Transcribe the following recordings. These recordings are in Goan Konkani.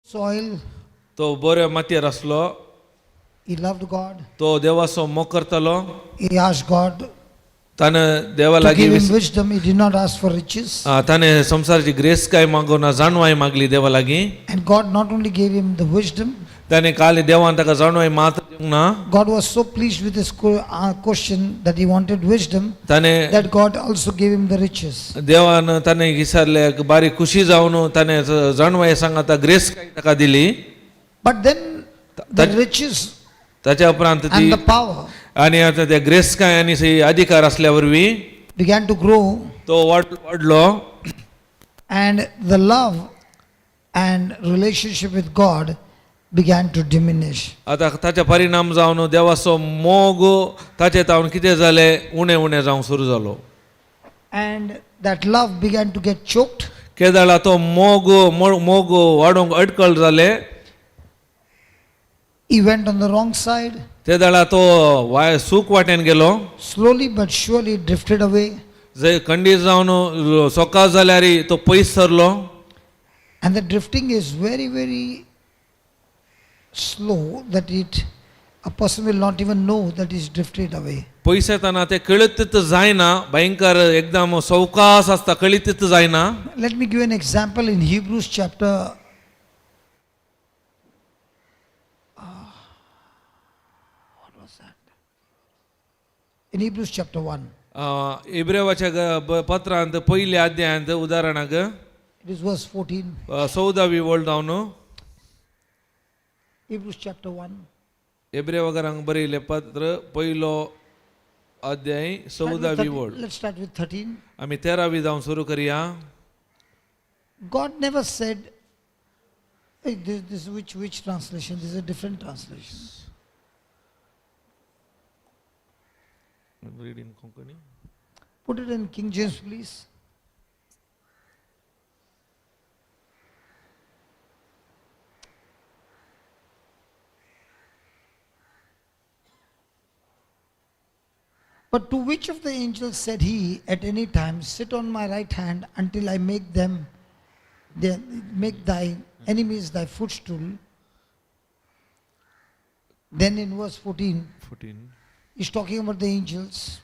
Soil, तो बऱ्या मातयेर आसलो. He loved God. तो देवाचो मोग करतालो. He asked God ताणें देवा to लागीं give him wisdom. He did not ask for riches. ताणें संवसाराची ग्रेस काय मागूना, जाणवाय मागली देवा लागीं. And God not only gave him the wisdom, ताणें काल देवान ताका जाणवाय मात दिवंक ना. God was so pleased with his question that he wanted wisdom ताणें that God also gave him the riches. देवान ताणें विचारले बारीक खुशी जावन ताणें जाणवाय सांगाता ग्रेस काय ताका दिली. But then the riches ताच्या उपरांत ती and the power आनी आतां त्या ग्रेस काय आनी अधिकार असल्या वरवीं began to grow, तो वाडलो. And the love and relationship with God began to diminish. आतां ताचे परिणाम जावन देवाचो मोग ताचे तावन कितें जालें, उणें उणें जावंक सुरू जालो. And that love began to get choked. केदळा तो मोग मोग वाडोवंक अडकळ जाले. He went on the wrong side. ते वेळा तो वाय सूख वाटेन गेलो. Slowly but surely drifted away. जंय खंडीत जावन सोकास जाल्यार तो पयस सरलो. And the drifting is very, very slow that it a person will not even know that he's drifted away. पयस येतना ते कळीत जायना, भयंकर एकदम सवकास आसता, कळीत जायना. Let me give an example in Hebrews chapter what was that? In Hebrews chapter 1. इब्रेवाच्या पत्रांत पयल्या अध्यायांत उदाहरणाक It is verse 14. 14वी वळ जावन. Hebrews chapter 1. एब्रेवकरांक बरयलें पत्र पयलो अध्याय Start with 14वी 13. वळ. Let's start with 13. आमी 13वी जावन सुरू करया. God never said, hey, this which translation? This is a different translation. Read in Konkani. Put it in King James, please. But to which of the angels said he at any time, sit on my right hand until I make them, make thy enemies thy footstool? Then in verse 14, 14. He's talking about the angels.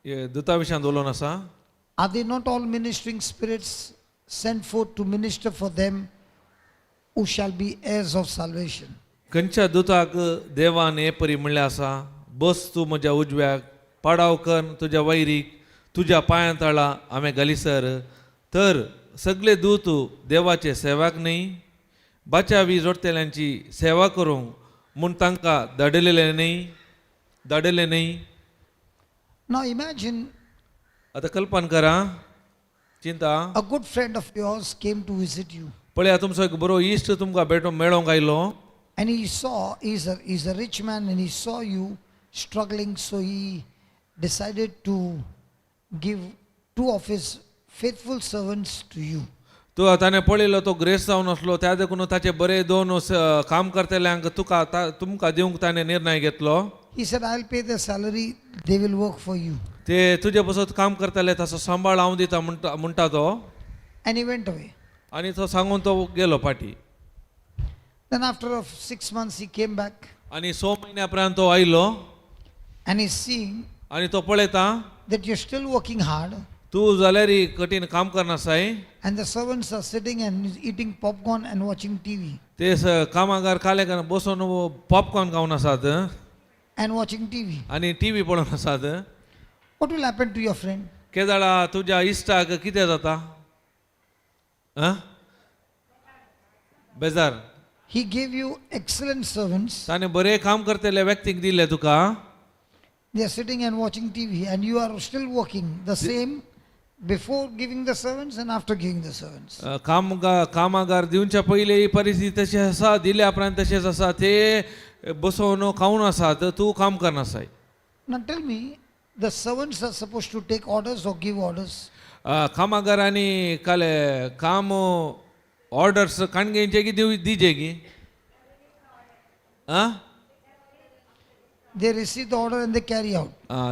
दुता विशयांत उलोवन आसा. Are they not all ministering spirits sent forth to minister for them who shall be heirs of salvation? खंयच्या दुताक देवान हे परी म्हणलें आसा, बस तूं म्हज्या उजव्याक, पाडाव कर तुज्या वैरीक तुज्या पांयां तळा हांवें घालीसर. तर सगळे दूत देवाचे सेवाक न्हय, बाचावी जोडटेल्यांची सेवा करूंक म्हूण तांकां धाडलेले न्हय, धाडले न्हय. Now imagine आतां कल्पना करा, चिंता. A good friend of yours came to visit you. पळया, तुमचो एक बरो इश्ट तुमकां भेटूंक मेळोंक आयलो. And he saw, he's a rich man, and he saw you struggling, so he decided to give two of his faithful servants to you. तूं ताणें पळयलो तो ग्रेस जावन आसलो, त्या देखून ताचे बरे दोन काम करतल्यांक तुका तुमकां दिवंक ताणें निर्णय घेतलो. He said, I'll pay their salary, they will work for you. ते तुजे बसत काम करतले, ताचो सांबाळ हांव दिता म्हणटा तो. And he went away. आनी तो सांगून तो गेलो फाटी. Then after 6 months he came back. आनी 6 म्हयन्या उपरांत तो आयलो. And he's seeing आनी तो पळयता that you're still working hard. तूं जाल्यार कठीण काम करनासाय. And the servants are sitting and eating popcorn and watching TV. ते कामागार काले बसून पॉपकॉर्न खावन आसात. And watching TV. आनी टीव्ही पळोवन आसात. What will happen to your friend? केदाळा तुज्या इश्टाक कितें जाता? आं? बेजार. He gave you excellent servants. ताणें बरें काम करतले व्यक्तीक दिले तुका. They are sitting and watching TV and you are still working the same before giving the servants and after giving the servants. कामागार दिवच्या पयलीं ही परिस्थिती तशी आसा, दिल्या उपरांत तशेंच आसा, ते बसोवन खावन आसात, तूं काम करनासाय. Now tell me, the servants are supposed to take orders or give orders? कामागारांनी काल काम ऑर्डर्स काणगेंचे की दिजेगी? आं? They receive the order and they carry out.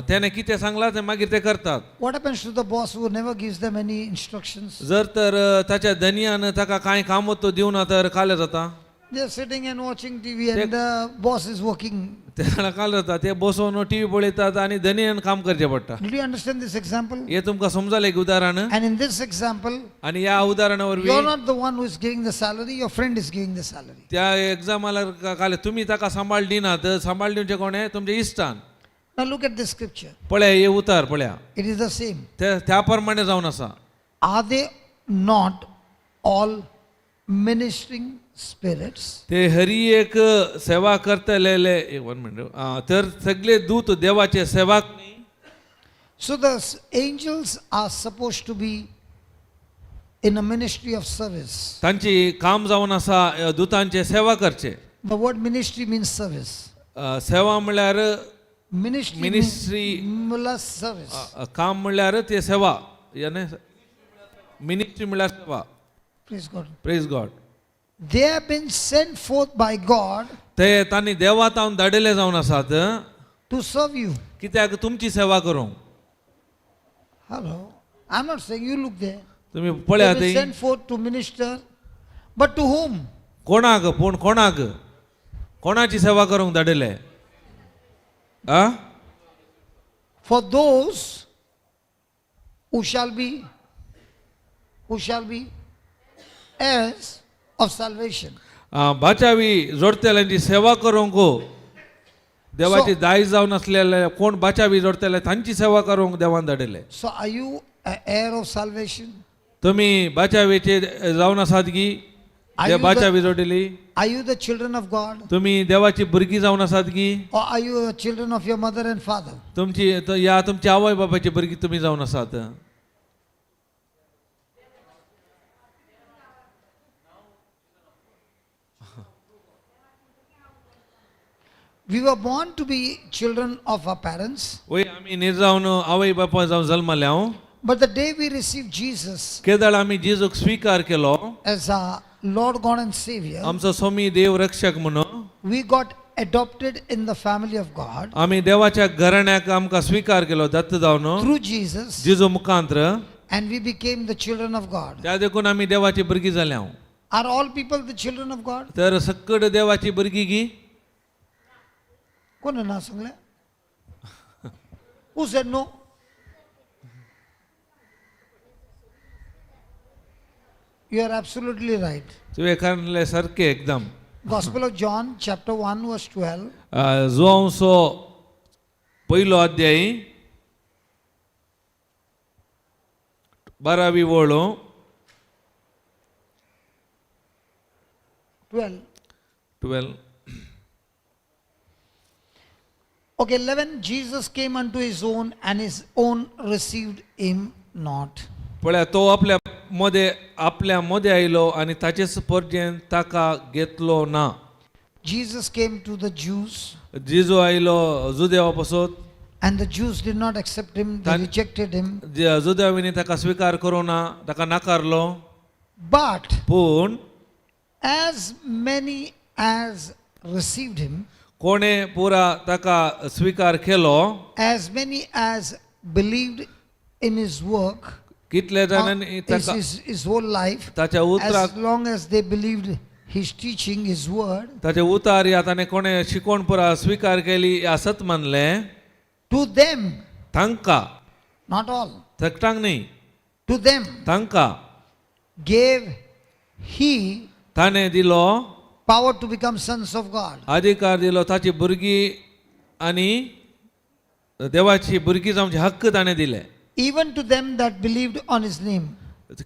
त्याने कितें सांगलां तें मागीर ते करतात. What happens to the boss who never gives them any instructions? जर तर ताच्या धनयान ताका कांय कामतो दिवना तर काले जाता. They are sitting and watching TV and the boss is working. ते जाणां काल जाता ते बसोन टीव्ही पळयतात आनी धनयान काम करचें पडटा. Did you understand this example? हे तुमकां समजलें एक उदाहरण. And in this example, आनी ह्या उदाहरणा you are वरवीं not the one who is giving the salary, your friend is giving the salary. त्या एग्जामाला काल तुमी ताका सांबाळ दिनात, सांबाळ दिवचें कोणें? तुमच्या इश्टान. Now look at this scripture. पळया हे उतार पळया. It is the same. ते त्या प्रमाणे जावन आसा. Are they not all ministering spirits? ते हरी एक सेवा करतलेले एक वन मिनट तर सगळे दूत देवाचे सेवाक न्ही. So the angels are supposed to be in a ministry of service. तांची काम जावन आसा दुतांचे सेवा करचे. The word ministry means service. सेवा म्हणल्यार Ministry Ministry- means service. काम म्हणल्यार ते सेवा याने मिनिस्ट्री म्हणल्यार सेवा. Praise God. Praise God. They have been sent forth by God ते तांणी देवा तावन धाडिल्ले जावन आसात to serve you. कित्याक तुमची सेवा करूंक. Hello. I'm not saying you look there. तुमी They पळयात have been sent forth to minister, but to whom? कोणाक पूण कोणाक कोणाची सेवा करूंक धाडिल्ले आ? For those who shall be heirs of salvation. बाचावी जोडतेल्यांची सेवा करूंक देवाची दायज जावन आसलेले कोण बाचावी जोडतेले तांची सेवा करूंक देवान धाडिल्ले. So are you an heir of salvation? तुमी बाचावेचे जावन आसात की Are J you the- बाचावी जोडिली? Are you the children of God? तुमी देवाची भुरगीं जावन आसात की Or are you the children of your mother and father? तुमची या तुमच्या आवय बापायची भुरगीं तुमी जावन आसात? We were born to be children of our parents, वय आमी निर्जावन आवय बापाय जावन जल्मले हांव. but the day we received Jesus केदळ आमी जेजूक स्विकार केलो as our Lord God and Savior, आमचो स्वामी देव रक्षक म्हणून, we got adopted in the family of God आमी देवाच्या घराण्याक आमकां स्विकार केलो दत्त जावन through Jesus, जेजू मुखांत्र, and we became the children of God. त्या देखून आमी देवाची भुरगीं जाले हांव. Are all people the children of God? तर सक्कड देवाची भुरगीं गी? कोण ना सांगलें? Who said no? You are absolutely right. तुवें सांगलें सारकें एकदम. Gospel of John, chapter 1, verse 12. जुवांसो पयलो अध्याय बारावी वळ. 12. 12. Okay, 11. Jesus came unto his own, and his own received him not. पळया तो आपल्या मदें आपल्या मदें आयलो आनी ताचेच परजेन ताका घेतलो ना. Jesus came to the Jews, जेजू आयलो जुदेवा पासत. and the Jews did not accept him, they rejected him. जुदेवांनी ताका स्विकार करूं ना, ताका नाकारलो. But पूण as many as received him, कोणें पुरा ताका स्विकार केलो, as many as believed in his work, कितले जाणांनी his, ताका his whole life, ताच्या उतराक as long as they believed his teaching, his word, ताचे उतार या ताणें कोणें शिकवण पुरा स्विकार केली आसत मानलें, to them, तांकां, not all, थकटांक न्ही, to them तांकां gave he ताणें दिलो power to become sons of God. अधिकार दिलो ताची भुरगीं आनी देवाची भुरगीं जावचे हक्क ताणें दिले. Even to them that believed on his name.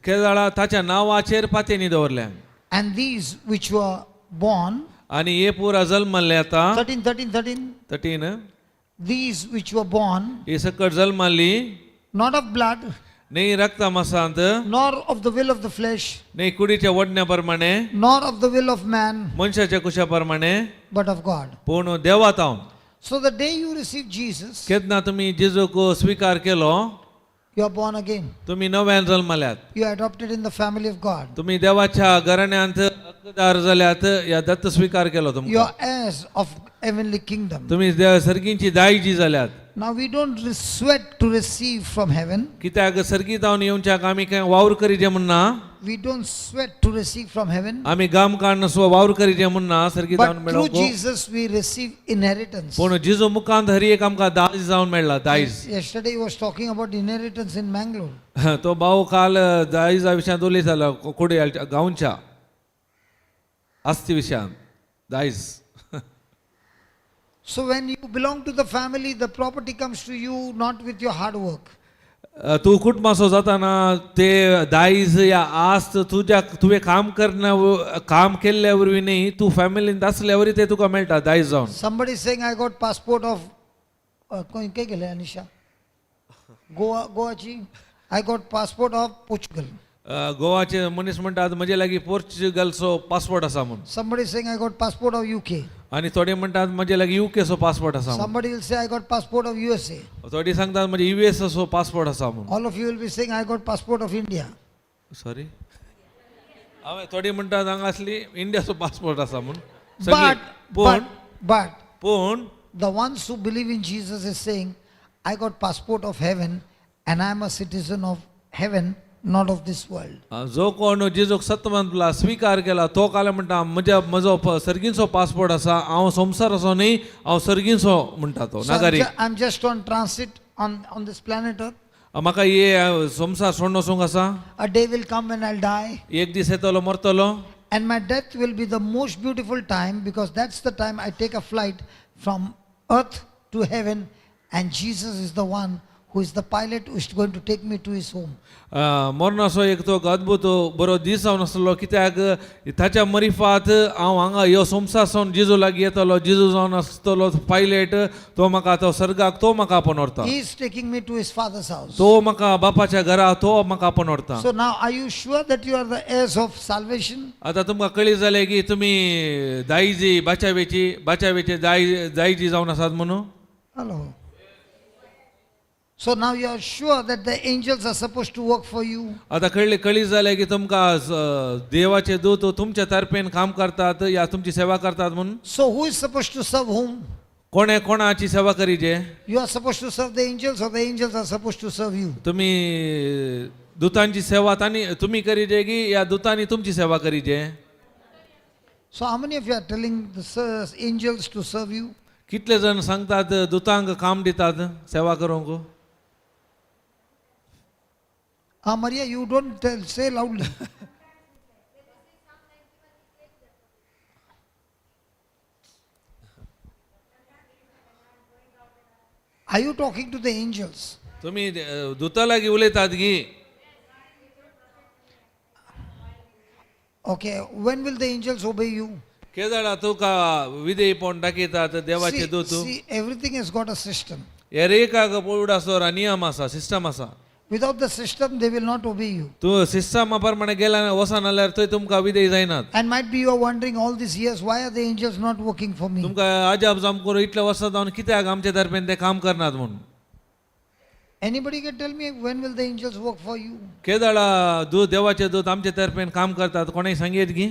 केदळा ताच्या नांवाचेर पातयेनी दवरल्या. And these which were born, आनी हे पुरा जल्मल्ले आतां. 13, 13, 13, 13. These which were born, ही सकट जल्मल्ली, not of blood, न्ही रक्ता मासांत, nor of the will of the flesh, न्ही कुडीच्या वडण्या प्रमाणे, nor of the will of man, मनशाच्या कुशा प्रमाणे, but of God. पूण देवा तावन. So the day you receive Jesus, केन्ना तुमी जेजूक स्विकार केलो, you are born again. तुमी नव्यान जल्मल्यात. You are adopted in the family of God. तुमी देवाच्या घराण्यांत हक्कदार जाल्यात या दत्त स्वीकार केलो You तुमकां are heirs of heavenly kingdom. तुमी सर्गींची दायजी जाल्यात. Now we don't sweat to receive from heaven. कित्याक सर्गी जावन येवच्याक आमी कांय वावर करीजे म्हण ना. We don't sweat to receive from heaven. आमी गाम काडून सो वावर करीजे म्हण ना सर्गी जावन But through मेळोवंक. Jesus we receive inheritance. पूण जिजू मुखांत हर एक आमकां दायज जावन मेळ्ळा दायज. Yesterday he was talking about inheritance in Mangalore. तो भाऊ काल दायजा विशयांत उलयतालो कोडे गांवच्या आस्ती विशयांत दायज. So when you belong to the family, the property comes to you not with your hard work. तूं कुटुंबाचो जाताना ते दायज या आस्त तुज्या तुवें काम करना काम केल्ल्या वरवीं न्ही तूं फॅमिलींत आसल्या वरवीं ते तुका मेळटा दायज जावन. Somebody is saying I got passport of काय केलं अनिशा? गोवा गोवाची I got passport of Portugal. गोवाचे मनीस म्हणटात म्हजे लागीं पोर्चुगलचो पासपोर्ट आसा म्हूण. Somebody is saying I got passport of UK. आनी थोडे म्हणटात म्हजे लागीं युकेचो पासपोर्ट आसा म्हूण. Somebody will say I got passport of USA. थोडी सांगतात म्हजे युएसचो पासपोर्ट आसा म्हूण. All of you will be saying I got passport of India. Sorry हांवें थोडी म्हणटात हांगा आसली इंडियाचो पासपोर्ट आसा म्हूण सगळीं. But पूण but but पूण the ones who believe in Jesus is saying I got passport of heaven and I am a citizen of heaven, not of this world. जो कोण जेजूक सत मानला स्वीकार केला तो काल म्हणटा म्हज्या म्हजो सर्गींचो पासपोर्ट आसा हांव संवसाराचो न्ही हांव सर्गींचो म्हणटा तो So नागरीक. I'm just on transit on this planet Earth. म्हाका हे संवसार सोडून वचूंक आसा. A day will come when I'll die. एक दीस येतलो मरतलो. And my death will be the most beautiful time because that's the time I take a flight from earth to heaven, and Jesus is the one who is the pilot who is going to take me to his home. मरणाचो एक तो अद्भुत बरो दीस जावन आसलो कित्याक ताच्या मरिफात हांव हांगा ह्यो संवसार सावन जेजू लागीं येतलो जेजू जावन आसतलो पायलट तो म्हाका तो सर्गाक तो म्हाका आपोवन व्हरता. He is taking me to his father's house. तो म्हाका बापाच्या घरा तो म्हाका आपोवन व्हरता. So now, are you sure that you are the heirs of salvation? आतां तुमकां कळी जालें की तुमी दायजी बाचावेची बाचावेचे दाय दायजी जावन आसात म्हणून. Hello. So now you are sure that the angels are supposed to work for you. आतां कळ्ळी कळी जालें की तुमकां देवाचे दूत तुमच्या तर्फेन काम करतात या तुमची सेवा करतात म्हणून. So who is supposed to serve whom? कोणे कोणाची सेवा करीजे? You are supposed to serve the angels, or the angels are supposed to serve you? तुम्ही दूतांची सेवा तांणी तुम्ही करीजे की या दूतांनी तुमची सेवा करीजे? So how many of you are telling the angels to serve you? कितले जण सांगतात दूतांक काम दितात सेवा करूंक? Ah, Maria, you don't tell, say loudly. Are you talking to the angels? तुम्ही दूता लागीं उलयतात की? Okay, when will the angels obey you? केदाळा तुका विधेयपण दाखयतात देवाचे See, दूत? see, everything has got a system. एरेकाक उडासोर नियम आसा सिस्टम आसा. Without the system, they will not obey you. तूं सिस्टमा प्रमाणे गेला वचना जाल्यार थंय तुमकां विधेय जायनात. And might be you are wondering all these years, why are the angels not working for me? तुमकां अजाप जाम करून इतले वर्सां जावन कित्याक आमचे दरम्यान ते काम करनात म्हूण. Anybody can tell me when will the angels work for you? केदाळा दूत देवाचे दूत आमचे तर्फेन काम करतात कोणेय सांगयेत की?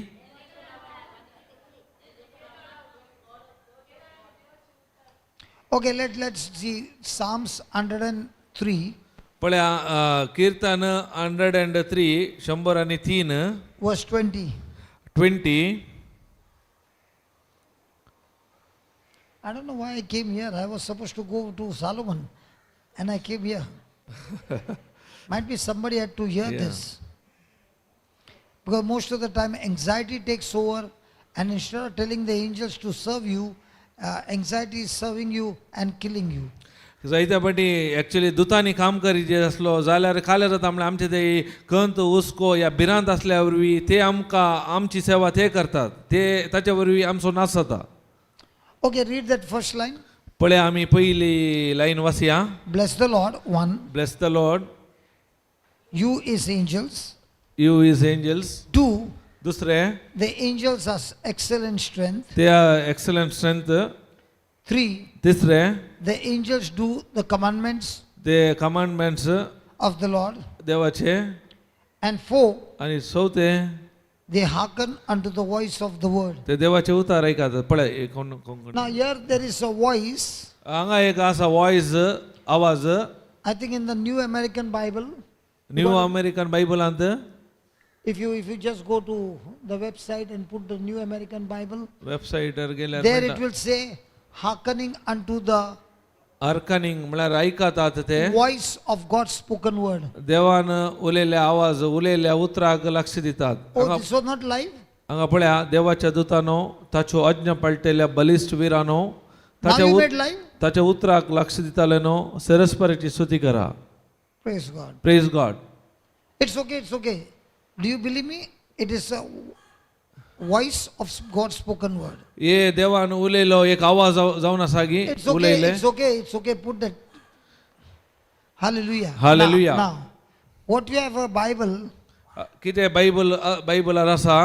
Okay, let's see Psalms 103, पळया कीर्तन 103 103 verse 20. 20. I don't know why I came here. I was supposed to go to Solomon and I came here. Might be somebody had to hear this. Because most of the time anxiety takes over, and instead of telling the angels to serve you, anxiety is serving you and killing you. जायत्या पाटी एक्चुली दुतांनी काम करी जे आसलो जाल्यार काल्यार जाता म्हळ्यार आमचे ते कंत हुस्को या भिरांत आसल्या वरवीं ते आमकां आमची सेवा ते करतात ते ताच्या वरवीं आमचो नाश जाता. Okay, read that first line. पळया आमी पयली line वाचया. Bless the Lord, 1. Bless the Lord. You is angels. You is angels. 2. दुसरें, The angels are excel in strength. ते एक्सलंट स्ट्रेंथ. 3. तिसरें, The angels do the commandments ते कमांडमेंट्स of the Lord. देवाचे. And 4, आनी चवथें, They hearken unto the voice of the word. ते देवाचे उतार ऐकात पळय कोण कोण. Now here there is a voice. हांगा एक आसा वॉयस आवाज. I think in the New American Bible, new American बायबलांत if you just go to the website and put the New American Bible, वेबसायटार गेल्यार there it will say hearkening unto the हार्कनिंग म्हळ्यार ऐकतात ते voice of God's spoken word. देवान उलयल्ले आवाज उलयल्ल्या उतराक लक्ष दितात. Oh, this was not live? हांगा पळया देवाच्या दुतानो ताच्यो आज्ञा पाळटेल्या बलिश्ट विरानो Now ताच्या you उत- made live? ताच्या उतराक लक्ष दिताले न्हू सरस्पराची स्तुती करा. Praise God. Praise God. It's okay, it's okay. Do you believe me? It is a voice of God's spoken word. हे देवान उलयलो एक आवाज जावन आसा की It's okay, उलयले. It's okay, it's okay. Put that. Hallelujah. Hallelujah. Now, what you have a Bible, कितें बायबल बायबलार आसा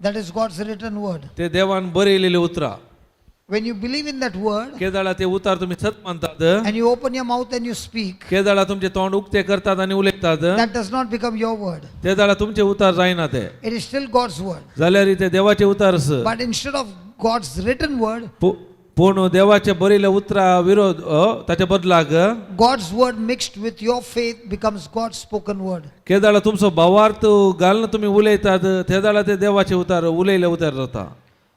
that is God's written word. ते देवान बरयलेली उतरां. When you believe in that word केदाळा ते उतार तुमी सत मानतात and you open your mouth and you speak, केदाळा तुमचे तोंड उक्ते करतात आनी उलयतात that does not become your word. ते दाळा तुमचे उतार जायना ते. It is still God's word. जाल्यार ते देवाचे उतार आस. But instead of God's written word, पूण देवाचे बरयले उतरा विरोध ताच्या बदलाक God's word mixed with your faith becomes God's spoken word. केदाळा तुमचो भावार्थ घालून तुमी उलयतात ते दाळा ते देवाचे उतार उलयले उतार जाता.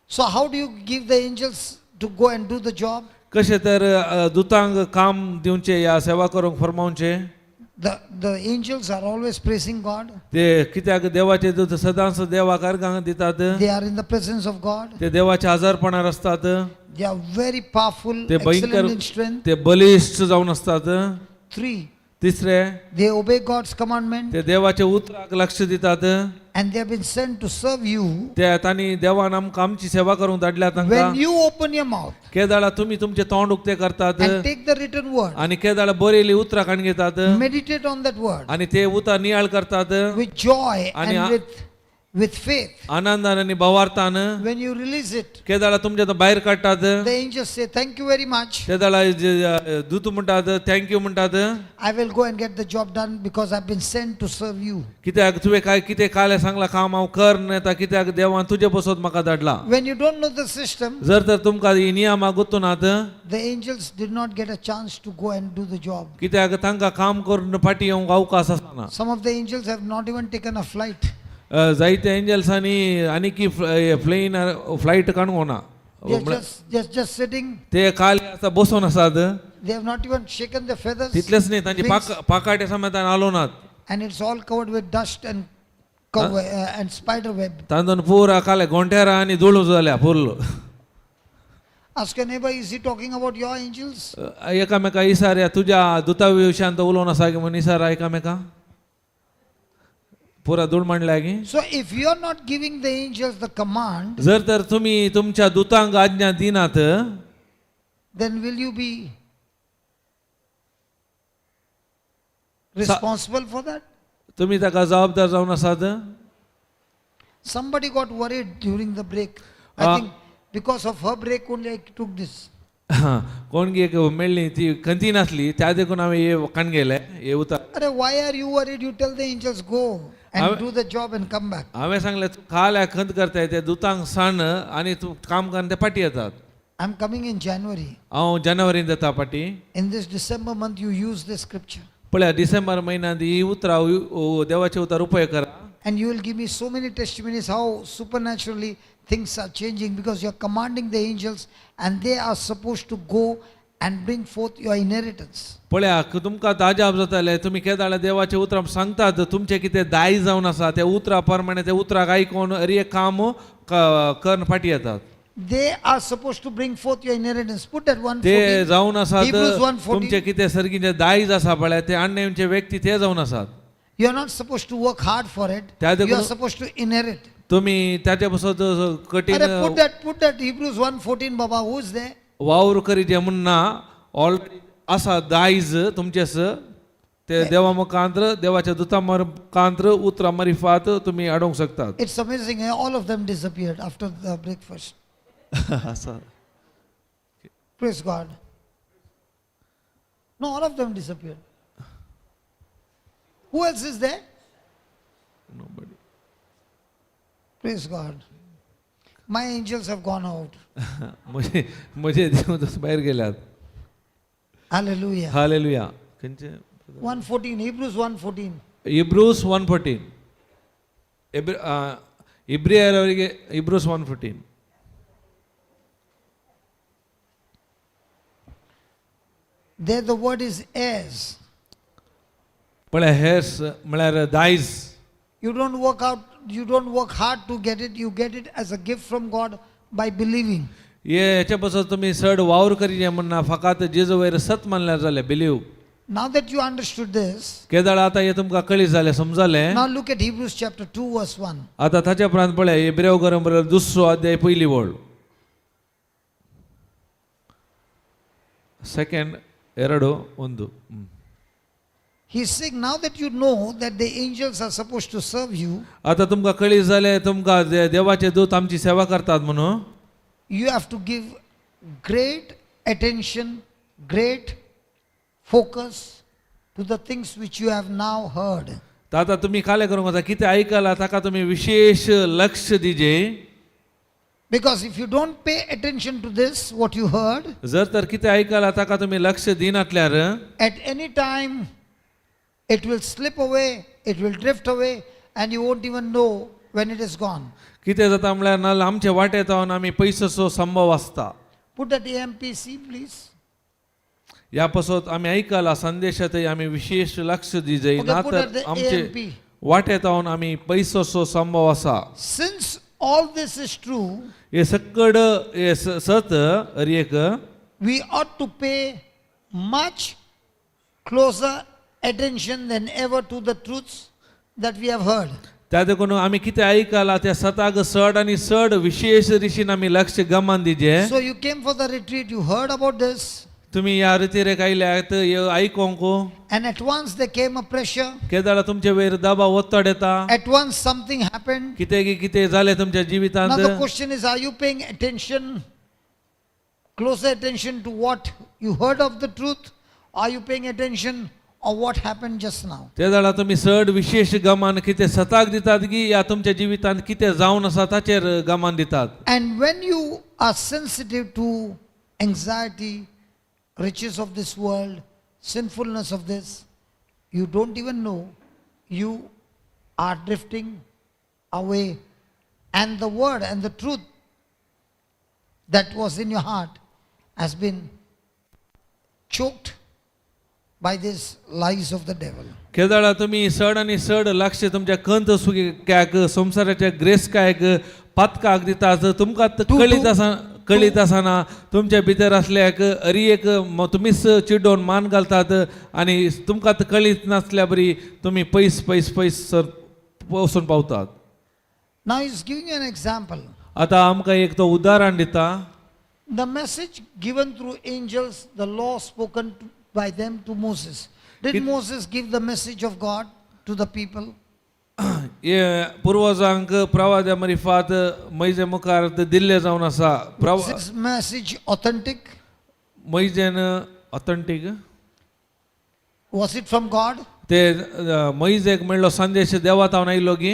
So, how do you give the angels to go and do the job? कशें तर दुतांक काम दिवचें या सेवा करूंक फरमावचें. The angels are always praising God. ते कित्याक देवाचे दूत सदांच देवाक अर्गां दितात. They are in the presence of God. ते देवाच्या आजारपणार असतात. They are very powerful, ते भयंकर excellent in strength. ते बलिश्ट जावन असतात. Three, तिसरे they obey God's commandment ते देवाच्या उतराक लक्ष दितात. And they have been sent to serve you. ते तांणी देवान आमकां आमची सेवा करूंक धाडल्या तांकां. When you open your mouth केदाळा तुमी तुमचें तोंड उक्तें करतात and take the written word, आनी केदाळा बरयली उतरां काडून घेतात meditate on that word आनी ते उतार नियाळ करतात with joy आणि and with faith. आनंदान आनी भावार्थान. When you release it, केदाळा तुमच्या भायर काडटात the angels say, "Thank you very much. तेदाळा दूत म्हणटात thank you म्हणटात. I will go and get the job done because I've been sent to serve you." कित्याक तुवें काय कितें काल सांगला काम हांव कर येता कित्याक देवान तुजे बसत म्हाका धाडला. When you don't know the system, जर तर तुमकां ही नियमां गुत्तू नात the angels did not get a chance to go and do the job. कित्याक तांकां काम करून फाटीं येवंक अवकाश आसना. Some of the angels have not even taken a flight. जायते एंजल्सांनी आनीकी प्लेन फ्लायट काडूंक ना. They are just sitting. ते काल आतां बसून आसात. They have not even shaken their feathers. तितलेच न्ही तांची wings, पाकाटे समेतान आलो नात. And it's all covered with dust and and spider web. तांदून पुरा काले गोंटेरा आनी धूळ जाल्या फुल. Ask your neighbor, is he talking about your angels? एकामेका इसार तुज्या दुता विशयान तो उलोवन आसा की म्हूण इसारा एकामेका पुरा धूळ मांडल्या की. So if you are not giving the angels the command, जर तर तुमी तुमच्या दुतांक आज्ञा दिनात then will you be responsible for that? तुमी ताका जबाबदार जावन आसात. Somebody got worried during the break. I think because of her break only I took this. कोण गी एक मेळ्ळी ती खंती नासली त्या देखून हांवें हे काण गेले हे उतर. Arey, why are you worried? You tell the angels go and do the job and come back. हांवें सांगलें तूं काल खंत करताय ते दुतांक सांड आनी तूं काम करून ते फाटीं येतात. I'm coming in January. हांव जानेवारीन येता फाटीं. In this December month, you use this scripture पळया डिसेंबर म्हयन्यांत ही उतरां देवाचे उतर उपयोग करा. And you will give me so many testimonies how supernaturally things are changing because you're commanding the angels and they are supposed to go and bring forth your inheritance. पळया तुमकां ताजाब जाताले तुमी केदाळा देवाचे उतरां सांगतात तुमचें कितें दायज जावन आसा त्या उतरा प्रमाणे त्या उतराक आयकून अरे काम करून फाटीं येतात. They are supposed to bring forth your inheritance. Put that 114. ते जावन आसात Hebrews 1:14. तुमचे कितें सर्गीचें दायज आसा पळय ते आणचे व्यक्ती ते जावन आसात. You are not supposed to work hard for it. त्या You are देखून- supposed to inherit. तुमी ताचे पासत कठीण Arey, put that Hebrews 1:14, Baba. Who's there? वावर करीत म्हूण ना ऑलरेडी आसा दायज तुमचेस ते देवा मुखांत्र देवाच्या दुता मुखांत्र उतरां मारिफात तुमी हाडूंक शकतात. It's amazing. Eh? All of them disappeared after the breakfast. आसा. Praise God. No, all of them disappeared. Who else is there? Nobody. Praise God. My angels have gone out. म्हजे म्हजे देवदूत भायर गेल्यात. Hallelujah. Hallelujah. खंयचे? 1:14, Hebrews 1:14. Hebrews 1:14. ಇಬ್ರಿಯರವರಿಗೆ Hebrews 1:14. There the word is heirs. पळय हेर्स म्हळ्यार दायज. You don't work out, you don't work hard to get it, you get it as a gift from God by believing. हे हेच्या पासून तुमी चड वावर करीजे म्हणना, फकत जेजू वयर सत मानल्यार जालें, believe. Now that you understood this, केदाळ आतां हें तुमकां कळी जालें, समजलें. Now look at Hebrews chapter 2, verse 1. आतां ताच्या उपरांत पळय एब्रेव गरम बरोबर दुसरो अध्याय पयली वळ, ಸೆಕೆಂಡ್ ಎರಡು ಒಂದು ಹ್ಮ್. He's saying, now that you know that the angels are supposed to serve you, आतां तुमकां कळी जालें तुमकां देवाचे दूत आमची सेवा करतात म्हणून, you have to give great attention, great focus to the things which you have now heard. तर आतां तुमी कालें करूंक जाय, कितें आयकलां ताका तुमी विशेश लक्ष दिजे. Because if you don't pay attention to this, what you heard, जर तर कितें आयकलां ताका तुमी लक्ष दिनातल्यार, at any time it will slip away, it will drift away, and you won't even know when it is gone. कितें जाता म्हळ्यार नाजाल्यार आमचे वाटेत रावन आमी पयसो संभव आसता. Put that AMPC, please. ह्या पासत आमी आयकलां संदेशांतय आमी विशेश लक्ष दिजय, Okay, ना put तर at the आमचे AMP. वाटेत रावन आमी पयसो संभव आसा. Since all this is true, हे सकड हे सत हर एक, we ought to pay much closer attention than ever to the truths that we have heard. त्या देखून आमी कितें आयकलां त्या सताक चड आनी चड विशेश रिशीन आमी लक्ष Gaman दिजे. So you came for the retreat, you heard about this, तुमी ह्या रितीरेक आयल्यात हे आयकोंक, and at once there came a pressure. केदाळा तुमचे वयर दबाव ಒತ್ತಡ येता. At once something happened. कितें की कितें जालें तुमच्या जिवितांत. Now the question is, are you paying attention, closer attention to what you heard of the truth? Are you paying attention or what happened just now? ते जाल्यार तुमी चड विशेश गमान कितें सताक दितात की या तुमच्या जिवितांत कितें जावन आसा ताचेर गमान दितात? And when you are sensitive to anxiety, riches of this world, sinfulness of this, you don't even know you are drifting away. And the word and the truth that was in your heart has been choked by these lies of the devil. केदाळा तुमी चड आनी चड लक्ष तुमच्या कंत सुक्याक, संवसाराच्या ग्रेसकायक, पातकाक दितात, तुमकां कळीत आसा, कळीत आसना तुमच्या भितर आसल्याक अरी एक तुमीच चिडोवन मान घालतात आनी तुमकां कळीत नासल्या बरी तुमी पयस पयस पयस सर वचून पावतात. Now he's giving you an example. आतां आमकां एक तो उदाहरण दिता. The message given through angels, the law spoken by them to Moses. Did Moses give the message of God to the people? हे पुर्वजांक प्रवाद्या मरिफात मैजे मुखार ते दिल्ले जावन आसा Is this message authentic? मैजेन authentic. Was it from God? ते मैजेक मेळ्ळो संदेश देवा तावन आयलो की?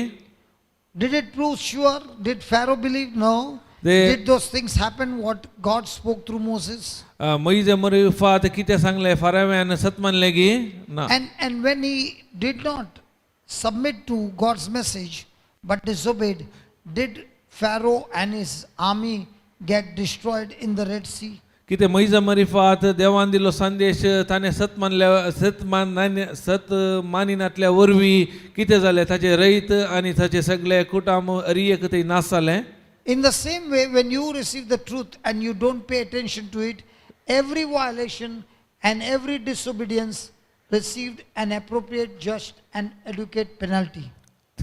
Did it prove sure? Did Pharaoh believe? No. Did those things happen what God spoke through Moses? मैजे मरिफात कितें सांगलें फाराव्यान सत मानलें की ना? And when he did not submit to God's message but disobeyed, did Pharaoh and his army get destroyed in the Red Sea? कितें मैजा मरिफात देवान दिल्लो संदेश ताणें सत मानल्या, सत मान सत मानिनातल्या वरवीं कितें जालें, ताचें रयत आनी ताचें सगळे कुटाम अरियेक थंय नाश जालें. In the same way, when you receive the truth and you don't pay attention to it, every violation and every disobedience received an appropriate, just and adequate penalty.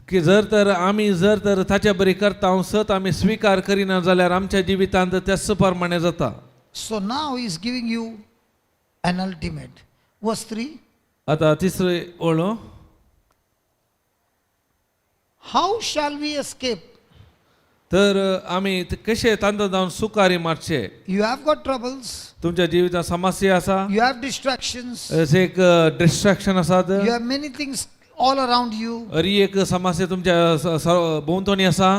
की जर तर आमी जर तर ताच्या बरी करता सत आमी स्विकार करिना जाल्यार आमच्या जिवितांत त्याच प्रमाणे जाता. So now he is giving you an ultimate. Verse 3. आतां तिसरी ओळ. How shall we escape? तर आमी कशे तांदूळ जावन सुकारी मारचे? You have got troubles, तुमच्या जिवितांत समस्या आसा, you have distractions, अशें एक डिस्ट्रॅक्शन आसात, you have many things all around you. अरी एक समस्या तुमच्या भोंवतणी आसा.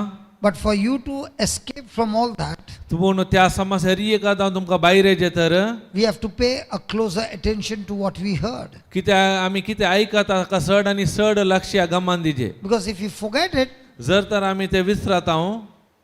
But for you to escape from all that, पूण त्या समस्या एका जावन तुमकां भायर येचें तर we have to pay a closer attention to what we heard. कित्याक आमी कितें आयकता ताका चड आनी चड लक्ष Gaman दिजे. Because if you forget it, जर तर आमी ते विसरता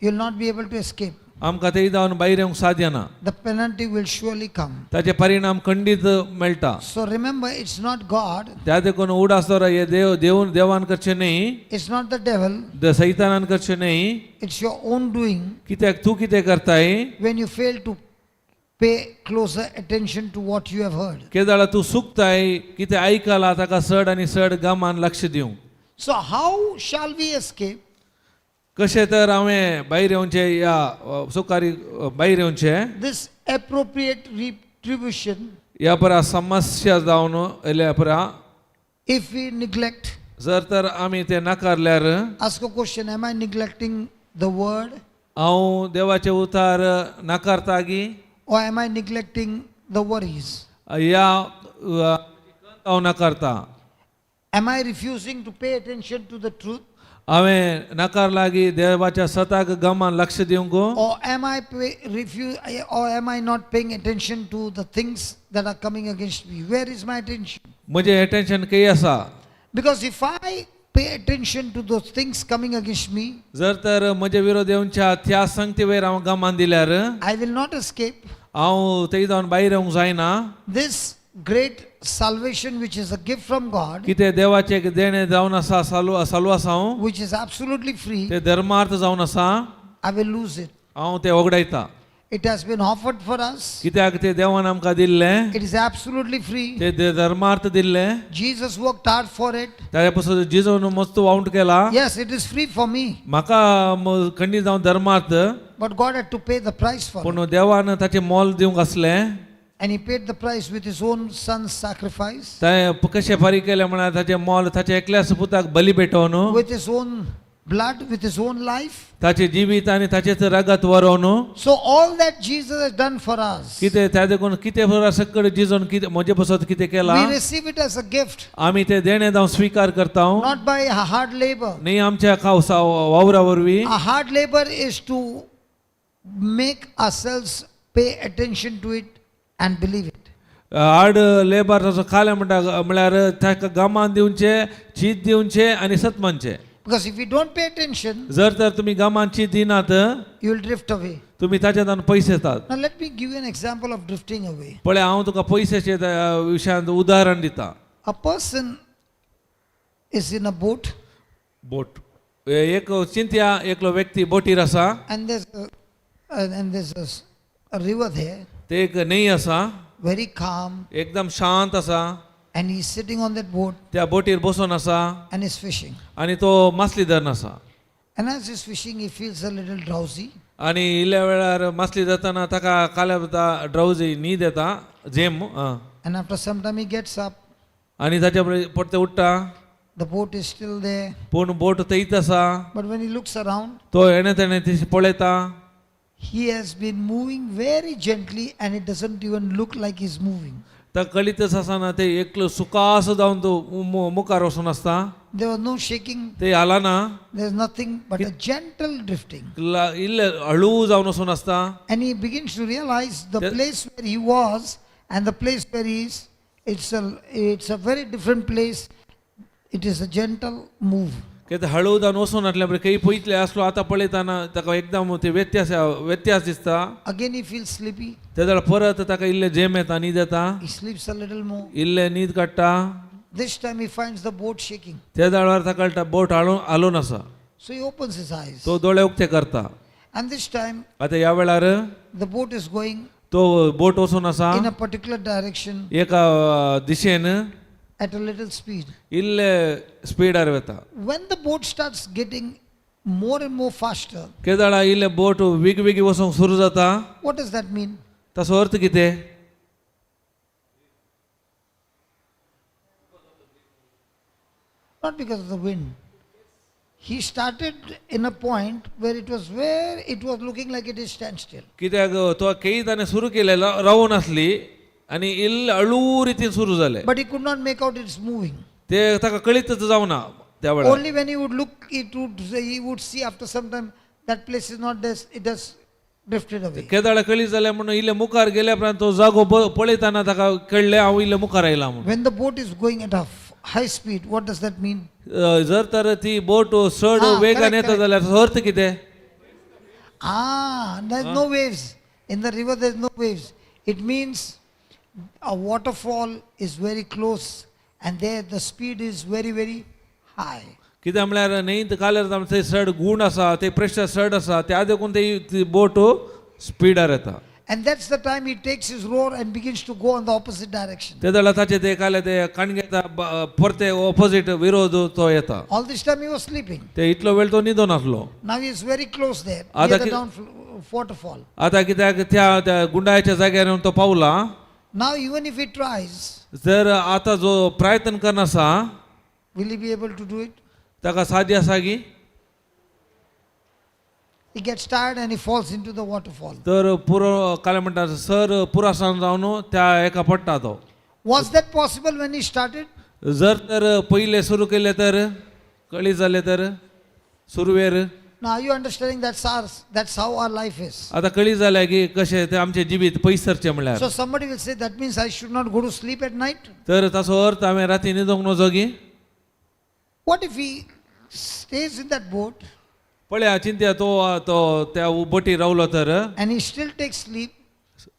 you'll not be able to escape. आमकां ते जावन भायर येवंक साध्य ना. The penalty will surely come. ताचे परिणाम खंडीत मेळटा. So remember, it's not God, त्या देखून उडास दवर हे देव देवन देवान करचें न्ही, it's not the devil, सैतानान करचें न्ही, it's your own doing कित्याक तूं कितें करताय when you fail to pay closer attention to what you have heard. केदाळा तूं चुकताय कितें आयकलां ताका चड आनी चड गमान लक्ष दिवंक. So, how shall we escape कशें तर हांवें भायर येवचें ह्या सुकारी भायर येवचें this appropriate retribution ह्या परा समस्या जावन येयल्या परा if we neglect? जर तर आमी ते नाकारल्यार. Ask a question. Am I neglecting the word हांव देवाचें उतार नाकारता गी or am I neglecting the worries? ह्या हांव नाकारता? Am I refusing to pay attention to the truth हांवें नाकारला गी देवाच्या सताक गमान लक्ष दिवंक or am I pay, refuse or am I not paying attention to the things that are coming against me? Where is my attention? म्हजें एटेन्शन खंय आसा? Because if I pay attention to those things coming against me, जर तर म्हजे विरोध येवच्या त्या संगती वयर हांव गमान दिल्यार I will not escape हांव थंय जावन भायर येवंक जायना. this great salvation, which is a gift from God, कितें देवाचें एक देणें जावन आसा सालू सालू आसा हांव which is absolutely free. ते धर्मार्थ जावन आसा. I will lose it. हांव ते वगडायता. It has been offered for us. कित्याक ते देवान आमकां दिल्लें. It is absolutely free. ते धर्मार्थ दिल्लें. Jesus worked hard for it. ताच्या पासून जिजून मस्त वावंट केला. Yes, it is free for me. म्हाका खंडीत जावन धर्मार्थ, But God had to pay the price for it. पूण देवान ताचें मोल दिवंक आसलें. And he paid the price with his own son's sacrifice, तें कशें फारीक केलें म्हळ्यार ताचें मोल ताच्या एकल्याच पुताक बली भेटोवन, with his own blood, with his own life. ताचें जिवीत आनी ताचेच रगत वरोवन. So all that Jesus has done for us, कितें त्या देखून कितें बरोबर सकड जिजून कितें म्हजे पासत कितें केलां, we receive it as a gift, आमी तें देणें जावन स्विकार करता. not by hard labor. न्ही आमच्या खावसा वावरा वरवीं. Our hard labor is to make ourselves pay attention to it and believe it. Hard labour तसो खालें म्हणटा म्हळ्यार ताका गमान दिवचें, चीत दिवचें आनी सत मानचें. Because if you don't pay attention, जर तर तुमी गमान चीत दिनात, you will drift away. तुमी ताच्या पयस येतात. Now, let me give you an example of drifting away. पळय हांव तुका पयशाचे विशयांत उदाहरण दिता. A person is in a boat बोट एक चिंतया एकलो व्यक्ती बोटीर आसा. and there's a river there, ते एक न्हंय आसा. very calm, एकदम शांत आसा. and he's sitting on that boat त्या बोटीर बसून आसा and is fishing. आनी तो मासली धरून आसा. And as he's fishing, he feels a little drowsy. आनी इल्ल्या वेळार मासली धरतना ताका काल्या वता ड्रावजी न्हीद येता झेम आं. And after some time, he gets up. आनी ताच्या परते उठ्ठा. The boat is still there. पूण बोट थंयच आसा. But when he looks around, तो हेणे तेणे तशी पळयता. he has been moving very gently and it doesn't even look like he's moving. ताका कळीतच आसना ते एकलो सुखास जावन तो मुखार वचून आसता. There was no shaking, ते हालना. there's nothing but a gentle drifting. इल्ले हळू जावन वचून आसता. And he begins to realize the place where he was and the place where he is, it's a very different place. It is a gentle move. कित्याक हळू जावन वचून आसल्या खंय पयतले आसलो आतां पळयतना ताका एकदम ते व्यत्यास व्यत्यास दिसता. Again, he feels sleepy. ते जाल्यार परत ताका इल्ले झेम येता, न्हीद येता. He sleeps a little more. इल्ले न्हीद काडटा. This time he finds the boat shaking. त्या वेळार ताका कळटा बोट हालून हालून आसा. So he opens his eyes. तो दोळे उक्ते करता. And this time आतां ह्या वेळार the boat is going तो बोट वचून आसा in a particular direction एका दिशेन at a little speed. इल्ले स्पिडार वता. When the boat starts getting more and more faster, केदाळा इल्ले बोट वेग वेगी वचूंक सुरू जाता. what does that mean? ताचो अर्थ कितें? Not because of the wind. He started in a point where it was looking like it is standstill. कित्याक तो केई ताणें सुरू केले रावून आसली आनी इल्ले हळू रितीन सुरू जाले. But he could not make out it's moving. ते ताका कळीतच जावना त्या वेळार. Only when he would look, he would see after some time that place is not there, it has drifted away. केदाळा कळी जालें म्हणून इल्ले मुखार गेल्या उपरांत तो जागो पळयतना ताका कळ्ळें हांव इल्ले मुखार आयला म्हणून. When the boat is going at a high speed, what does that mean? जर तर ती बोट चड हा, वेगान correct, येता correct. जाल्यार ताचो अर्थ कितें? Ah, there's no waves. In the river, there's no waves. It means a waterfall is very close and there the speed is very, very high. कितें म्हळ्यार न्हंयत काल्यार थंय चड गूण आसा, ते प्रेशर चड आसा, त्या देखून ती बोट स्पिडार येता. And that's the time he takes his roar and begins to go on the opposite direction. ते जाल्यार ताचे ते काले ते काणगेता परते ऑपोजीट विरोध तो येता. All this time he was sleeping. ते इतलो वेळ तो न्हिदोन आसलो. Now he is very close there, आता near the down waterfall. आतां कित्याक त्या त्या गुंडाळ्याच्या जाग्यार येवन तो पावला. Now even if he tries, जर आतां जो प्रयत्न करना आसा, will he be able to do it? ताका साध्य आसा की? He gets tired and he falls into the waterfall. तर पुरो काय म्हणटा सर पुरासान जावन त्या एका पडटा तो. Was that possible when he started? जर तर पयले सुरू केले तर कळी जाले तर सुरवेर. Now are you understanding that's how our life is? आतां कळी जाल्या की कशें तें आमचें जिवीत पयस सरचें म्हणल्यार. So somebody will say that means I should not go to sleep at night. तर ताचो अर्थ हांवें राती न्हिदोंक नजो की? What if he stays in that boat पळया चिंत्या, तो तो त्या बोटीर रावलो तर and he still takes sleep,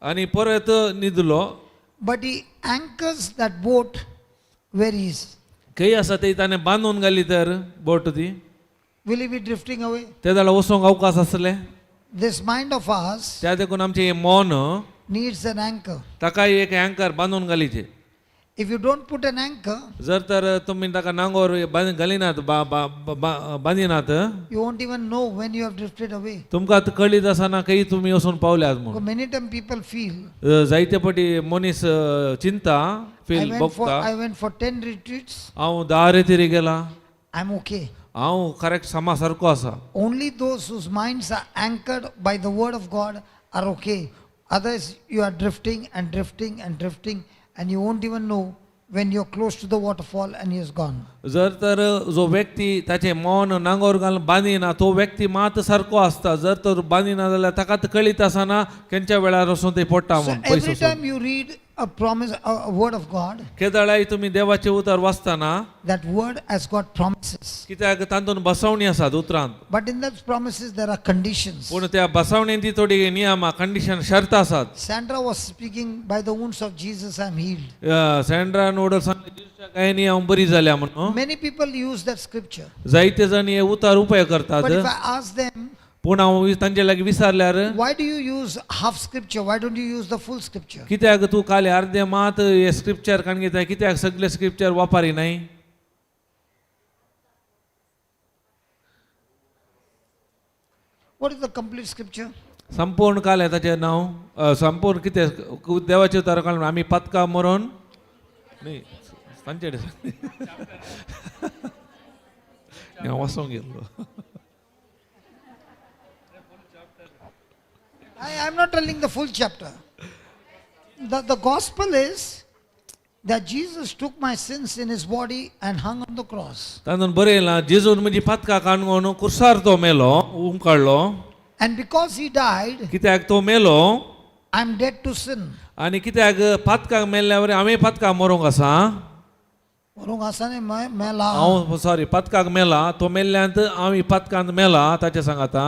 आनी परत न्हिदलो, but he anchors that boat where he is? खंय आसा ते ताणें बांदून घाली तर बोट ती, Will he be drifting away? ते जाल्यार वचोंक अवकाश आसले? This mind of ours त्या देखून आमचें हें मन needs an anchor. ताकाय एक अँकर बांदून घालीचे. If you don't put an anchor, जर तर तुमी ताका नांगोर घालिनात, बांदिनात, you won't even know when you have drifted away. तुमकां आतां कळीत आसना खंय तुमी वचून पावल्यात म्हणून. Because many times people feel, जायते पटी मनीस चिंता फील भोगता, I went for 10 retreats, हांव 10 रेतीर गेला, I'm okay. हांव करेक्ट समा सारको आसा. Only those whose minds are anchored by the word of God are okay. Others, you are drifting and drifting and drifting, and you won't even know when you're close to the waterfall and he is gone. जर तर जो व्यक्ती ताचें मन नांगोर घालून बांदिना तो व्यक्ती मात सारको आसता. जर तर बांदिना जाल्यार ताका कळीत आसना केंच्या वेळार वचून ते पडटा So म्हूण पयस every वचून. time you read a promise, a word of God, केदळाय तुमी देवाचें उतर वाचतना, that word has got promises. कित्याक तातूंत बसवणी आसात उतरांत. But in those promises there are conditions. पूण त्या बसवणेंत ती थोडी नियमां कंडिशन शर्त आसात. Sandra was speaking, by the wounds of Jesus I am healed. Sandra nodal सांगलें, जेजूच्या गायांनी हांव बरी जाल्या म्हणून. Many people use that scripture. जायते जाण हे उतार उपयोग करतात. But if I ask them, पूण हांव तांचे लागीं विचारल्यार, why do you use half scripture? Why don't you use the full scripture? कित्याक तूं काल अर्दे मात हे स्क्रिप्चर काण घेता, कित्याक सगळे स्क्रिप्चर वापरी न्हय? What is the complete scripture? संपूर्ण काल आहे ताचें नांव, संपूर्ण कितें देवाचें उतर काल आमी पातकां मरोन न्ही तांचे हांव वाचोंक गेल्लो. I am not telling the full chapter. The gospel is that Jesus took my sins in his body and hung on the cross. तातूंत बरयलां जेजून म्हजी पातकां काणून कुर्सार तो मेलो उमकाडलो. And because he died, कित्याक तो मेलो, I am dead to sin. आनी कित्याक पातकांक मेल्ल्या वरी हांवें पातकां मरोंक आसा. मरोंक आसा न्ही, मेला. हांव सॉरी पातकाक मेला, तो मेल्ल्यांत हांव पातकांत मेला ताचें सांगाता.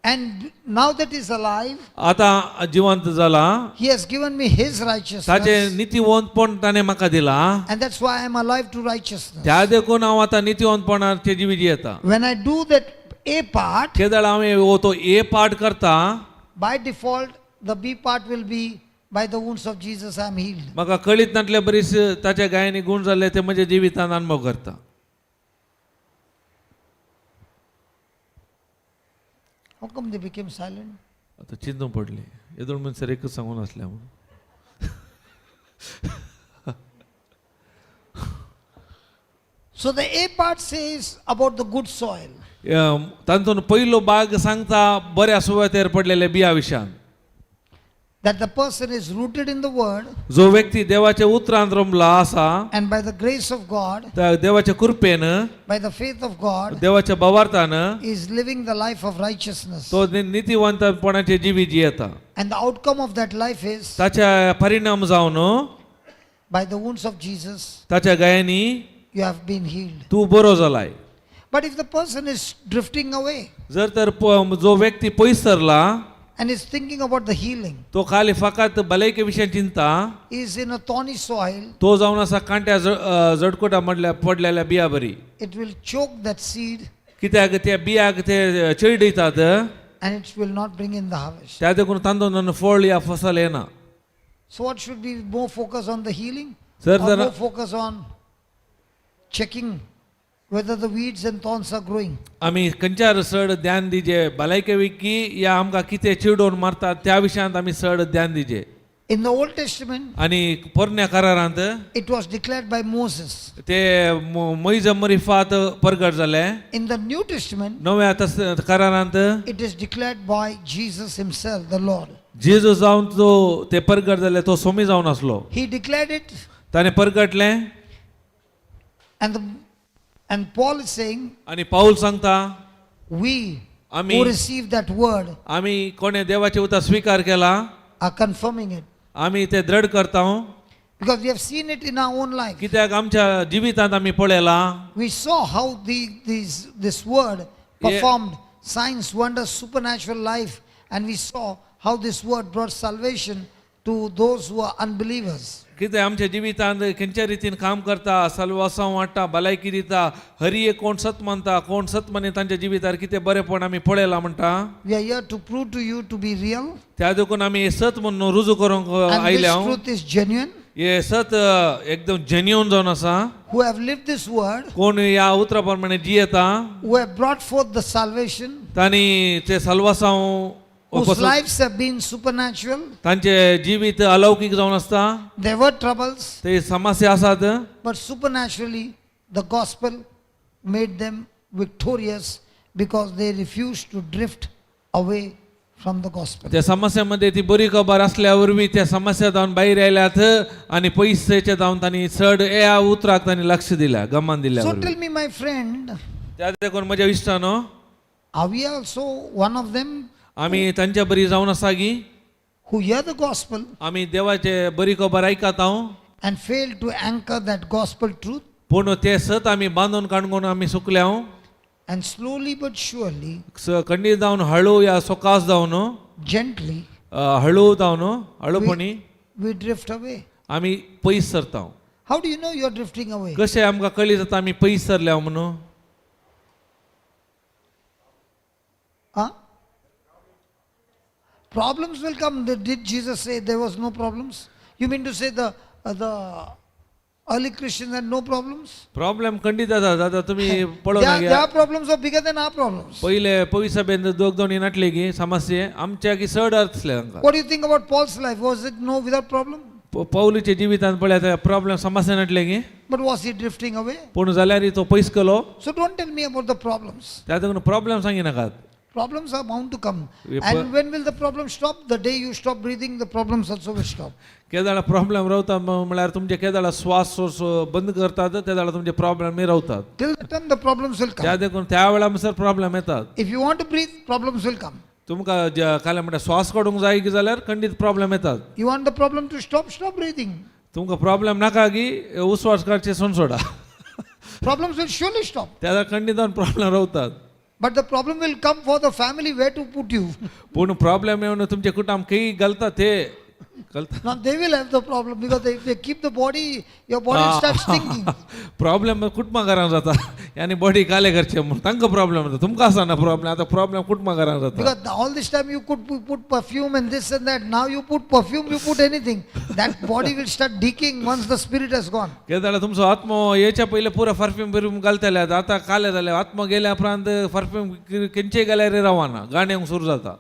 And now that he is alive, आतां जिवंत जाला, he has given me his righteousness. ताचें नितीवंतपण ताणें म्हाका दिलां. And that's why I am alive to righteousness. त्या देखून हांव आतां नितीवंतपणाचे जिवीत जियेता. When I do that A part, केदळ हांवें हो तो ए पार्ट करता, by default the B part will be by the wounds of Jesus I am healed. म्हाका कळीत नासले बरीच ताच्या गायांनी गूण जाल्ले ते म्हज्या जिवितांत अनुभव करता. How come they became silent? आतां चिंतूंक पडलें, येदोळ म्हणसर एकूच सांगून आसलें म्हणून. So the A part says about the good soil. तातूंत पयलो भाग सांगता बऱ्या सुवातेर पडलेले बिया विशयान. That the person is rooted in the word जो व्यक्ती देवाच्या उतरांत रमला आसा and by the grace of God, त्या देवाच्या कृपेन by the faith of God, देवाच्या भावार्थान is living the life of righteousness. तो नितीवंतपणाचे जिवी जियेता. And the outcome of that life is ताच्या परिणाम जावन by the wounds of Jesus, ताच्या गायांनी you have been healed. तूं बरो जालाय. But if the person is drifting away जर तर जो व्यक्ती पयस सरला and is thinking about the healing, तो खाली फकत भलायके विशय चिंता is in a thorny soil, तो जावन आसा कांट्या जडकोटा मडल्या पडलेल्या बिया बरी. It will choke that seed कित्याक त्या बियाक ते चिरडयतात and it will not bring in the harvest. त्या देखून तांदूळ फळ या फसल येना. So what should be more focus on the healing Sir, or more focus on checking whether the weeds and thorns are growing? आमी खंयच्यार चड ध्यान दिजे भलायके विकी या आमकां कितें चिडोवन मारतात त्या विशयांत आमी चड ध्यान दिजे. In the Old Testament, आनी पोरण्या करारांत it was declared by Moses. ते मोयजा मरिफात परगट जाले. In the New Testament, नव्या करारांत it is declared by Jesus himself, the Lord. जेजू जावन तो ते परगट जाले तो सोमी जावन आसलो. He declared it, ताणें परगटलें and Paul is saying, आनी पाऊल सांगता we आमी who receive that word आमी कोणे देवाचे उतर स्वीकार केला are confirming it. आमी ते दृढ करता. Because we have seen it in our own life. कित्याक आमच्या जिवितांत आमी पळयलां. We saw how this word performed signs, wonders, supernatural life, and we saw how this word brought salvation to those who are unbelievers. कितें आमच्या जिवितांत खंयच्या रितीन काम करता सलवासांव वाडटा भलायकी दिता हरी एक कोण सत मानता कोण सत मानी तांच्या जिवितार कितें बरेपण आमी पळयलां म्हणटा. We are here to prove to you to be real, त्या देखून आमी हें सत म्हणून रुजू करूंक and this आयल्या. truth is genuine. हें सत एकदम जेन्युन जावन आसा. Who have lived this word, कोण ह्या उतरा प्रमाणे जियेता who have brought forth the salvation, तांणी ते सलवासांव whose lives have been supernatural. तांचे जिवीत अलौकीक जावन आसता. There were troubles, ते समस्या आसात but supernaturally the gospel made them victorious because they refused to drift away from the gospel. त्या समस्यामध्ये ती बरी खबर असल्या वरवीं त्या समस्या जावन भायर आयल्यात आनी पयशेचे जावन तांणी चड ह्या उतराक तांणी लक्ष दिल्या गमान दिल्या. So tell me, my friend, त्या देखून म्हज्या इश्टानो are we also one of them आमी तांच्या बरी जावन आसा की who hear the gospel आमी देवाचे बरी खबर आयकता and fail to anchor that gospel truth? पूण ते सत आमी बांदून काडून आमी सुकल्या. And slowly but surely, खंडीत जावन हळू या सोकास जावन gently, हळू जावन हळूपणी we drift away. आमी पयस सरता. How do you know you're drifting away? कशें आमकां कळी जाता आमी पयस सरल्या म्हणून? Huh? Problems will come. Did Jesus say there was no problems? You mean to say the early Christians had no problems? Problem खंडीत जाता दादा तुमी पळोवंक Their problems are bigger than our problems. पयले पयस सभेन दोग दोन नाटले की समस्ये आमच्या की चड आसले तांकां. What do you think about Paul's life? Was it no without problem? पावलूच्या जिवितांत पळया प्रॉब्लेम समस्या नाटले की But was he drifting away? पूण जाल्यार तो पयस केलो. So don't tell me about the problems. त्या देखून प्रॉब्लेम सांगी नाकात. Problems are bound to come. We And when will the problem stop? The day you stop breathing, the problems also will stop. केदाळा problem रावता म्हळ्यार तुमचे केदाळा श्वास बंद करतात तेदाळा तुमचे प्रॉब्लेम रावतात. Till the time the problems will त्या come. देखून त्या वेळा म्हणसर प्रॉब्लेम येतात. If you want to breathe, problems will come. तुमकां काल म्हणटा श्वास काडूंक जाय की जाल्यार खंडीत प्रॉब्लेम येतात. You want the problem to stop, stop breathing. तुमकां प्रॉब्लेम नाका की उस्वास काडचे सोन सोडा. Problems will surely stop. त्या खंडीत जावन प्रॉब्लेम रावतात. But the problem will come for the family where to put you. पूण प्रॉब्लेम येवन तुमचे कुटुंब खंय घालता ते घालता. Now they will have the problem because if they keep the body, your body will start stinking. Problem कुटुंबा घरान जाता आनी बॉडी काले करचे म्हणून तांकां प्रॉब्लेम जाता. तुमकां आसना प्रॉब्लेम आतां प्रॉब्लेम कुटुंबा घरान जाता. Because all this time you could put perfume and this and that. Now you put perfume, you put anything. That body will start decaying once the spirit has gone. कितें जाल्यार तुमचो आत्मो येच्या पयलीं पुरो परफ्यूम बिरफ्यूम घालतले आतां काले जाले आत्मो गेल्या उपरांत परफ्यूम खंयचेय घाल्यार रावना गाणें येवंक सुरू जाता.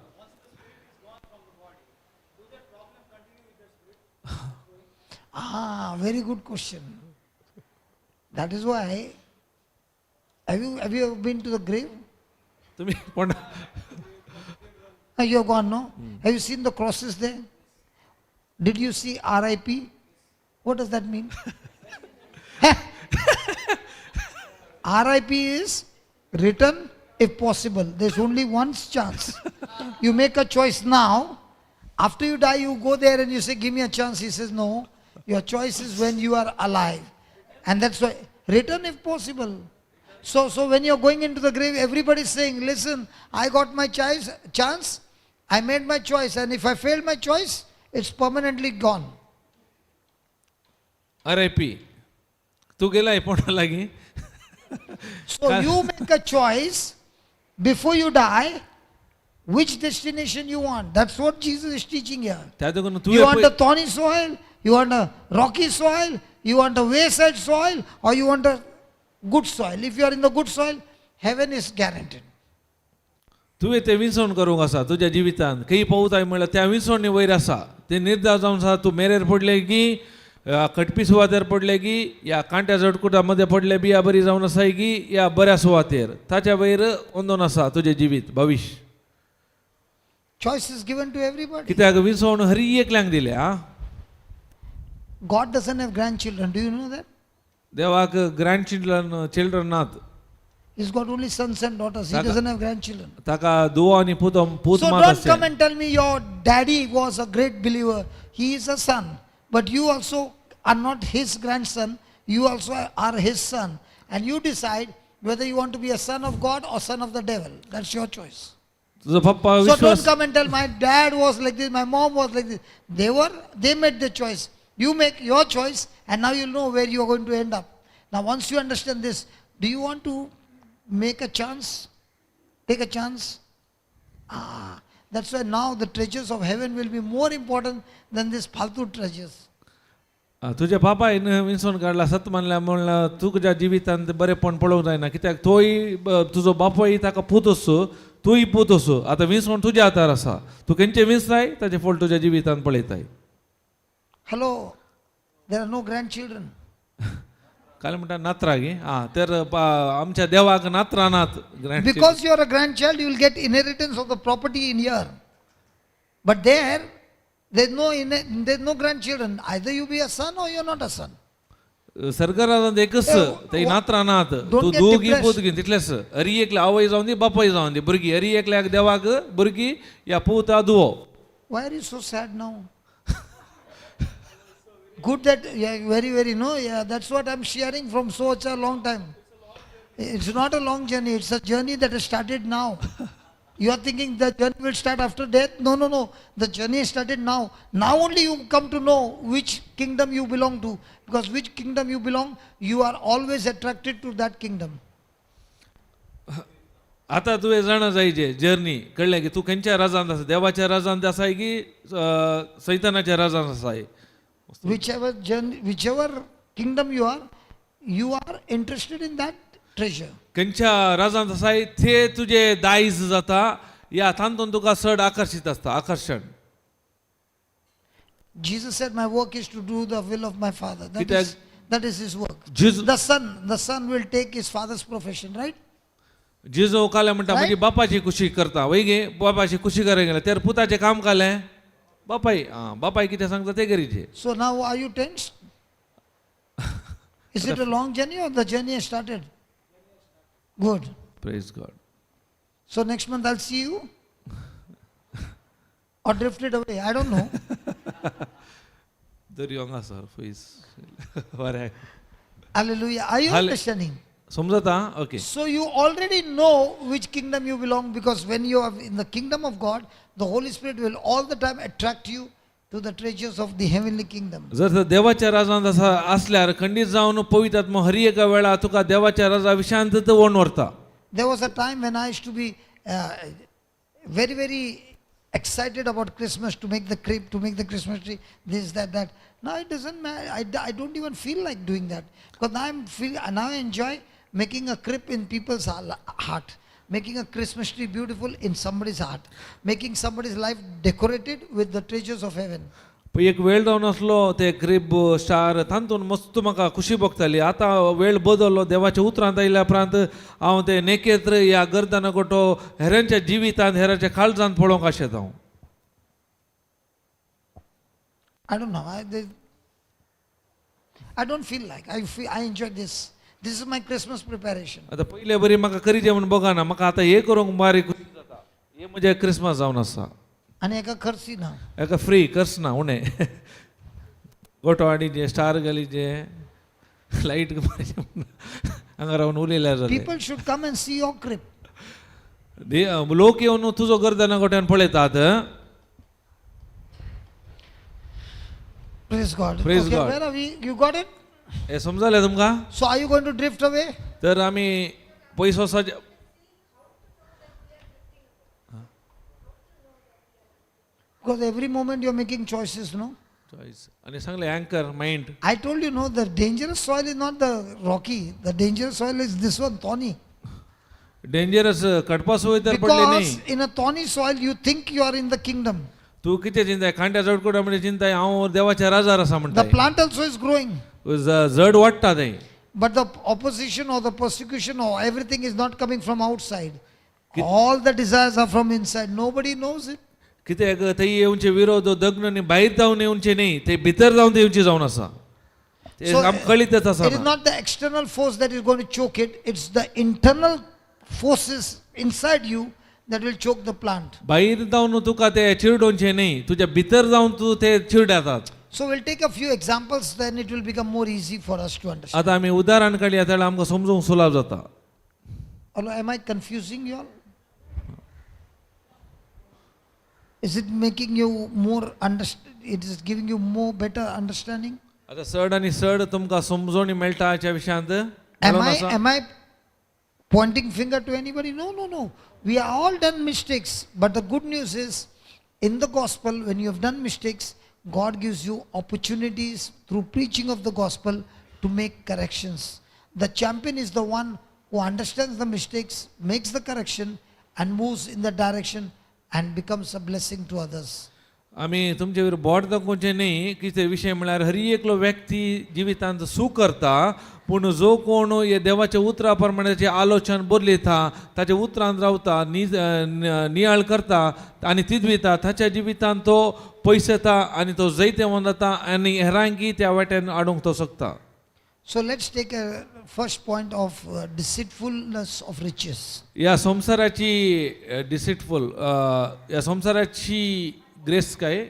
Ah, very good question. That is why, have you ever been to the grave? तुमी कोण You have gone, no? Have you seen the crosses there? Did you see RIP? What does that mean? RIP is written if possible. There's only one chance. You make a choice now. After you die, you go there and you say, "Give me a chance." He says, "No. Your choice is when you are alive." And that's why, written if possible. So when you're going into the grave, everybody's saying, "Listen, I got my choice, chance. I made my choice. And if I failed my choice, it's permanently gone." RIP तूं गेलाय पोंडा लागीं. So you make a choice before you die, which destination you want. That's what Jesus is teaching here. त्या देखून You तुवें want a thorny soil, you want a rocky soil, you want a wayside soil, or you want a good soil. If you are in the good soil, heaven is guaranteed. तुवें तें विंचवण करूंक आसा तुज्या जिवितांत खंय पावताय म्हणल्यार त्या विंचवणी वयर आसा तें निर्धार जावन आसा तूं मेरेर पडलें की खटपी सुवातेर पडलें की या कांट्या झडकुटा मदें पडलें बिया बरी जावन आसाय की या बऱ्या सुवातेर ताच्या वयर अंदोन आसा तुजें जिवीत भविश्य. Choice is given to everybody. कित्याक विंचवण हरी एकल्यांक दिल्या आं. God doesn't have grandchildren. Do you know that? देवाक ग्रँड चिल्ड्रन चिल्ड्रन नात. He's got only sons and daughters. He Taka- doesn't have grandchildren. ताका दुवो आनी पूत पूत So मात don't come आसचे. And tell me your daddy was a great believer. He is a son. But you also are not his grandson. You also are his son. And you decide whether you want to be a son of God or son of the devil. That's your choice. तुजो पप्पा So don't Vishwas come and tell my dad was like this, my mom was like this. They made the choice. You make your choice and now you'll know where you are going to end up. Now once you understand this, do you want to make a chance? Take a chance? Ah, that's why now the treasures of heaven will be more important than these faltu treasures. तुज्या बापायन विंचोवन काडला सत मानल्या म्हणल्यार तुज्या जिवितांत बरेपण पळोवंक जायना कित्याक तोय तुजो बापूय ताका पूत आसो तूंय पूत आसो आतां विंचवण तुज्या हातार आसा तूं खंयचें विंचताय ताचें फळ तुज्या जिवितांत पळयताय. Hello, there are no grandchildren. काल म्हणटा नातरां गे आं तर आमच्या देवाक नातरां नात grand. Because you are a grandchild, you will get inheritance of the property in here. But there, there's no grandchildren. Either you be a son or you're not a son. सरकारान एकच ते नातरां नात. Don't तूं get दोगी depressed. पूत घेवन तितलेच हरी एकले आवय जावन दी बापाय जावन दी भुरगीं हरी एकल्याक देवाक भुरगीं या पूत दुवो. Why are you so sad now? Good that, yeah, very, very, no, yeah, that's what I'm sharing from such a long time. It's not a long journey, it's a journey that has started now. You are thinking the journey will start after death? No, no, no. The journey has started now. Now only you come to know which kingdom you belong to. Because which kingdom you belong, you are always attracted to that kingdom. आता तुवें जाणा जायचे जर्नी कळ्ळें की तूं खंयच्या राजांत आसा देवाच्या राजांत आसाय की सैतानाच्या राजांत आसाय. Whichever journey, whichever kingdom you are interested in that treasure. खंयच्या राजांत आसाय ते तुजे दायज जाता या तातूंत तुका चड आकर्शीत आसता आकर्शण. Jesus said, "My work is to do the will of my Father." That कित्याक- is his work. जेजू The son will take his father's profession, right? जेजू कालें म्हणटा म्हजी बापाची खुशी करता वय गे बापाची खुशी करूंक गेलें तर पुताचें काम कालें बापाय आं बापाय कितें सांगता तें करीचे. So now are you tensed? Is it a long journey or the journey has started? Good. Praise God. So next month I'll see you? Or drifted away, I don't know. दर्यो हांगासर पयस बरें. Hallelujah. Are you understanding? समजता okay. So you already know which kingdom you belong, because when you are in the kingdom of God, the Holy Spirit will all the time attract you to the treasures of the heavenly kingdom. जर तर देवाच्या राजांत आसा आसल्यार खंडीत जावन पवित्र आत्मो हर एका वेळा तुका देवाच्या राजा विशांत ओण व्हरता. There was a time when I used to be very, very excited about Christmas, to make the crib, to make the Christmas tree, this, that, that. Now it doesn't matter. I don't even feel like doing that. Because now I enjoy making a crib in people's heart, making a Christmas tree beautiful in somebody's heart, making somebody's life decorated with the treasures of heaven. पळय एक वेळ जावन आसलो ते क्रिब स्टार तातूंत मस्त म्हाका खुशी भोगताली आतां वेळ बदल्लो देवाच्या उतरांत आयल्या उपरांत हांव ते नेकेत्र ह्या गर्दन गोटो हेरांच्या जिवितांत हेरांच्या काळजांत पळोवंक आशेता हांव. I don't know. I don't feel like. I enjoy this. This is my Christmas preparation. आतां पयले बरी म्हाका करीचें म्हूण बघना, म्हाका आतां हें करूंक बारीक खुशी जाता. हें म्हजें क्रिसमस जावन आसा. आनी एका खर्ची ना. एका फ्री खर्च ना उणें. गोटो हाडीचे, स्टार घालीचे, लायट मारचे, हांगा रावन उलयल्यार जालें. People should come and see your crib. लोक येवन तुजो गर्दना गोट्यान पळयतात. Praise God. Praise Okay, God. where are we? You got it? हें समजलें तुमकां? So are you going to drift away? तर आमी पयस वचपाचे. Because every moment you're making choices, no? Choice आनी सांगलें anchor mind. I told you, no, the dangerous soil is not the rocky. The dangerous soil is this one, thorny. Dangerous कडपास वय तर पडले Because न्ही. In a thorny soil, you think you are in the kingdom. तूं कितें चिंताय, कांट्या जडकुडा म्हणजे चिंताय हांव देवाच्या राजार आसा The म्हणटा. Plant also is growing. जड वाडटा तें. But the opposition or the persecution or everything is not coming from outside. All the desires are from inside. Nobody knows it. कित्याक थंय येवचे विरोध दग्न न्ही, भायर जावन येवचे न्ही, ते भितर जावन ते येवचे जावन आसा. ते So, आमकां कळीतच आसा. it is not the external force that is going to choke it, it's the internal forces inside you that will choke the plant. भायर जावन तुका ते चिरडोवचे न्ही, तुज्या भितर जावन तूं ते चिरडतात. So we'll take a few examples, then it will become more easy for us to understand. आतां आमी उदाहरण काडया जाल्यार आमकां समजूंक सुलाभ जाता. Although, am I confusing you all? Is it making you more understand? It is giving you more better understanding? आतां चड आनी चड तुमकां समजोणी मेळटा हाच्या विशयांत. Am मेळोन I आसा? Am I pointing finger to anybody? No. We are all done mistakes. But the good news is, in the gospel, when you have done mistakes, God gives you opportunities through preaching of the gospel to make corrections. The champion is the one who understands the mistakes, makes the correction, and moves in the direction and becomes a blessing to others. आमी तुमचे वयर बोट दाखोवचें न्ही. कितें विशय म्हळ्यार हर एकलो व्यक्ती जिवितांत सूख करता, पूण जो कोण हे देवाच्या उतरा प्रमाणे ताचें आलोचन बदलयता, ताच्या उतरान रावता, नियाळ करता आनी तिजविता, ताच्या जिवितांत तो पयस येता आनी तो जैतेवंत जाता आनी हेरांकी त्या वाटेन हाडूंक तो शकता. So let's take a first point of deceitfulness of riches. ह्या संवसाराची डिसिटफूल, ह्या संवसाराची ग्रेस काय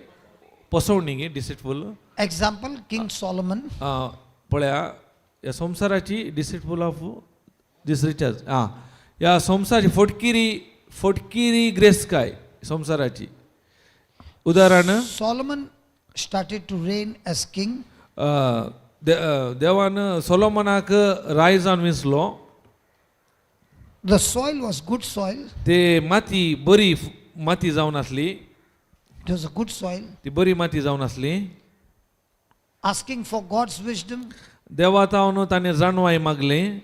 फसवणी डिसिटफूल. Example, King Solomon. पळया, ह्या संवसाराची डिसिटफूल ऑफ दीस रिचर्स. आं, ह्या संवसाराची फटकिरी, फटकिरी ग्रेस काय संवसाराची उदाहरण. Solomon started to reign as king. देवान सोलोमनाक राय जावन विसलो. The soil was good soil. ते माती बरी माती जावन आसली. It was a good soil. ती बरी माती जावन आसली. Asking for God's wisdom, देवा तावन ताणें जाणवाय मागली.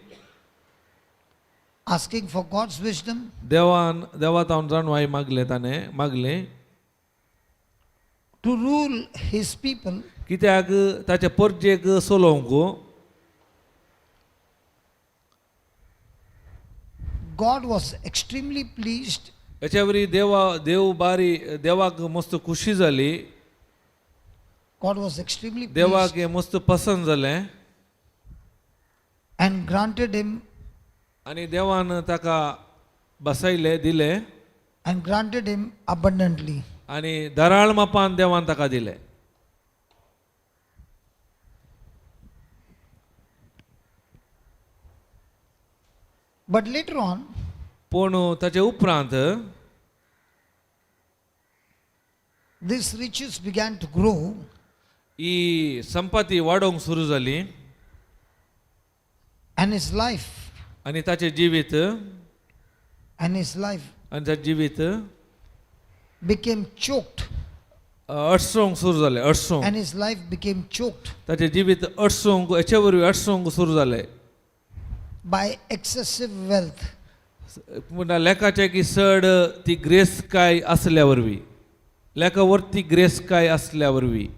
Asking for God's wisdom, देवान देवा तावन जाणवाय मागले, ताणें मागले to rule his people. कित्याक ताच्या परजेक चलोवंक. God was extremely pleased हेच्या वरी देवा देव बारी देवाक मस्त खुशी जाली. God was extremely pleased देवाक हें मस्त पसंत जालें. And granted him आनी देवान ताका बसयलें, दिलें. And granted him abundantly. आनी दराळ मापान देवान ताका दिलें. But later on, पूण ताचे उपरांत these riches began to grow ही संपत्ती वाडोवंक सुरू जाली and his life आनी ताचें जिवीत and his life आनी ताचें जिवीत became choked अडचोवंक सुरू जालें, अडचोवंक. And his life became choked ताचें जिवीत अडचोवंक, हेचे वरवीं अडचोवंक सुरू जालें by excessive wealth. म्हणटा लेखाचें की चड ती ग्रेसकाय आसल्या वरवीं, लेखा वरती ग्रेसकाय आसल्या वरवीं,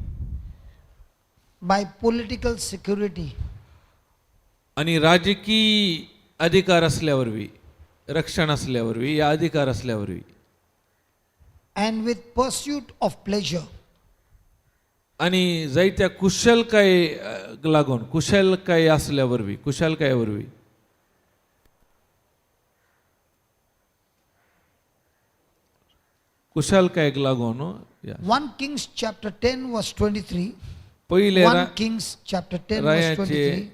by political security, आनी राजकीय अधिकार आसल्या वरवीं, रक्षण आसल्या वरवीं, ह्या अधिकार आसल्या वरवीं and with pursuit of pleasure. आनी जायत्या कुशलकाय लागून कुशलकाय आसल्या वरवीं कुशलकाये वरवीं कुशलकायेक लागून या. 1 Kings chapter 10 verse 23. पयले 1 Kings chapter 10 verse रायाचे 23.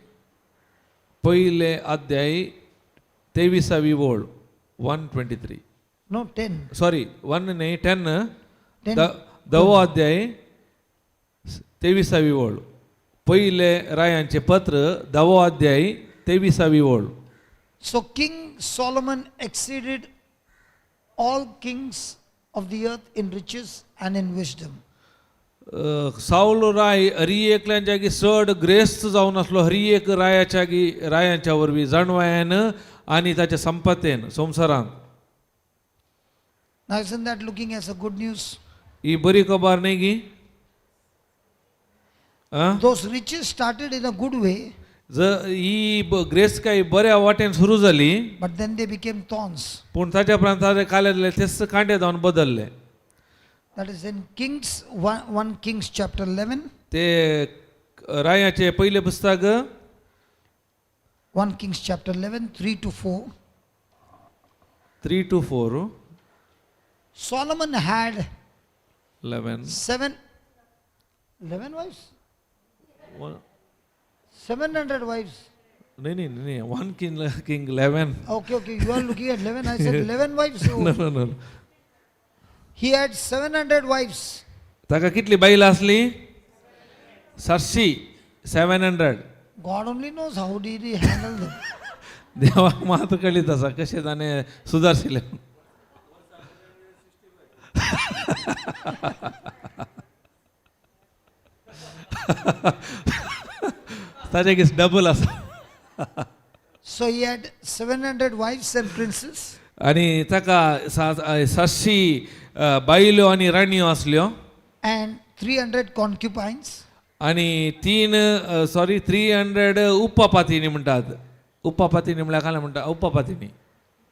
पयले अध्याय तेविसावी ओळ 1:23. No, 10. Sorry 1 न्ही 10. 10. धवो अध्याय तेविसावी ओळ. पयले रायांचे पत्र धवो अध्याय तेविसावी ओळ. So King Solomon exceeded all kings of the earth in riches and in wisdom. Saul Rai Hari एकल्यांच्या गी चड ग्रेस्त जावन आसलो हरी एक रायाच्या गी रायांच्या वरवीं जाणवायेन आनी ताच्या संपत्तेन संवसारांत. Now isn't that looking as a good news? ही बरी खबर न्ही गी आं? Those riches started in a good way, जर ही ग्रेस्तकाय बऱ्या वाटेन सुरू जाली but then they became thorns. पूण ताच्या उपरांत ताजे काले जाले तेच कांटे जावन बदलले. That is in Kings 1 Kings chapter 11. ते रायाचे पयले पुस्तक 1 Kings chapter 11, 3 to 4. 3 to 4. Solomon had 11 11 wives? 700 wives. न्ही न्ही न्ही 1 King 11. Okay, you are looking at 11. I said 11 wives. Oh. No, no, no. He had 700 wives. ताका कितली बायलां आसली? 700, 700. God only knows how did he handle them. देवाक मात कळीत आसा कशें ताणें सुदारशिलें. ताजे किस डबल आसा. So he had 700 wives and princes. आनी ताका 700 बायल्यो आनी राणयो आसल्यो. And 300 concubines. आनी 300 उपपातिनी म्हणटात. उपपातिनी म्हळ्यार काय म्हणटा? उपपातिनी.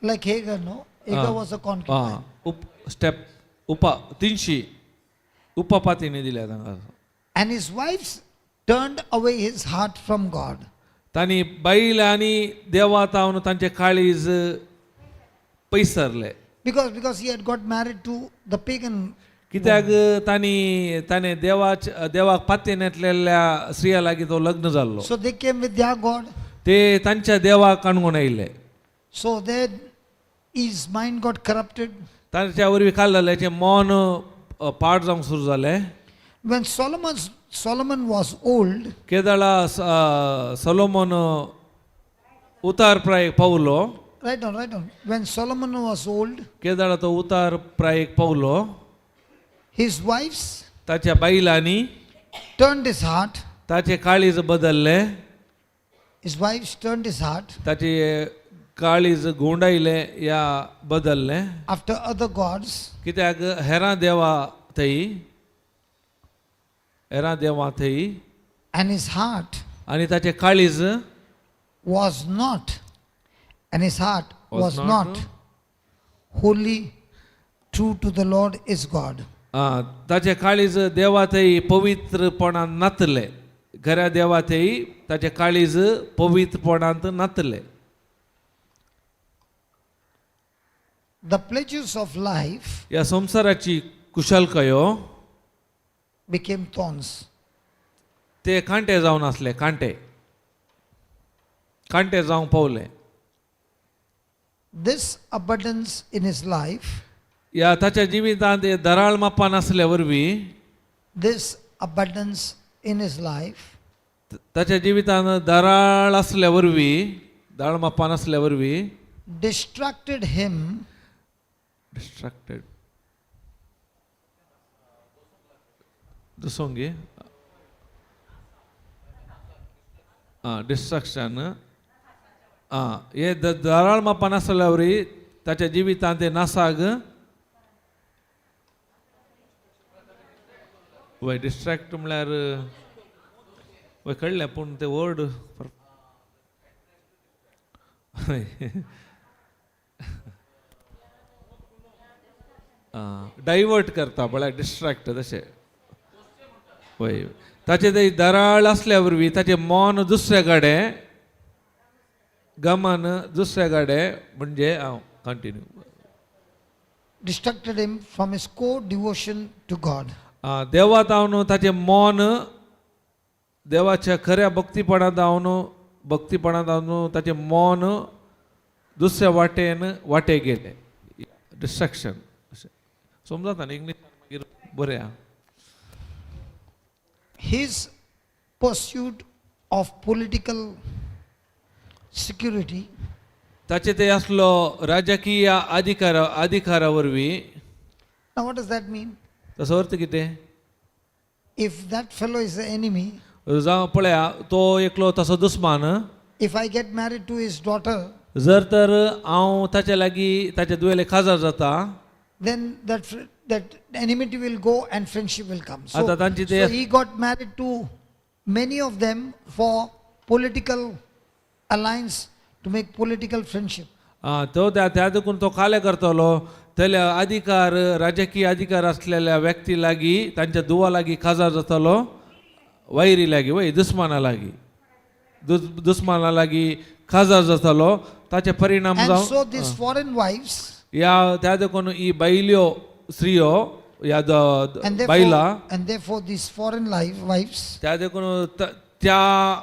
Like Hagar, no? Hagar was a concubine. आं, उप स्टेप उपा 300 उपपातिनी दिल्या तांकां. And his wives turned away his heart from God. तांणी बायल आनी देवा तावन तांचे काळीज पयसरले. Because he had got married to the pagan. कित्याक तांणी ताणें देवाक पातयेन येतलेल्या स्त्रिया लागीं तो लग्न जाल्लो. So they came with their God. ते तांच्या देवाक काणकोण आयिल्ले. So then his mind got corrupted. तांच्या वरवीं काल जालें मन पाड जावंक सुरू जालें. When Solomon was old, केदळा Solomon उतार प्रायेक पावलो. Right on. When Solomon was old, केदळा तो उतार प्रायेक पावलो, his wives ताच्या बायलांनी turned his heart. ताचे काळीज बदललें. His wives turned his heart ताचे काळीज घुंवडायलें या बदललें. after other gods. कित्याक हेरां देवा थंय, हेरां देवां थंय. And his heart आनी ताचें काळीज was not, and his heart Was was not not wholly true to the Lord his God. आं, ताचें काळीज देवा थंय पवित्रपणान नातलें. खऱ्या देवा थंय ताचें काळीज पवित्रपणांत नातलें. The pleasures of life ह्या संवसाराची कुशलकायो became thorns. ते कांटे जावन आसले. कांटे कांटे जावंक पावले. This abundance in his life, ह्या ताच्या जिवितांत हे दराळ मापान आसल्या वरवीं, this abundance in his life ताच्या जिवितांत दराळ आसल्या वरवीं, दाळ मापान आसल्या वरवीं distracted him. Distracted दुसोंग गे आं डिस्ट्रक्शन आं हे दराळ मापान आसल्या वरी ताच्या जिवितांत ते नासाग वय डिस्ट्रॅक्ट म्हळ्यार वय कळ्ळें पूण ते वर्ड डायवर्ट करता म्हळ्यार डिस्ट्रॅक्ट तशें. वय, ताचे ते दराळ आसल्या वरवीं ताचें मन दुसऱ्या कडेन गमन दुसऱ्या कडेन म्हणजे हांव continue. Distracted him from his core devotion to God. देवा जावन ताचें मन देवाच्या खऱ्या भक्तीपणांत जावन, भक्तीपणांत जावन ताचें मन दुसऱ्या वाटेन वाटे गेलें. डिस्ट्रक्शन अशें समजता न्ही इंग्लीश मागीर बरें आहा. His pursuit of political security ताचे ते आसलो राजकीय अधिकारा वरवीं. Now, what does that mean? तसो अर्थ कितें? If that fellow is the enemy, जावं पळया तो एकलो तसो दुस्मान. if I get married to his daughter, जर तर हांव ताच्या लागीं ताच्या दुयेले काजार जाता, then that enmity will go and friendship will come. So, आता तांची ते so he got married to many of them for political alliance, to make political friendship. आं, तो त्या त्या देखून तो काले करतलो तेल्या अधिकार राजकीय अधिकार आसलेल्या व्यक्ती लागीं तांच्या दुवा लागीं काजार जातालो, वैरी लागीं वय दुस्माना लागीं दुस्माना लागीं काजार जातालो. ताचे परिणाम And जावन so these foreign wives ह्या त्या देखून ही बायल्यो स्त्रियो ह्या and बायलां therefore, and therefore these foreign wives त्या देखून त्या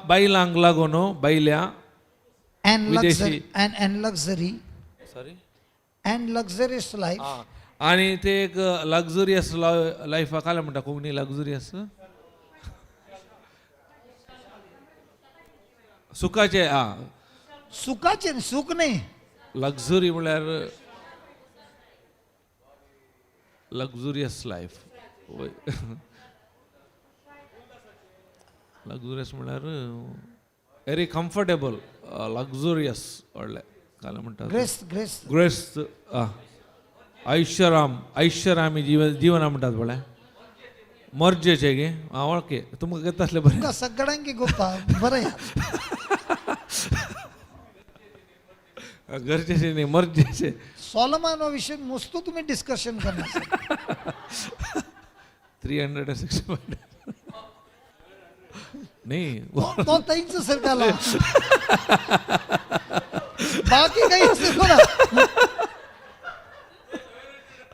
बायलांक लागून बायल्या and विदेशी. luxury and luxury sorry and luxurious life आणि ते एक लक्झुरियस लायफ काय म्हणटा कोंकणी लक्झुरियस सुखाचे आ. सुखाचे न्ही, सुख नाही. लक्झुरी म्हळ्यार लक्झुरियस लायफ. लक्झुरियस म्हळ्यार व्हेरी कम्फर्टेबल, लक्झुरियस व्हडलें काय म्हणटा. Grace grace. ग्रेस्त ऐश्वराम ऐश्वरामी जीवन जीवना म्हणटात पळय मर्जेचे गे. आं ओके, तुमकां घेता आसलें बरें. तुमकां सगळ्यांकी गोता बरें. गरजेचे न्ही, मर्जेचे. सोलोमना विशीं मस्तू तुम्ही डिस्कशन करणार. 365 न्ही. तो तांच सरकारला बाकी काही असेल ना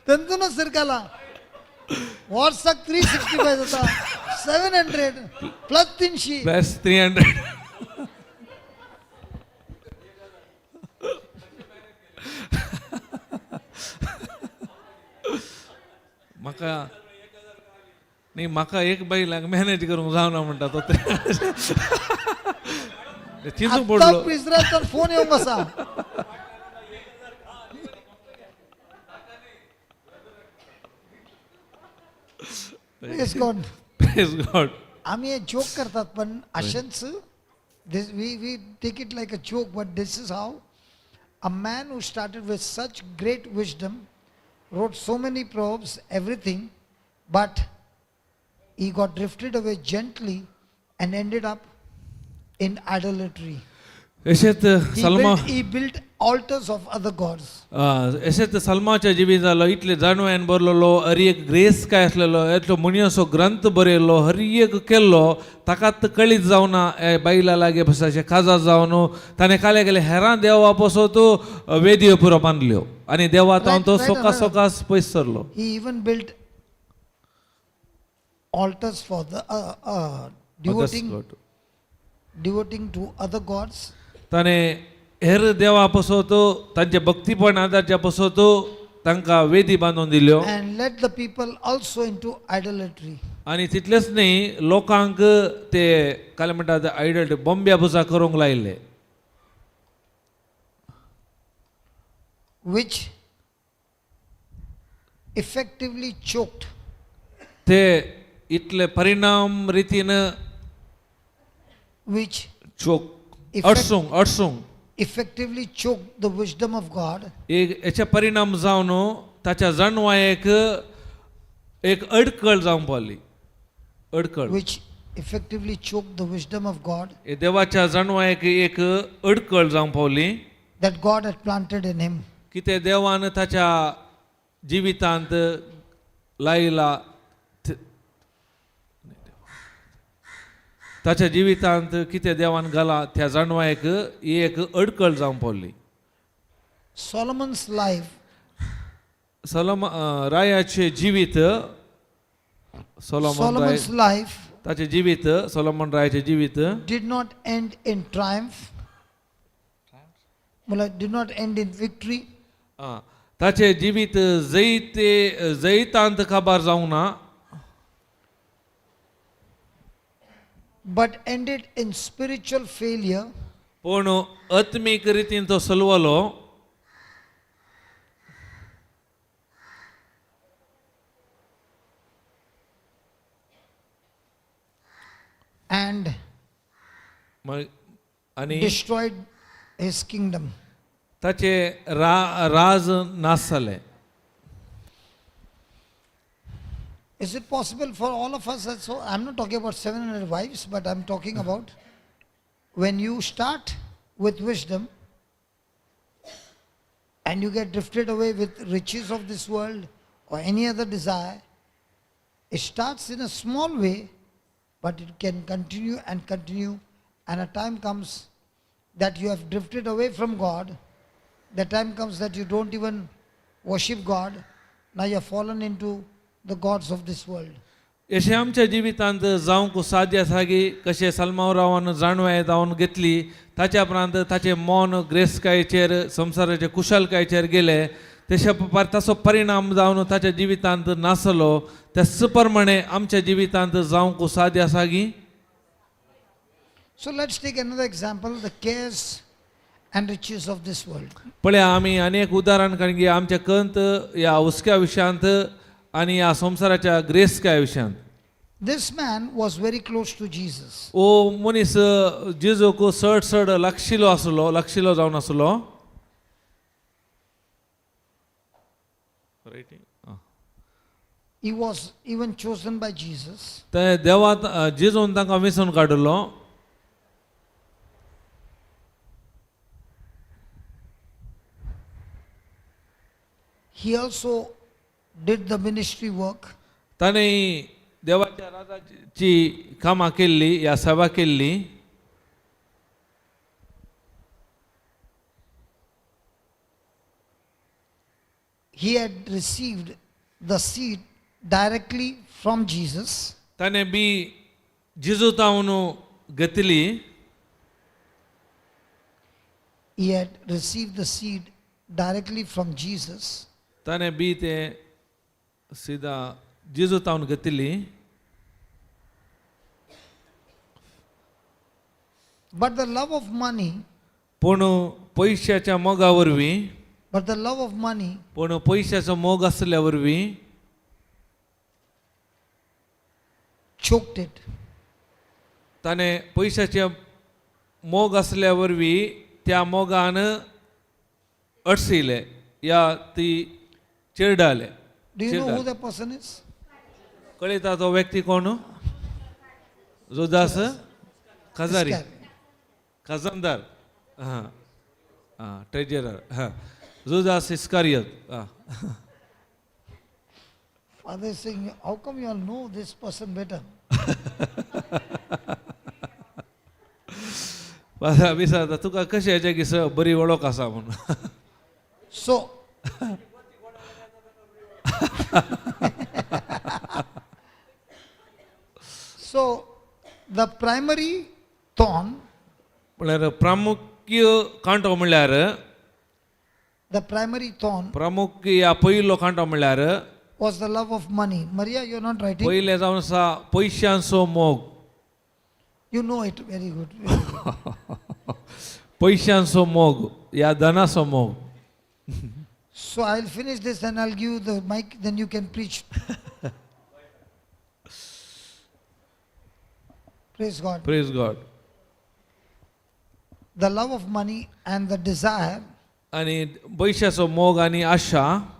त्यांचं ना सरकारला वर्साक 365 जाता 700 प्लस 300. प्लस 300. म्हाका न्ही, म्हाका एक बैलाक मॅनेज करूंक जावना म्हणटा तो चिंतूंक आत्ता पडलो. प्रिजरांत फोन येवंक आसा. Praise God. Praise God. आम्ही हे जोक करतात पण अशेंच this we take it like a joke, but this is how a man who started with such great wisdom, wrote so many proverbs, everything, but he got drifted away gently and ended up in idolatry. अशेंच He Salma built, he built altars of other gods. अशेंच सलमाच्या जिवीत जालो इतले जाणवायन बरलेलो, हर एक ग्रेस काय आसलेलो, इतलो मुनियोसो ग्रंथ बरयल्लो, हर एक केल्लो, ताकात कळीत जावना हे बायला लागीं अशें काजार जावन ताणें काले गेले हेरां देवा पसत वेदयो पुरो बांदल्यो आनी देवा तावन तो सोका सोकास पयस सरलो. He even built altars for the devoting to other gods. ताणें हेर देवा पसत तांचे भक्तीपण आदारच्या पसत तांकां वेदी बांदून दिल्यो. And led the people also into idolatry. आनी तितलेंच न्ही, लोकांक ते काय म्हणटात आयडल बॉम्ब्या पुजा करूंक लायले. Which effectively choked ते इतले परिणाम रितीन which choke अडसूंक अडसूंक effectively choked the wisdom of God एक हेचे परिणाम जावन ताच्या जाणवायेक एक अडकळ जावंक पावली, अडकळ. Which effectively choked the wisdom of God हे देवाच्या जाणवायेक एक अडकळ जावंक पावली that God had planted in him. कितें देवान ताच्या जिवितांत लायला. ताच्या जिवितांत कितें देवान घाला त्या जाणवायक ही एक अडकळ जावंक पावली. Solomon's life सलोम रायाचें जिवीत सोलोमन राय Solomon's life ताचें जिवीत सोलोमन रायाचें जिवीत did not end in triumph. Well, did not end in victory. आं, ताचें जिवीत जैते जैतांत काबार जावंक ना but ended in spiritual failure पूण आत्मीक रितीन तो सलवलो and आनी destroyed his kingdom. ताचें रा राज नाश जालें. Is it possible for all of us? So I'm not talking about 700 wives, but I'm talking about when you start with wisdom and you get drifted away with riches of this world or any other desire, it starts in a small way, but it can continue and continue, and a time comes that you have drifted away from God. The time comes that you don't even worship God. Now you have fallen into the gods of this world. अशें आमच्या जिवितांत जावंक साध्य आसा की कशें सलमावरावान जाणवाय जावन घेतली ताच्या उपरांत ताचें मन ग्रेसकायेचेर संवसाराचे कुशलकायेचेर गेलें तशें ताचो परिणाम जावन ताच्या जिवितांत नासलो त्याच प्रमाणे आमच्या जिवितांत जावंक साध्य आसा की. So let's take another example, the cares and riches of this world. पळया आमी आनी एक उदाहरण काडून आमच्या कंत ह्या हुस्क्या विशयांत आनी ह्या संवसाराच्या ग्रेसकाय विशयांत. This man was very close to Jesus. ओ मनीस जेजूक चड चड लागशिलो आसलो लागशिलो जावन आसलो. He was even chosen by Jesus. ते देवात जेजून तांकां वेंचून काडलो. He also did the ministry work. ताणें देवाच्या राजाची कामां केल्ली ह्या सेवा केल्ली. He had received the seed directly from Jesus. ताणें बी जेजू तावन घेतली. He had received the seed directly from Jesus. ताणें बी तें सिदा जेजू तावन घेतली. But the love of money, पूण पयशाच्या मोगा वरवीं but the love of money पूण पयशाचो मोग आसल्या वरवीं choked it. ताणें पयशाचे मोग आसल्या वरवीं त्या मोगान अडसिले या ती चिरडाले. Do you know who the person is? कळयता तो व्यक्ती कोण? जुदास खजारी. Iscariot. खजानदार हां हां ट्रेजरर हां जुदास इस्कारियत हां. Father is saying, how come you all know this person better? विचारता तुका कशें हेजें की बरी वळख आसा म्हणून. So, so the primary thorn, म्हणल्यार प्रामुख्य कांटो म्हणल्यार the primary thorn प्रामुख्य ह्या पयलो कांटो म्हणल्यार was the love of money. Maria, you're not writing. पयलें जावन आसा पयशांचो मोग. You know it very good. Very good. पयशांचो मोग ह्या धनाचो मोग. So I'll finish this and I'll give you the mic, then you can preach. Praise God. Praise God. The love of money and the desire आनी पयशाचो मोग आनी आशा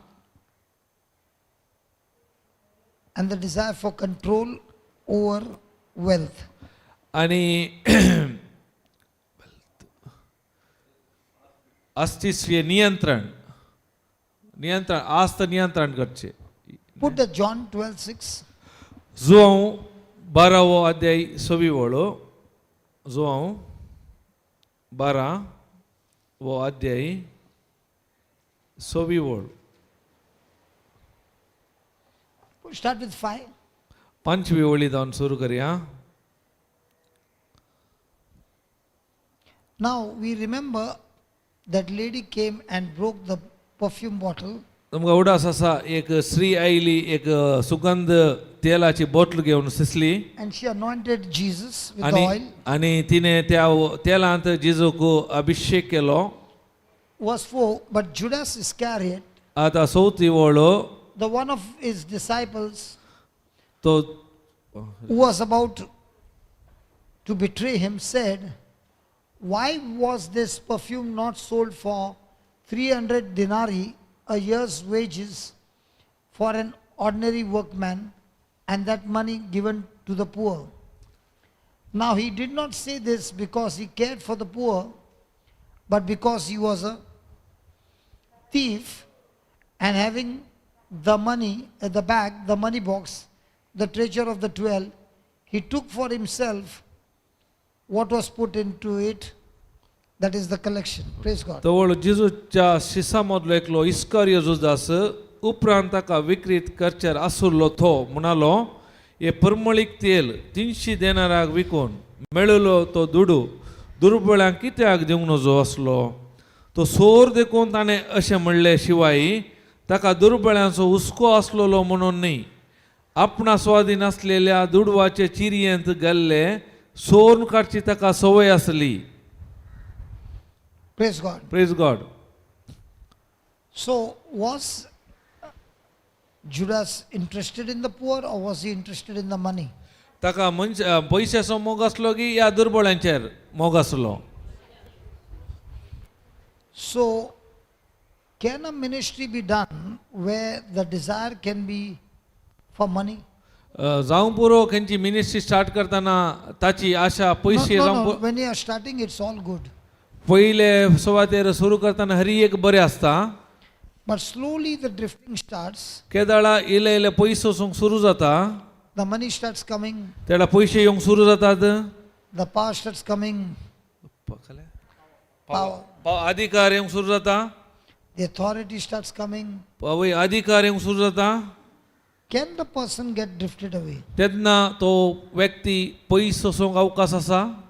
and the desire for control over wealth. आनी अस्तित्व नियंत्रण नियंत्रण आस्त नियंत्रण करचें. Put the John 12:6. जुआंव बारावो अध्याय सवी वळो. जुवांव 12 वो अध्याय सवी वळ. We'll start with 5. पांचवी वळी जावन सुरू करया. Now we remember that lady came and broke the perfume bottle. तुमकां उडास आसा एक स्त्री आयली एक सुगंध तेलाची बोटल घेवन Sicily And she anointed Jesus with the आनी oil. आनी तिणें त्या तेलांत जेजूक अभिशेक केलो. Verse 4. But Judas Iscariot, आतां चवथी वळ the one of his disciples तो who was about to betray him, said, "Why was this perfume not sold for 300 denarii, a year's wages for an ordinary workman, and that money given to the poor?" Now he did not say this because he cared for the poor, but because he was a thief, and having the money at the bag, the money box, the treasure of the 12, he took for himself what was put into it, that is the collection. Praise God. तवळ जेजूच्या शिसा मदलो एकलो इस्कारियो जुदास उपरांत ताका विक्रीत करचेर आसुल्लो तो म्हणालो हे परमळीक तेल 300 देनाराक विकून मेळिल्लो तो दुडू दुर्बळ्यांक कित्याक दिवंक नजो आसलो. तो सोर देखून ताणें अशें म्हणलें शिवाय ताका दुर्बळ्यांचो हुस्को आसलेलो म्हणून न्ही. आपणा स्वाधीन आसलेल्या दुडवाचे चिरयेंत गेल्ले सोर काडची ताका संवय आसली. Praise God. Praise God. So, was Judas interested in the poor or was he interested in the money? ताका मनश पयशाचो मोग आसलो की ह्या दुर्बळ्यांचेर मोग आसलो. So, can a ministry be done where the desire can be for money? जावंक पुरो खंयची मिनिस्ट्री स्टार्ट करतना ताची आशा No, पयशे no, जावंक no. पुरो. When you are starting, it's all good. पयले सुवातेर सुरू करतना हरी एक बरें आसता. But slowly the drifting starts, केदाळा इल्ले इल्ले पयसो वचूंक सुरू जाता. The money starts coming, तेडा पयशे येवंक सुरू जातात. The power starts coming, power, अधिकार येवंक सुरू जाता. The authority starts coming. वय अधिकार येवंक सुरू जाता. Can the person get drifted away? तेन्ना तो व्यक्ती पयस वचूंक अवकाश आसा.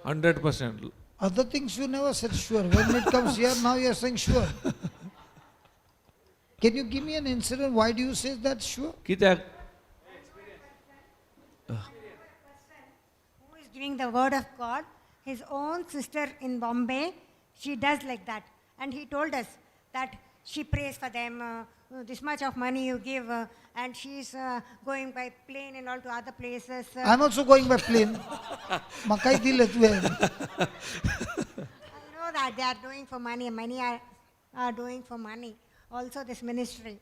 100%. Other things you never said sure. When it comes here, now you are saying sure. Can you give me an incident? Why do you say that sure? कित्याक? Who is giving the word of God, his own sister in Bombay, she does like that. And he told us that she prays for them, this much of money you give, and she's going by plane and all to other places. I'm also going by plane. Makai dile tuve. I know that they are doing for money. Many are doing for money. Also this ministry.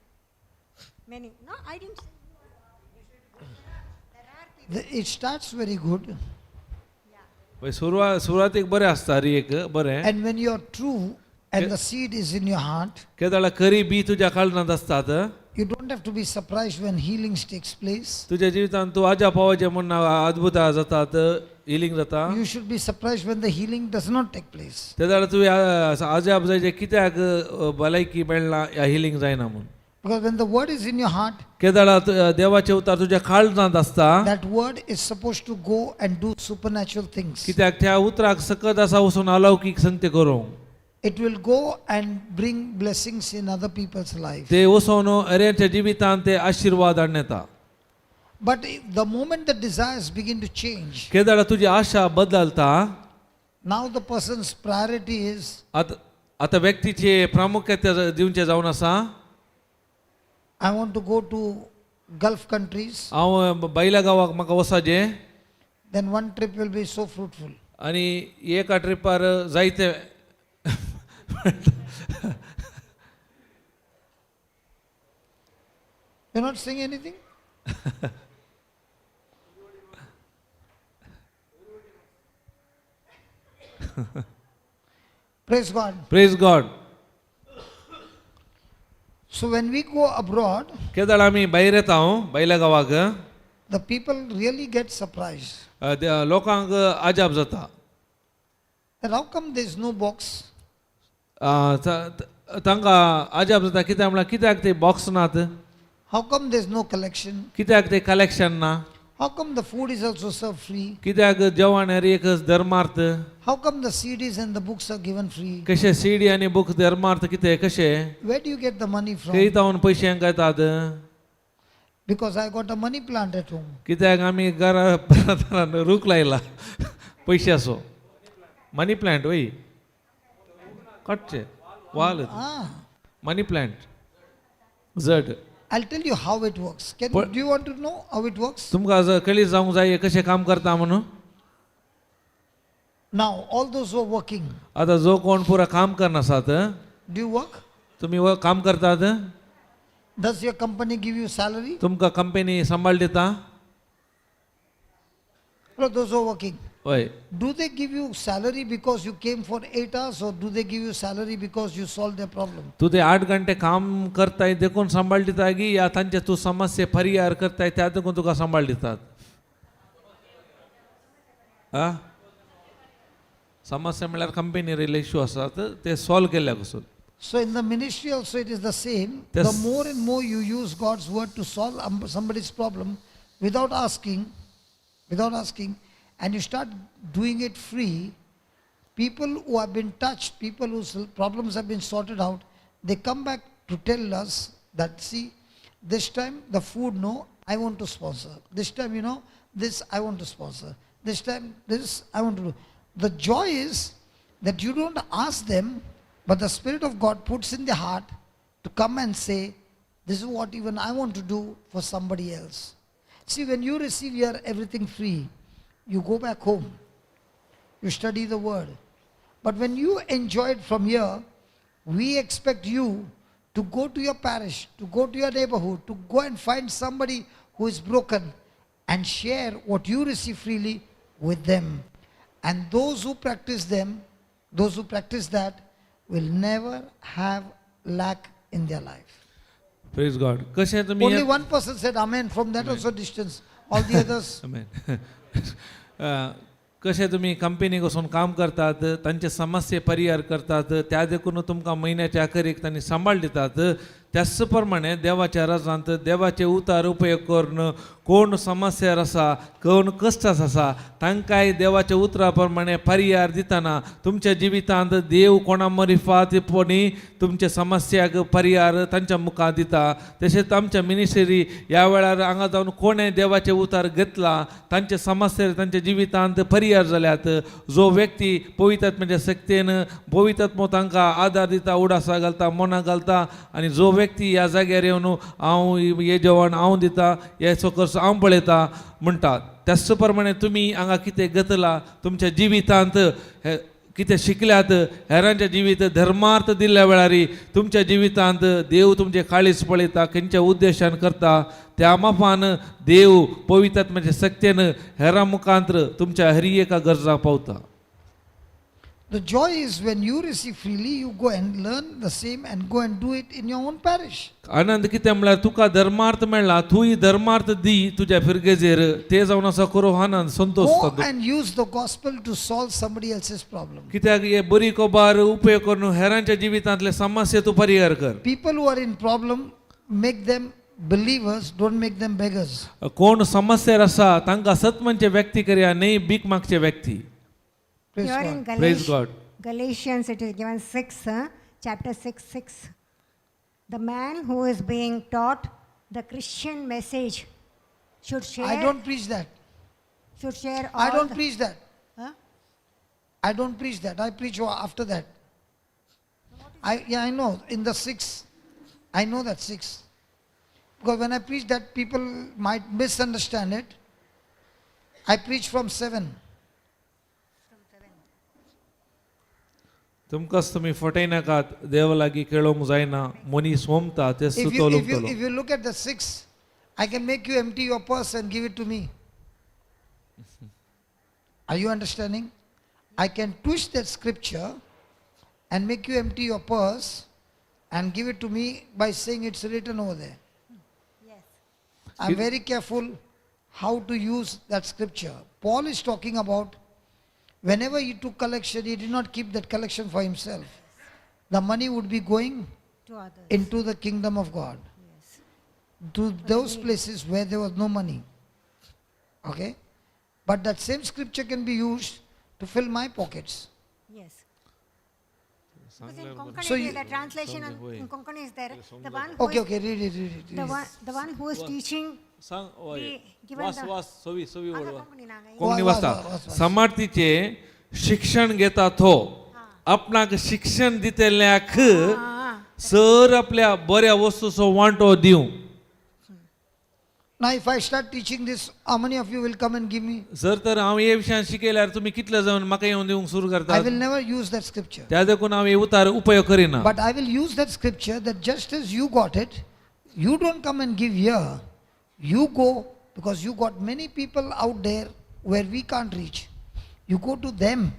Many. No, I didn't say. There are people. It starts very good. पळय, सुरवातीक बरें आसता हरी एक बरें. And when you are true and the seed is in your heart, केदाळा खरी बी तुज्या काळणांत आसतात. You don't have to be surprised when healings takes place. तुज्या जिवितांत तूं आजा पावाचें म्हूण अद्भुत जातात, हिलींग जाता. You should be surprised when the healing does not take place. ते जाल्यार तुवें आजाप जायचें कित्याक भलायकी मेळना ह्या हिलींग जायना म्हूण. Because when the word is in your heart, केदाळा देवाचें उतार तुज्या काळजांत आसता. That word is supposed to go and do supernatural things. कित्याक त्या उतराक सकत आसा वचून अलौकीक संगते करूंक. It will go and bring blessings in other people's life. ते वचून अऱ्यांच्या जिवितांत ते आशिर्वाद हाडून येता. But the moment the desires begin to change, केदाळा तुजी आशा बदलता. Now the person's priority is, आतां आतां व्यक्तीचे प्रामुख्य दिवचें जावन आसा. I want to go to Gulf countries, हांव बायल्या गांवाक म्हाका वचपाचें. Then one trip will be so fruitful. आनी एका ट्रिपार जायते. You're not saying anything? Praise God. Praise God. So when we go abroad, केदाळ आमी भायर येता हांव भायल्या गांवाक. The people really get surprised. लोकांक अजाप जाता. That how come there is no box? तांकां अजाप जाता कित्याक म्हळ्यार कित्याक ते बॉक्स नात. How come there is no collection? कित्याक ते कलेक्शन ना. How come the food is also served free? कित्याक जेवण हर एक धर्मार्थ. How come the CDs and the books are given free? कशे सीडी आनी बुक धर्मार्थ कितें कशे? Where do you get the money from? खंय तावन पयशे हांकां येतात? Because I got a money plant at home. कित्याक आमी घरा घरान रूख लायला पयशाचो मनी प्लांट वय काडचे वाल. Ah, मनी प्लांट जड. I'll tell you how it works. Do you want to know how it works? तुमकां जर कळी जावंक जाय कशें काम करता म्हणून. Now, all those who are working, आतां जो कोण पुरा काम करनासात. Do you work? तुमी काम करतात? Does your company give you salary? तुमकां कंपनी सांबाळ दिता? No, those who are working. हय. Do they give you salary because you came for 8 hours or do they give you salary because you solved their problem? तूं ते 8 घंटे काम करताय देखून सांबाळ दिता की या तांचे तूं समस्ये परिहार करताय त्या देखून तुका सांबाळ दितात? आ समस्या म्हळ्यार कंपनी रिले इश्यू आसात ते सॉल्व केल्ल्या कसून. So in the ministry also it is the same. Yes. The more and more you use God's word to solve somebody's problem without asking, without asking, and you start doing it free, people who have been touched, people whose problems have been sorted out, they come back to tell us that, see, this time the food, no, I want to sponsor. This time, this I want to sponsor. This time, this I want to do. The joy is that you don't ask them, but the Spirit of God puts in the heart to come and say, this is what even I want to do for somebody else. See, when you receive here everything free, you go back home, you study the word. But when you enjoy it from here, we expect you to go to your parish, to go to your neighborhood, to go and find somebody who is broken and share what you receive freely with them. And those who practice them, those who practice that, will never have lack in their life. Praise God. कशें तुमी Only one person said Amen from that also distance. All the others, Amen. कशें तुमी कंपनीक वचून काम करतात तांचे समस्ये परिहार करतात त्या देखून तुमकां म्हयन्याच्या अखेरीक तांणी सांबाळ दितात त्याच प्रमाणे देवाच्या राजांत देवाचे उतार उपयोग करून कोण समस्यार आसा कोण कश्टास आसा तांकांय देवाच्या उतरा प्रमाणे परिहार दितना तुमच्या जिवितांत देव कोणा मरिफात पणी तुमच्या समस्याक परिहार तांच्या मुखार दिता. तशेंच आमच्या मिनिस्ट्री ह्या वेळार हांगा जावन कोणें देवाचे उतार घेतला तांचे समस्या तांच्या जिवितांत परिहार जाल्यात. जो व्यक्ती पवित्र शक्तेन पवित्र तांकां आदार दिता उडासा घालता मनां घालता आनी जो व्यक्ती ह्या जाग्यार येवन हांव हे जेवण हांव दिता हेचो खर्च हांव पळयता म्हणटा त्याच प्रमाणे तुमी हांगा कितें घेतला तुमच्या जिवितांत हे कितें शिकल्यात हेरांच्या जिवीत धर्मार्थ दिल्ल्या वेळार तुमच्या जिवितांत देव तुमचे काळीज पळयता खंयच्या उद्देशान करता त्या मापान देव पवित्र शक्तेन हेरां मुखांत्र तुमच्या हर एका गरजाक पावता. The joy is when you receive freely, you go and learn the same and go and do it in your own parish. आनंद कितें म्हळ्यार तुका धर्मार्थ मेळ्ळा तूंय धर्मार्थ दी तुज्या फिरगेजेर ते जावन आसा खरो आनंद संतोश Go तातूंत. And use the gospel to solve somebody else's problem. कित्याक हे बरी खबर उपयोग करून हेरांच्या जिवितांतले समस्या तूं परिहार कर. People who are in problem, make them believers, don't make them beggars. कोण समस्येर आसा तांकां सत म्हणचे व्यक्ती करया न्हय भीक मागचे व्यक्ती. Praise Here in God. Praise Galatians, God. Galatians it is given 6, chapter 6, 6. The man who is being taught the Christian message should share, I don't preach that. should share all I don't the, preach that. Huh? I don't preach that. I preach after that. Yeah, I know. In the 6, I know that 6. Because when I preach that, people might misunderstand it. I preach from 7. तुमकांच तुमी फटयनाकात देवा लागीं खेळोंक जायना मनीस सोंपता ते If you, सुतो if you, उलयतलो. If you look at the 6, I can make you empty your purse and give it to me. Are you understanding? I can twist that scripture and make you empty your purse and give it to me by saying it's written over there. Yes. I'm very careful how to use that scripture. Paul is talking about whenever he took collection, he did not keep that collection for himself. The money would be going To others. Into the kingdom of God, Yes. To those places where there was no money. Okay? But that same scripture can be used to fill my pockets. Yes. Because in Konkani, So the translation in Konkani is there. The one who Okay, is, okay, read it, read it. the Read it. one, the one who is teaching सांग वय. The given वास the- वास सवी सवी आगा वळवा. कोंकणी ना गाई. कोंकणी वास, वाचता. वास, वास. समार्थीचे शिक्षण घेता तो आपणाक शिक्षण दितल्याक हा. सर आपल्या बऱ्या वस्तूचो वांटो दिवं. Now, if I start teaching this, how many of you will come and give me? जर तर हांव हे विशयान शिकयल्यार तुमी कितले जावन म्हाका येवन दिवंक सुरू I करतात. Will never use that scripture. त्या देखून हांव हे उतार उपयोग करिना. But I will use that scripture that just as you got it, you don't come and give here. You go because you got many people out there where we can't reach. You go to them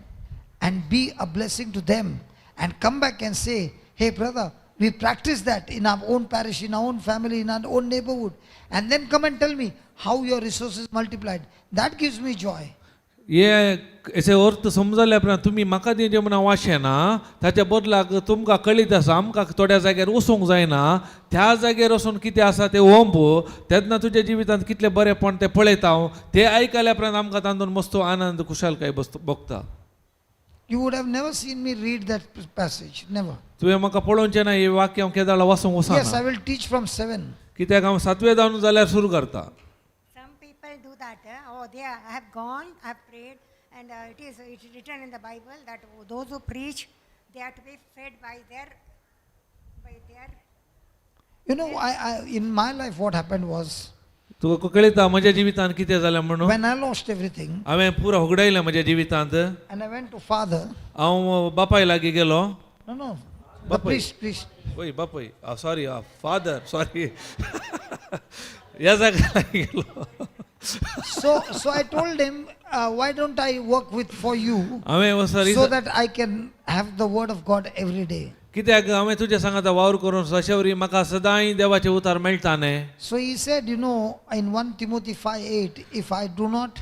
and be a blessing to them and come back and say, "Hey, brother, we practice that in our own parish, in our own family, in our own neighborhood." And then come and tell me how your resources multiplied. That gives me joy. हे हेचे अर्थ समजल्या उपरांत तुमी म्हाका दिवचें म्हणून हांव आशेना. ताच्या बदलाक तुमकां कळीत आसा आमकां थोड्या जाग्यार वचूंक जायना, त्या जाग्यार वचून कितें आसा तें ओंप, तेन्ना तुज्या जिवितांत कितलें बरेंपण तें पळयता हांव. तें आयकल्या उपरांत आमकां तातूंत मस्त आनंद खुशालकाय बसता भोगता. You would have never seen me read that passage. Never. तुवें म्हाका पळोवचें ना हें वाक्य हांव केदाळा वाचूंक Yes, I वचना. Will teach from 7. कित्याक हांव सातवे जावन जाल्यार सुरू करता. Some people do that. Eh? Oh, they are, I have gone, I have prayed, and it is written in the Bible that those who preach, they are to be fed by their. I in my life what happened was तुका कळयता म्हज्या जिवितांत कितें जालें म्हणून. When I lost everything हांवें पुरो होगडायलें म्हज्या जिवितांत. And I went to father. हांव बापाय लागीं गेलो. No, the Bapai. priest, priest. वय बापय, सॉरी, फादर, सॉरी, ह्या जाग्यार लागीं गेलो. So I told him, "Why don't I work with for you हांवें sir so that I can have the word of God every day?" कित्याक हांवें तुज्या सांगाता वावर करून अशे वरी म्हाका सदांय देवाचे उतार मेळटा न्ही. So he said, in 1 Timothy 5:8, if I do not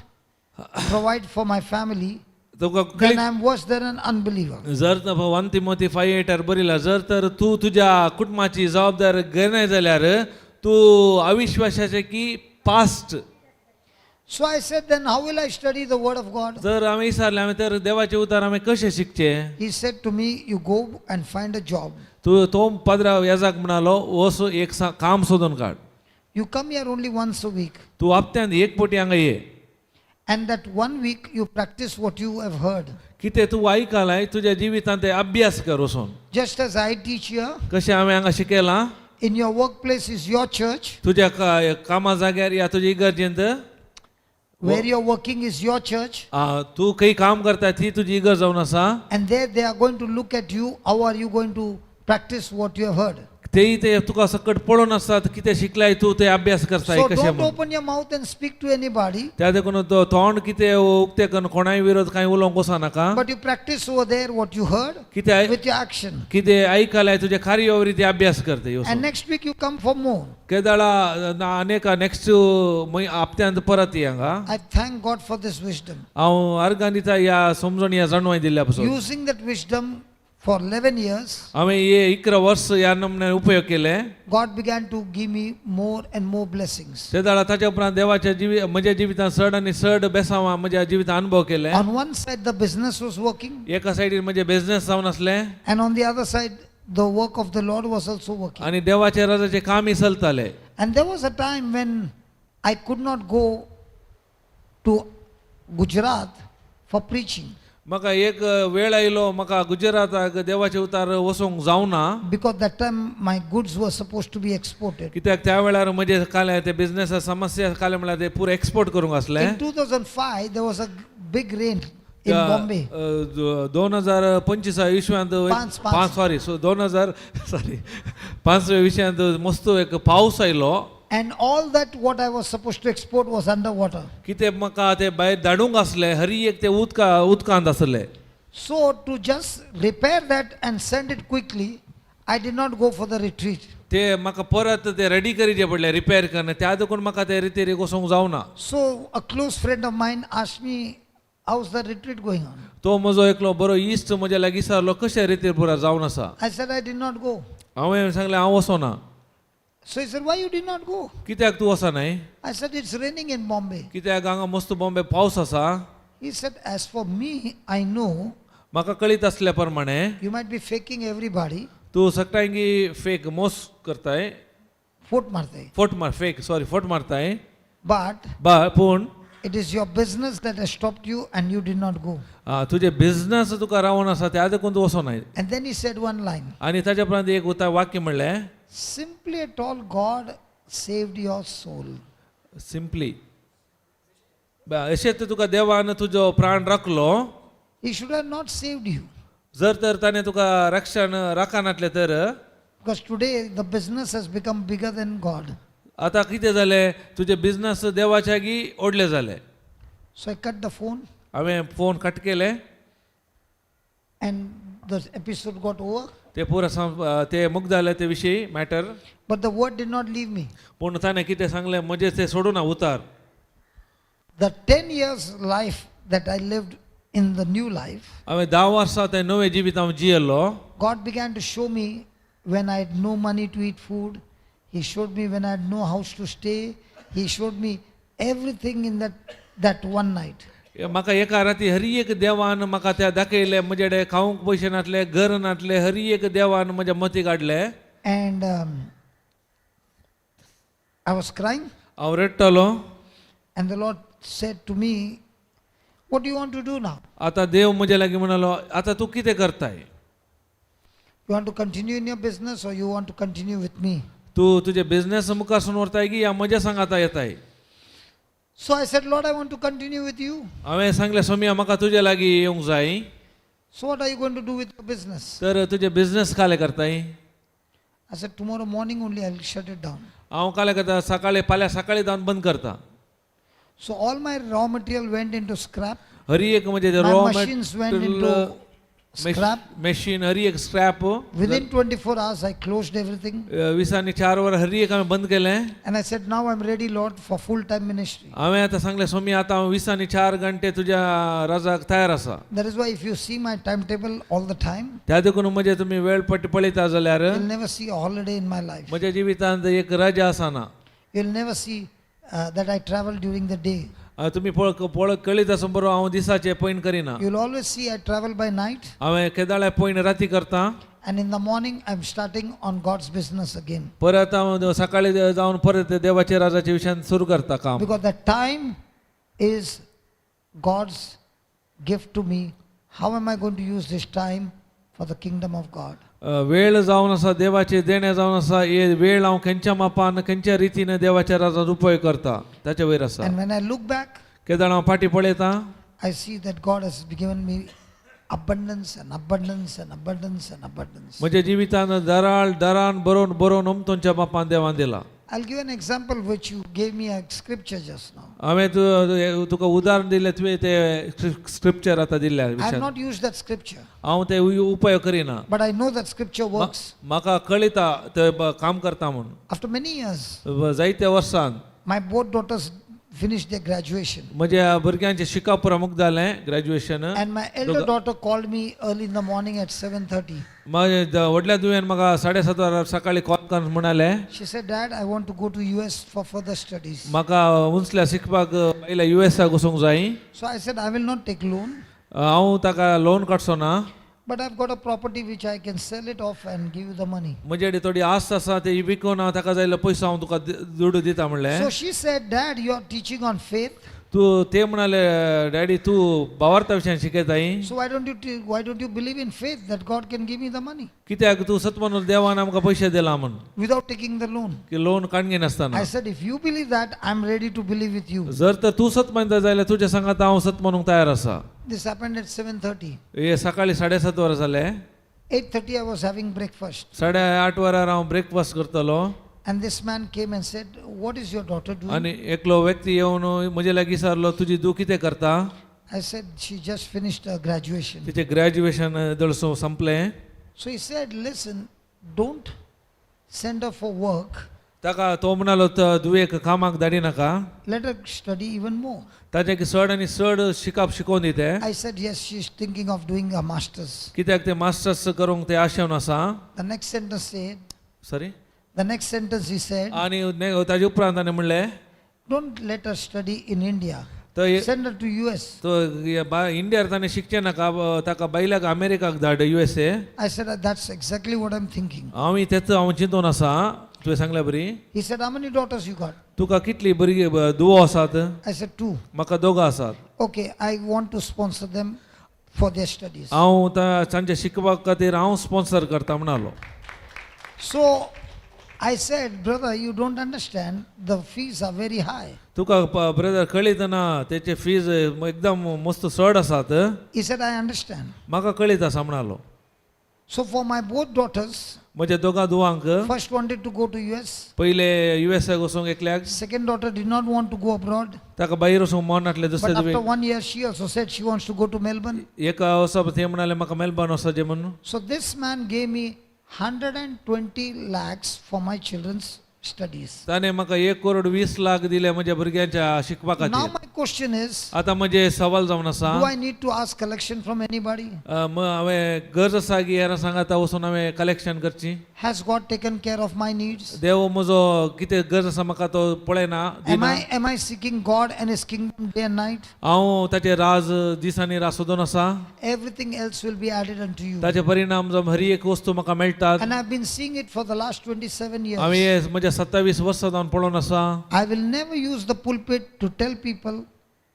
provide for my family, तुका then कळीत I am worse than an unbeliever. जर वन तिमोती फाय एटार बरयला, जर तर तूं तुज्या कुटुंबाची जबाबदार घेनाय जाल्यार तूं अविश्वासाचे की past. So I said, "Then how will I study the word of God?" जर हांवें विचारलें, हांवें तर देवाचे उतार हांवें कशें शिकचें? He said to me, "You go and find a job." तूं तो पाद्रा येजाक म्हणालो, वच एक काम सोदून काड. You come here only once a week. तूं हप्त्यांत एक पटी हांगा ये. And that one week you practice what you have heard. कितें तूं आयकलाय तुज्या जिवितांत ते अभ्यास कर वचून. Just as I teach here, कशें हांवें हांगा शिकयलां, in your workplace is your church, तुज्या कामा जाग्यार या तुज्या इगर्जेंत, where you're working is your church, तूं खंय काम करता ती तुजी इगर्ज जावन आसा. And there they are going to look at you, how are you going to practice what you have heard. तेय ते तुका सकट पळोवन आसतात कितें शिकलाय तूं ते अभ्यास करताय So कशें don't म्हूण. Open your mouth and speak to anybody, त्या देखून तो तोंड कितें उक्तें करून कोणाय विरोध कांय उलोवंक वचनाका. But you practice over there what you heard कितें with your action. कितें आयकलाय तुज्या कार्यावरी ते अभ्यास करते. And next week you come for more. केदाळा अनेक नेक्स्ट हप्त्यांत परत ये हांगा. I thank God for this wisdom. हांव अर्गां दिता ह्या समजून ह्या जाणवाय दिल्ल्या पासून. Using that wisdom for 11 years, हांवें हे 11 वर्स ह्या नमुन्यान उपयोग केले. God began to give me more and more blessings. ते जाल्यार ताच्या उपरांत देवाच्या जिवी म्हज्या जिवितांत चड आनी चड बेसांव म्हज्या जिवितांत अनुभव केले. On one side, the business was working, एका सायडीन म्हजे बिझनेस जावन आसले and on the other side, the work of the Lord was also working. आनी देवाच्या राजाचे कामय चलताले. And there was a time when I could not go to Gujarat for preaching म्हाका एक वेळ आयलो म्हाका गुजराताक देवाचे उतार वचूंक जावना because that time my goods were supposed to be exported. कित्याक त्या वेळार म्हजे काले ते बिझनेसा समस्या काले म्हळ्यार ते पुरो एक्सपोर्ट करूंक आसले. In 2005, there was a big rain in Bombay. 2025 विश्वांत पांच, पांच. पांच, सॉरी, सो 2000, सॉरी, पांचव्या विशयांत मस्त एक पावस आयलो. And all that what I was supposed to export was underwater. कितें म्हाका ते भायर धाडूंक आसले हरी एक ते उदका उदकांत आसले. So to just repair that and send it quickly, I did not go for the retreat. ते म्हाका परत ते रेडी करीचे पडले रिपेर करने त्या देखून म्हाका ते रितीर वचोंक जावना. So a close friend of mine asked me, how's the retreat going on? तो म्हजो एकलो बरो इश्ट म्हज्या लागीं विचारलो कशें रितीर पुरा जावन आसा. I said, I did not go. हांवें सांगलें हांव वचोना. So he said, why you did not go? कित्याक तूं वचनाय? I said, it's raining in Bombay. कित्याक हांगा मस्त बॉम्बे पावस आसा. He said, as for me, I know म्हाका कळीत आसल्या प्रमाणे you might be faking everybody. तूं सगळ्यांकी फेक मोस करताय. फोट मारते. फोट मार फेक सॉरी फोट मारताय. But बा पूण it is your business that has stopped you and you did not go. तुजे बिझनस तुका रावन आसा त्या देखून तूं वचोनाय. And then he said one line. आनी ताच्या उपरांत एक उता वाक्य म्हणलें. Simply at all, God saved your soul. Simply अशें तर तुका देवान तुजो प्राण राखलो. He should have not saved you. जर तर ताणें तुका रक्षण राखनातलें तर Because today the business has become bigger than God. आतां कितें जालें तुजें बिझनस देवाच्या लागीं ओडले जाले. So I cut the phone हांवें फोन कट केले. And the episode got over. ते पुरा ते मुक्त जाले ते विशीं matter. But the word did not leave me. पूण ताणें कितें सांगलें म्हजें तें सोडूना उतार. The 10 years life that I lived in the new life, हांवें 10 वर्सां तें नवें जिवीत हांव जियेल्लो. God began to show me when I had no money to eat food. He showed me when I had no house to stay. He showed me everything in that one night. म्हाका एका राती हरी एक देवान म्हाका त्या दाखयलें म्हजे कडेन खावंक पयशे नासले घर नासले हरी एक देवान म्हज्या मती काडले. And I was crying. हांव रडटलो. And the Lord said to me, what do you want to do now? आतां देव म्हज्या लागीं म्हणालो आतां तूं कितें करताय? You want to continue in your business or you want to continue with me? तूं तुजे बिझनस मुखार व्हरताय की या म्हज्या सांगाता येताय? So I said, Lord, I want to continue with you. हांवें सांगलें सोमिया म्हाका तुजे लागीं येवंक जाय. So what are you going to do with your business? तर तुजे बिझनस काले करताय? I said, tomorrow morning only I'll shut it down. हांव काले करता सकाळी फाल्यां सकाळी जावन बंद करता. So all my raw material went into scrap. Hari एक म्हणजे My raw machines went into scrap. Machine Hari एक scrap. Within 24 hours, I closed everything. 24 वरां हरी एक हांवें बंद केलें. And I said, now I'm ready, Lord, for full-time ministry. हांवें आतां सांगलें स्वामी आतां हांव 24 घंटे तुज्या राजाक तयार आसा. That is why if you see my timetable all the time, त्या देखून म्हजें तुमी वेळ पट्टी पळयता जाल्यार you'll never see a holiday in my life. म्हज्या जिवितांत एक रजा आसना. You'll never see that I travel during the day. तुमी पळय कळीत आसून बरो हांव दिसाचें पयण करिना. You'll always see I travel by night. हांवें केदाळे पयण राती करता. And in the morning, I'm starting on God's business again. परत हांव सकाळी जावन परत देवाच्या राजाच्या विशयान सुरू करता काम. Because that time is God's gift to me. How am I going to use this time for the kingdom of God? वेळ जावन आसा देवाचे देणे जावन आसा हे वेळ हांव खंयच्या मापान खंयच्या रितीन देवाच्या राजान उपयोग करता ताचे वयर आसा. And when I look back, केदाळ हांव फाटीं पळयता I see that God has given me abundance and abundance and abundance and abundance. म्हज्या जिवितान दराळ दरान बरोवन बरोवन अमतोंच्या मापान देवान दिला. I'll give an example which you gave me a scripture just now. हांवें तुका उदाहरण दिलें तुवें ते स्क्रिप्चर आतां दिल्ल्या I have विशयान. not used that scripture, हांव ते उपयोग करिना. but I know that scripture works. म्हाका कळयता ते काम करता म्हूण. After many years, जायत्या वर्सान my both daughters finished their graduation. म्हज्या भुरग्यांचें शिकप प्रमुख जालें graduation. And my elder daughter called me early in the morning at 7:30. म्हाज्या व्हडल्या दुयेन म्हाका 7:30 वरार सकाळी कॉल करून म्हणालें She said, Dad, I want to go to US for further studies. म्हाका उंचल्या शिकपाक पयल्या युएसाक वचूंक जाय. So I said, I will not take loan, हांव ताका लोन काडचो ना. but I've got a property which I can sell it off and give you the money. म्हजे कडेन थोडी आस्त आसा ते विकून हांव ताका जाय जाल्यार पयसो हांव तुका दुडू दिता म्हणलें. So she said, Dad, you are teaching on faith. तूं ते म्हणाले डॅडी तूं भावार्था विशयान शिकयताय. So why don't you believe in faith that God can give me the money कित्याक तूं सत म्हणून देवान आमकां पयशे दिला म्हूण without taking the loan? की लोन काडून घेनासतना. I said, if you believe that, I'm ready to believe with you. जर तर तूं सत मानता जाल्यार तुज्या सांगात हांव सत मानूंक तयार आसा. This happened at 7:30. हे सकाळी 7:30 वरां जालें. 8:30 I was having breakfast. 8:30 वरार हांव ब्रेकफास्ट करतलो. And this man came and said, what is your daughter doing? आनी एकलो व्यक्ती येवन म्हजे लागीं विचारलो तुजी धूव कितें करता? I said, she just finished her graduation. तिचें graduation दळसो संपलें. So he said, listen, don't send her for work. ताका तो म्हणालो धुवेक कामाक धाडी नाका Let her study even more. ताजे की चड आनी चड शिकप शिकोवन दिते I said, yes, she's thinking of doing a master's. कित्याक ते मास्टर्स करूंक ते आशेवन आसा The next sentence said, sorry the next sentence he said, आनी ताजे उपरांत ताणें म्हणलें don't let her study in India. तो Send her to US. तो इंडियार ताणें शिकचें नाका ताका बायलाक अमेरिकाक धाड U S A I said, that's exactly what I'm thinking. हांव तेच हांव चिंतून आसा तुवें सांगल्या बरी He said, how many daughters you got? तुका कितली भुरगीं दुवो आसात I said, two. म्हाका दोगां आसात Okay, I want to sponsor them for their studies. हांव तांच्या शिकपा खातीर हांव स्पॉन्सर करता म्हणालो So I said, brother, you don't understand. The fees are very high. तुका ब्रदर कळीत ना तेचे फीज एकदम मस्त चड आसात He said, I understand. म्हाका कळीत आसा म्हणालो So for my both daughters, म्हज्या दोगां दुवांक first wanted to go to US. पयले यू एसाक वचूंक एकल्याक Second daughter did not want to go abroad. ताका भायर वचूंक मन नासलें दुसरे But after Dubey 1 year, she also said she wants to go to Melbourne. एका वचप ते म्हणाले म्हाका मेलबर्न वचचें म्हणून So this man gave me 120 lakhs for my children's studies. ताणें म्हाका 1 करोड 20 लाख दिले म्हज्या भुरग्यांच्या शिकपा Now खातीर my question is, आतां म्हजें सवाल जावन आसा do I need to ask collection from anybody? हांवें गरज आसा की हेरां सांगाता वचून हांवें कलेक्शन करची Has God taken care of my needs? देव म्हजो कितें गरज आसा म्हाका तो पळयना Am दिना I am I seeking God and His kingdom day and night? हांव ताचे राज दिसांनी रात सोदून आसा Everything else will be added unto you. ताचे परिणाम जावन हर एक वस्तू म्हाका मेळटात And I've been seeing it for the last 27 years. हांवें हे म्हज्या 27 वर्सां जावन पळोवन आसा I will never use the pulpit to tell people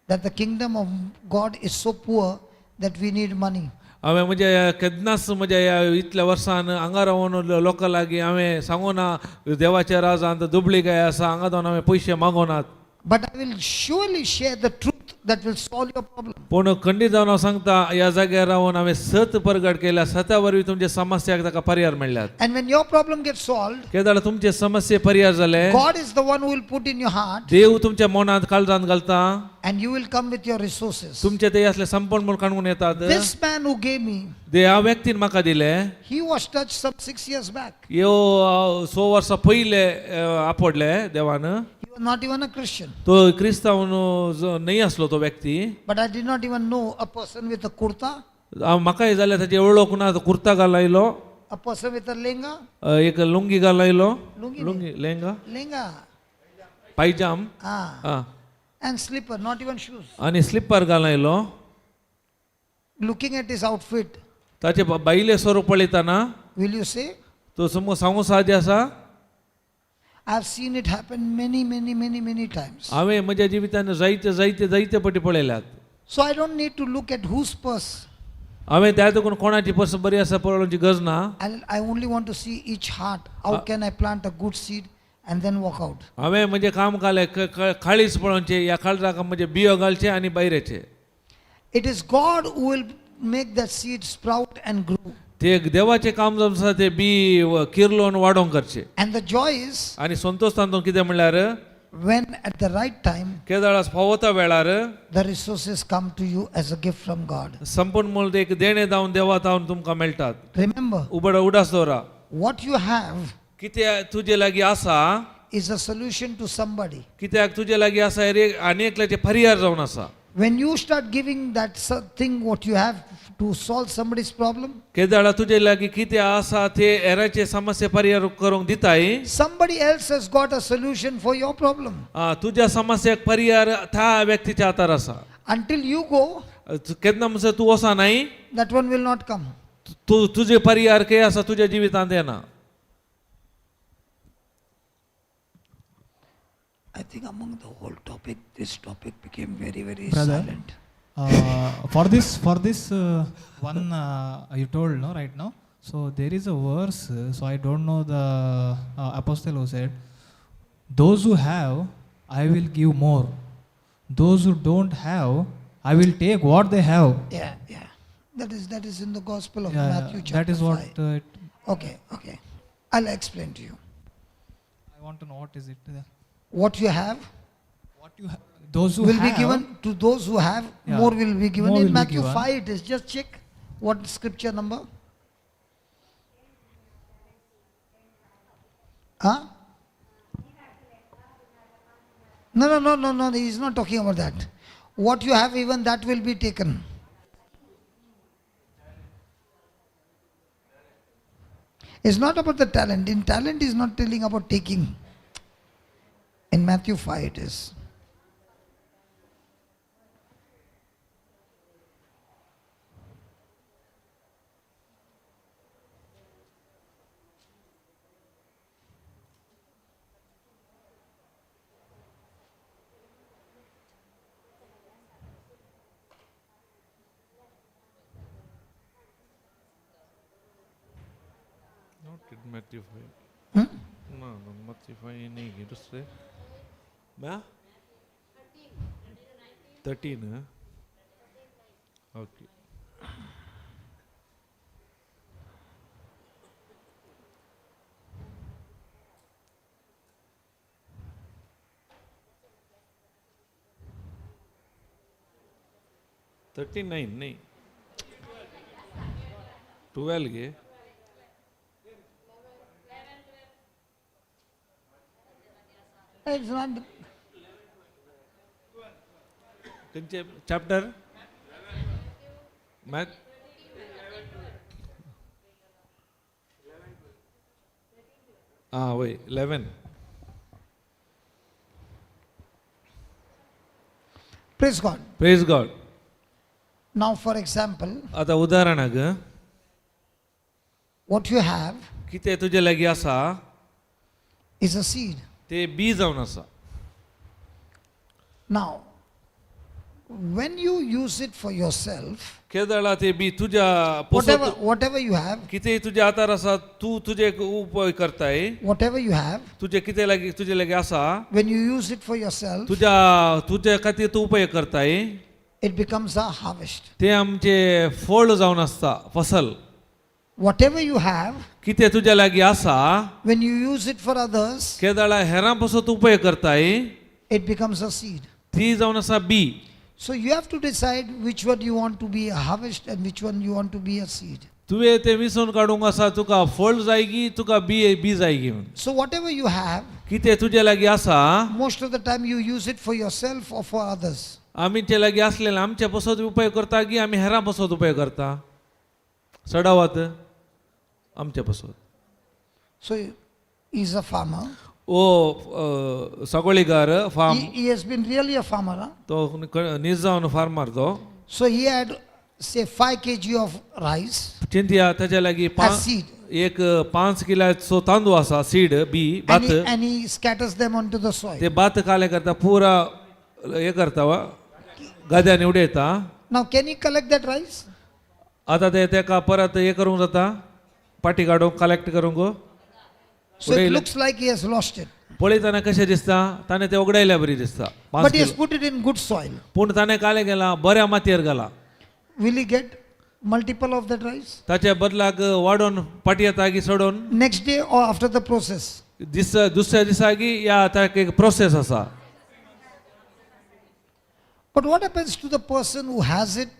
that the kingdom of God is so poor that we need money. हांवें म्हज्या केन्नाच म्हज्या ह्या इतल्या वर्सान हांगा रावन लोकां लागीं हांवें सांगूना देवाच्या राजांत दुबळी काय आसा हांगा जावन हांवें पयशे मागोनात But I will surely share the truth that will solve your problem. पूण खंडीत जावन हांव सांगता ह्या जाग्यार रावन हांवें सत परगट केल्या सता वरवीं तुमच्या समस्याक ताका पर्याय मेळ्ळ्यात And when your problem gets solved, केदाळ तुमचे समस्ये पर्याय जाले God is the one who will put in your heart देव तुमच्या मनांत काळजांत घालता and you will come with your resources. तुमचे ते असले संपण म्हूण काडून येतात This man who gave me, ह्या व्यक्तीन म्हाका दिले he was touched some 6 years back. ह्यो 6 वर्सां पयले आपडले देवान He was not even a Christian. तो क्रिस्तांव न्हय आसलो तो व्यक्ती But I did not even know a person with a kurta, हांव म्हाकाय जाल्यार ताची वळख ना तो kurta घालायलो a person with a lenga, एक लुंगी घालायलो लुंगी लुंगी लेंगा lenga, पायजाम ah, आं and slipper, not even shoes. आनी slipper घालायलो Looking at his outfit, ताचे बायले स्वरूप पळयतना will you say? तो समज सांगू साध्य आसा I've seen it happen many, many, many, many times. हांवें म्हज्या जिवितान जायते जायते जायते पटी पळयल्यात So I don't need to look at whose purse. हांवें त्या देखून कोणाची पर्स बरी आसा पळोवची गरज ना I only want to see each heart. How can I plant a good seed and then walk out? हांवें म्हजें काम घालें खाळीच पळोवचें ह्या खाळजाक म्हजें बियो घालचें आनी भायर येचें It is God who will make that seed sprout and grow. ते देवाचें काम जावन आसा ते बी किर्लोन वाडोवंक करचें And the joy is आनी संतोष तातूंत कितें म्हणल्यार when at the right time केदळास फावता वेळार the resources come to you as a gift from God. संपूर्ण मोल एक देणें जावन देवा तावन तुमकां मेळटात Remember, उबड उडास दवरा what you have कित्याक तुजे लागीं आसा is a solution to somebody. कित्याक तुजे लागीं आसा हे आनी एकल्याचे पर्याय जावन आसा When you start giving that thing what you have to solve somebody's problem, केदळा तुजे लागीं कितें आसा ते हेराचे समस्ये पर्याय करूंक दिताय somebody else has got a solution for your problem. तुज्या समस्येक पर्याय त्या व्यक्तीच्या हातार आसा Until you go, केन्ना म्हणसर तूं वचनाय that one will not come. तूं तुजे पर्याय खंय आसा तुज्या जिवितांत येना I think among the whole topic, this topic became very, very Brother. silent. For this one you told no right now. So there is a verse. So I don't know the apostle who said, "Those who have, I will give more. Those who don't have, I will take what they have." Yeah, yeah. That is in the Gospel of Yeah, Matthew chapter that is what 5. It, Okay, okay. I'll explain to you. I want to know. What is it? Yeah. What you have What you those who will have be given to those who have, Yeah. more will be given. More In will be Matthew given. 5 it is. Just check what scripture number. Huh? No, no, no, no, no. He is not talking about that. What you have, even that will be taken. It's not about the talent. In talent, is not telling about taking. In Matthew 5, it is. Not in Matthew 5. Hmm? No, no, Matthew 5 नाही दुसरे मॅ 13. Okay. 39 नाही, 12 गे. It's not. खंयचे चॅप्टर? मॅथ आं वय 11. Praise God. Praise God. Now, for example, आतां उदाहरणाक what you have कितें तुजे लागीं आसा is a seed. ते बी जावन आसा. Now, when you use it for yourself, केदळा ते बी तुज्या whatever, पोसत whatever you have, कितें तुज्या हातार आसा तूं तुजे उपयोग करताय whatever you have, तुजे कितें लागीं तुजे लागीं आसा when you use it for yourself, तुज्या तुज्या खातीर तूं उपयोग करताय it becomes a harvest. ते आमचे फळ जावन आसता फसल. Whatever you have, कितें तुज्या लागीं आसा when you use it for others, केदळा हेरां पासत उपयोग करताय it becomes a seed. ती जावन आसा बी. So you have to decide which one you want to be a harvest and which one you want to be a seed. तुवें तें विसोवन काडूंक आसा तुका फळ जायगी तुका बी बी जायगी म्हूण. So whatever you have, कितें तुजे लागीं आसा most of the time you use it for yourself or for others. आमचे लागीं आसलेलें आमचे पासत उपयोग करता की आमी हेरां पासत उपयोग करता चडावत आमचे पासत. So he's a farmer. O सगोळीकार farm. He has been really a farmer. Huh? तो नीज जावन फार्मार तो. So he had, say, 5 kg of rice चिंतया ताच्या लागीं as पांच seed. एक 5 किलाचो तांदूळ आसा सीड बी And भात. he scatters them onto the soil. ते भात काले करता पुरा हे करता वा गाद्यान उडयता. Now, can he collect that rice? आतां ते तेका परत हे करूंक जाता पाटी काडूंक कलेक्ट करूंक. So it उडयले. Looks like he has lost it. पळयतना कशें दिसता ताणें ते उगडायल्या बरी दिसता 5 But he has kilo. Put it in good soil. पूण ताणें कालें केलां बऱ्या मातयेर घाला. Will he get multiple of that rice? ताच्या बदलाक वाडोवन पाटी येता की सोडोवन Next day or after the process? दीस दुसऱ्या दिसा की या ताका एक प्रोसेस आसा. But what happens to the person who has it?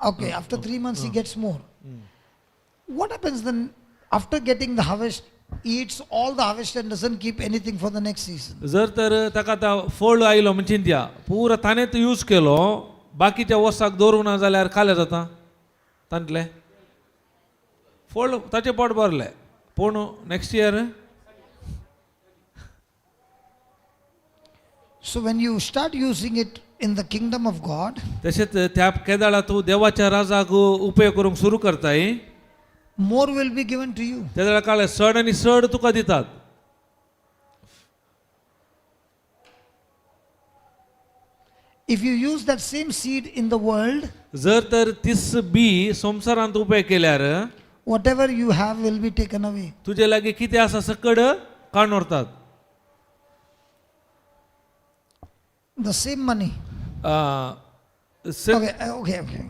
Okay, after 3 months he gets more. What happens then after getting the harvest, he eats all the harvest and doesn't keep anything for the next season? जर तर ताका आतां फळ आयलो म्हण चिंतया पुरो ताणें यूज केलो बाकीच्या वर्साक दवरूंक ना जाल्यार कालें जाता तांतलें फळ ताचें पोट भरलें पूण next year. So when you start using it in the kingdom of God, तशेंच त्या केदाळा तूं देवाच्या राजाक उपयोग करूंक सुरू करताय more will be given to you. त्या वेळार काळे चड आनी चड तुका दितात. If you use that same seed in the world, जर तर तीस बी संवसारांत उपयोग केल्यार whatever you have will be taken away. तुजे लागीं कितें आसा सकड काडून व्हरतात. The same money. Okay.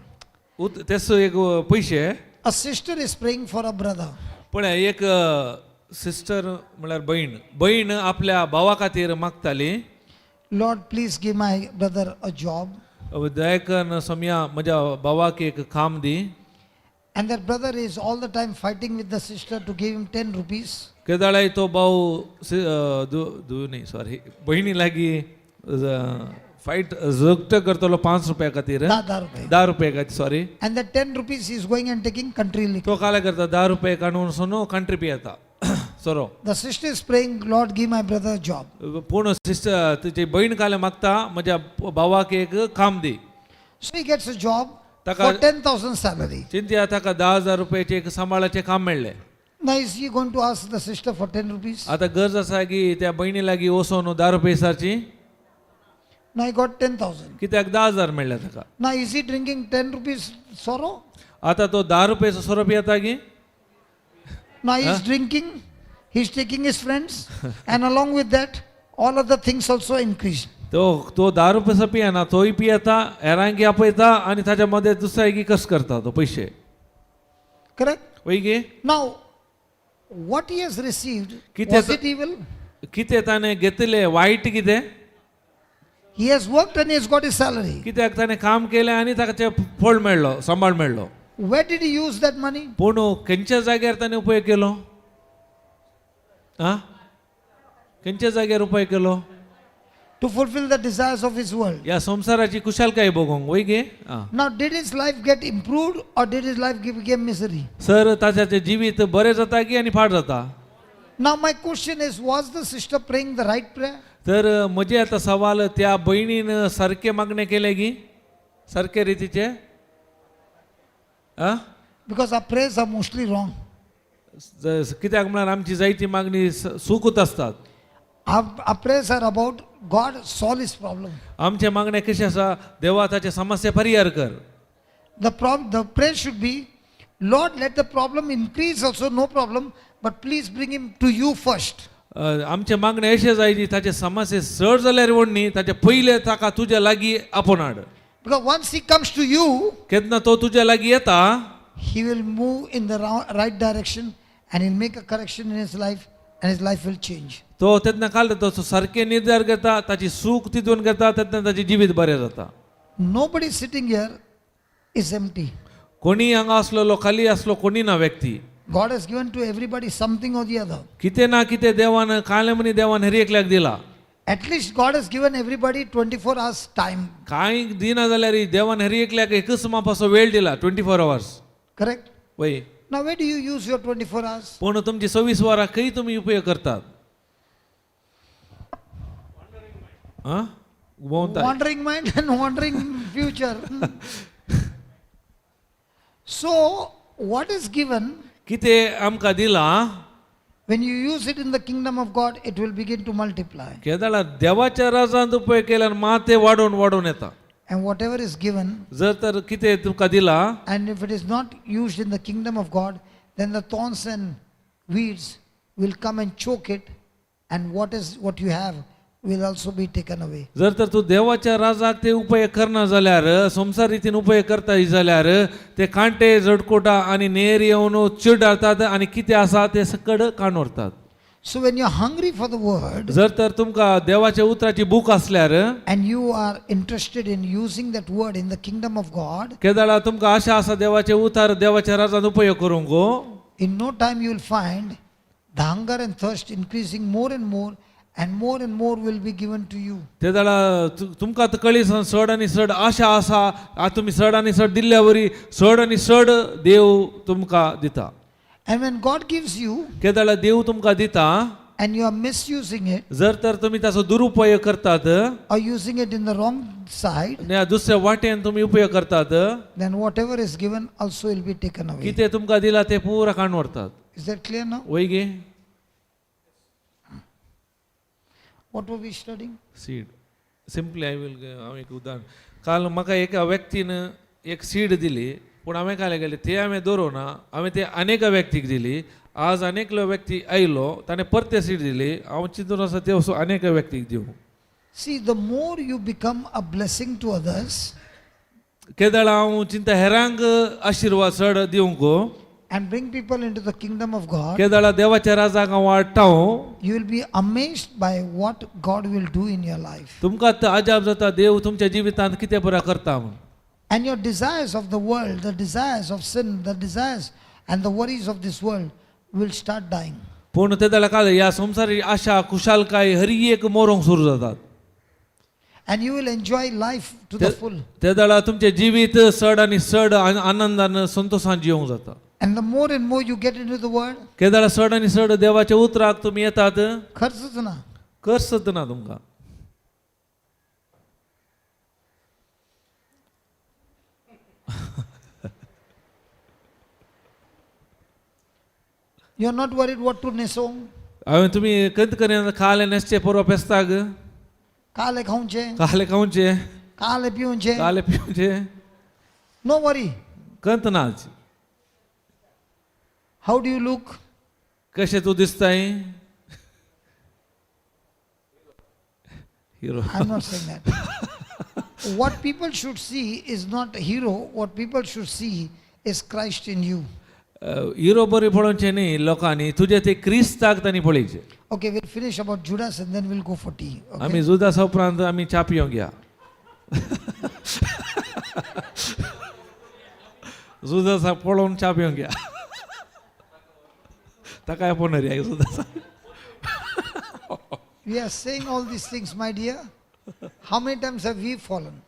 तेच एक पयशे. A sister is praying for a brother. पण एक सिस्टर म्हळ्यार भयण भयण आपल्या भावा खातीर मागताली. Lord, please give my brother a job. दयाकन सम्या म्हज्या भावाक एक काम दी. And that brother is all the time fighting with the sister to give him 10 rupees. केदाळाय तो भाव न्ही सॉरी बहिणी लागीं फायट जगट करतलो 5 रुपया खातीर. 10 रुपये. 10 रुपया खातीर sorry. And that 10 rupees he is going and taking country liquor. तो काले करता 10 रुपये काडून सोनू कंट्री पियेता सोरो. The sister is praying, Lord, give my brother a job. पूण सिस्टर तुजी बहीण काले मागता म्हज्या भावाक एक काम दी. So he gets a job ताका for 10,000 salary. चिंतया ताका 10,000 रुपयाचे एक सांबाळाचें काम मेळ्ळें. Now is he going to ask the sister for 10 rupees? आतां गरज आसा की त्या बहिणी लागीं वचोन 10 रुपये सारची. Now he got 10,000. कित्याक 10,000 मेळ्ळे ताका. Now is he drinking 10 rupees sorrow? आतां तो 10 रुपयाचो सोरो पियेता की? Now he is drinking, he is taking his friends, and along with that, all other things also increased. तो तो 10 रुपयाचो पियेना, तोय पियेता, हेरांक आपयता आनी ताच्या मदें दुसऱ्याक कस करता तो पयशे. Correct? वय गे? Now, what he has received, कितें was it evil? कितें ताणें घेतलें वायट कितें? He has worked and he has got his salary. कित्याक ताणें काम केलें आनी ताका तें फळ मेळ्ळो, सांबाळ मेळ्ळो. Where did he use that money? पूण खंयच्या जाग्यार ताणें उपयोग केलो? आं, खंयच्या जाग्यार उपयोग केलो? To fulfill the desires of his world. ह्या संवसाराची कुशालकाय बघूंक वय गे? आं. Now, did his life get improved or did his life become misery? Sir ताचें तें जिवीत बरें जाता की आनी पाड जाता? Now, my question is, was the sister praying the right prayer? तर म्हजें आतां सवाल त्या भयणीन सारकें मागणें केलें गी? सारके रितीचें? आं? Because our prayers are mostly wrong. कित्याक म्हळ्यार आमची जायती मागणी चुकूत आसतात. Our prayers are about God solve his problem. आमचें मागणें कशें आसा? देवा ताचे समस्या परिहार कर. The prayer should be, Lord, let the problem increase also, no problem, but please bring him to you first. आमचें मागणें अशें जाय जी ताचे समस्या चड जाल्यार व्हडनी ताचे पयलें ताका तुज्या लागीं आपोवन हाड. Because once he comes to you, केन्ना तो तुज्या लागीं येता he will move in the right direction and he'll make a correction in his life and his life will change. तो तेन्ना काल तो सारकें निर्धार घेता, ताची सूख तितून घेता, तेन्ना ताचें जिवीत बरें जाता. Nobody sitting here is empty. कोणी हांगा आसलेलो खाली आसलो कोणी ना व्यक्ती. God has given to everybody something or the other. कितें ना कितें देवान कांय म्हणी देवान हर एकल्याक दिला. At least God has given everybody 24 hours time. कांय दिना जाल्यार देवान हर एकल्याक एकच मापाचो वेळ दिला, 24 hours. Correct? वय. Now where do you use your 24 hours? पूण तुमची 24 वरां खंय तुमी उपयोग करतात? आं? भोंवता. Wandering mind and wandering future. So what is given, कितें आमकां दिलां, when you use it in the kingdom of God, it will begin to multiply. केदाळा देवाच्या राजांत उपयोग केल्यार मात तें वाडोवन वाडोवन येता. And whatever is given, जर तर कितें तुमकां दिलां and if it is not used in the kingdom of God, then the thorns and weeds will come and choke it, and what you have will also be taken away. जर तर तूं देवाच्या राजाक ते उपयोग करना जाल्यार, संवसार रितीन उपयोग करता जाल्यार ते कांटे जडकोटा आनी नेर येवन चिडारतात आनी कितें आसा तें सकड काण व्हरतात. So when you are hungry for the word जर तर तुमकां देवाच्या उतराची भूक आसल्यार and you are interested in using that word in the kingdom of God, केदाळा तुमकां आशा आसा देवाचे उतार देवाच्या राजान उपयोग करूंक, in no time you will find the hunger and thirst increasing more and more, and more and more will be given to you. ते जाल्यार तुमकां आतां कळी चड आनी चड आशा आसा, आतां तुमी चड आनी चड दिल्ल्या वरी चड आनी चड देव तुमकां दिता. And when God gives you केदाळा देव तुमकां दिता and you are misusing it जर तर तुमी ताचो दुरुपयोग करतात or using it in the wrong side, आनी दुसऱ्या वाटेन तुमी उपयोग करतात, then whatever is given also will be taken away. कितें तुमकां दिला तें पुरा काण व्हरतात. Is that clear now? वय गे? What were we studying? Seed. Simply I will हांव एक उदाहरण, काल म्हाका एका व्यक्तीन एक सीड दिली, पूण हांवें काल गेले ते हांवें दवरूं ना, हांवें ते अनेका व्यक्तीक दिली. आज अनेकलो व्यक्ती आयलो, ताणें परते सीड दिली, हांव चिंतून आसा ते वचून अनेका व्यक्तीक दिवं. See, the more you become a blessing to others केदळ हांव चिंता हेरांक आशिर्वाद चड दिवंक and bring people into the kingdom of God, केदळा देवाच्या राजाक हांव वाडटा, you will be amazed by what God will do in your life. तुमकां आतां अजाप जाता देव तुमच्या जिवितांत कितें बरें करता म्हूण. And your desires of the world, the desires of sin, the desires and the worries of this world will start dying. पूण ते जाल्यार काय ह्या संवसारी आशा खुशालकाय हरी एक मोरोंक सुरू जातात. And you will enjoy life to the full. ते जाल्यार तुमचें जिवीत चड आनी चड आनंदान संतोशान जिवंक जाता. And the more and more you get into the word, ते जाल्यार चड आनी चड देवाच्या उतराक तुमी येतात, खर्चच ना. खर्च ना तुमकां. You are not worried what to NESO. हांवें तुमी कंत करिना खाले नेसचे परवा पेस्ताक. काले खावचे. काले खावचे. काले पिवचे. काले पिवचे. No worry. कंत नाच. How do you look? कशें तूं दिसताय? Hero. I am not saying that. What people should see is not hero. What people should see is Christ in you. Hero बरी पळोवचें न्ही लोकांनी, तुजें ते क्रिस्ताक तांणी पळयचें. Okay, we'll finish about Judas and then we'll go for tea. Okay? आमी जुदासा उपरांत आमी च्या पिवंक या. जुदासा पळोवन च्या पिवंक या. ताकाय पळोवन या जुदासा. We are saying all these things, my dear. How many times have we fallen?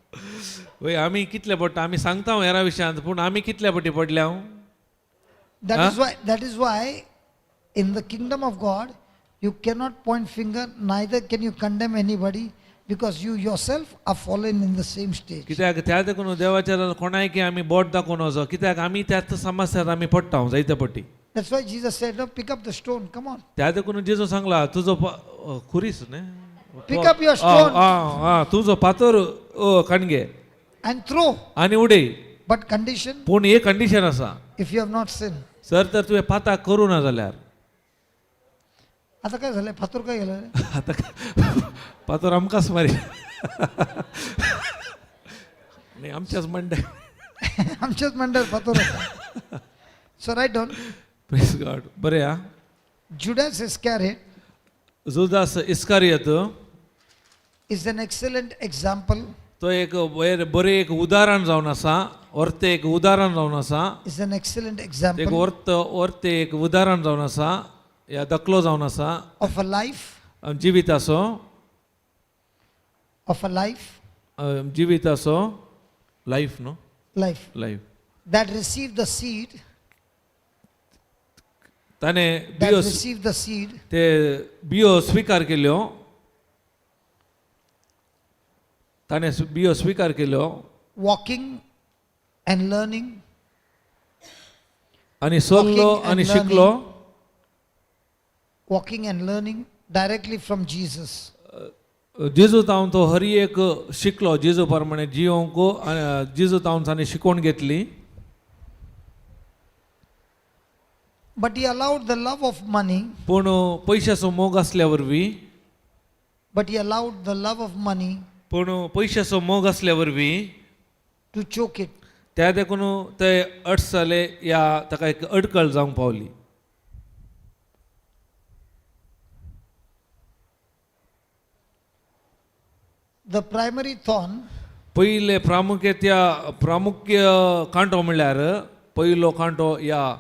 वय आमी कितले पडटा आमी सांगता हेरा विशयांत, पूण आमी कितले पटी पडल्या? That is why in the kingdom of God, you cannot point finger, neither can you condemn anybody, because you yourself are fallen in the same stage. कित्याक त्या देखून देवाच्या कोणायकी आमी बोट दाखोवन वचो, कित्याक आमी त्याच समस्यात आमी पडटा जायते पटी. That's why Jesus said, no, pick up the stone, come on. त्या देखून जेजू सांगला तुजो खुरीस न्ही, Pick up your stone. आं तुजो फातर काणगे And throw. आनी उडय. But condition, पूण एक कंडिशन आसा, if you have not sinned. Sir तर तुवें पाताक करूं ना जाल्यार. आता काय झालंय, फातूर काय गेलं? आतां फातर आमकांच मारी न्ही, आमच्याच म्हणटा. आमच्याच मंडळ फातूर होता. So write down. Praise God. बरें आं. Judas Iscariot Judas Iscariot is an excellent example. तो एक बरें एक उदाहरण जावन आसा, वर्ते एक उदाहरण जावन आसा. Is an excellent एक example वर्त वर्ते एक उदाहरण जावन आसा, ह्या दाखलो जावन आसा. of a life, जिविताचो, of a life, जिविताचो लायफ न्हू, life life that received the seed, ताणें that बियो received the seed ते बियो स्विकार केल्यो, ताणें बियो स्विकार केल्यो. Walking and learning, आनी सोल्लो Walking and आनी शिकलो. Walking and learning directly from Jesus. जेजू तावन तो हर एक शिकलो, जेजू प्रमाणे जियोंक जेजू तावन ताणें शिकोवन घेतली. But he allowed the love of money, पूण पयशाचो मोग आसल्या वरवीं, but he allowed the love of money पूण पयशाचो मोग आसल्या वरवीं to choke it. त्या देखून ते अडचले या ताका एक अडकळ जावंक पावली. The primary thorn पयले प्रामुख्य प्रामुख्य कांटो म्हणल्यार पयलो कांटो या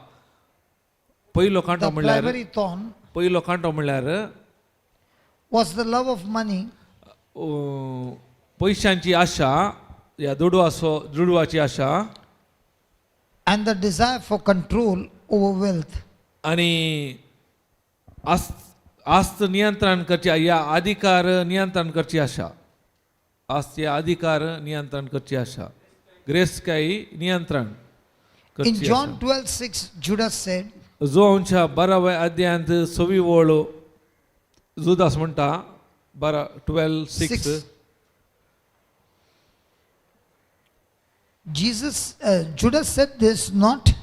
पयलो कांटो the म्हणल्यार primary thorn पयलो कांटो म्हणल्यार was the love of money पयशांची आशा या दुडवाचो दुडवाची आशा and the desire for control over wealth. आनी आस्त नियंत्रण करची या अधिकार नियंत्रण करची आशा, आस्त या अधिकार नियंत्रण करची आशा, ग्रेस काय नियंत्रण In करची John Asha. 12:6, Judas said, जो आमच्या बाराव्या अध्यायांत सवी वळ जुदास म्हणटा, बारा 12:6. Six. Jesus, Judas said this not,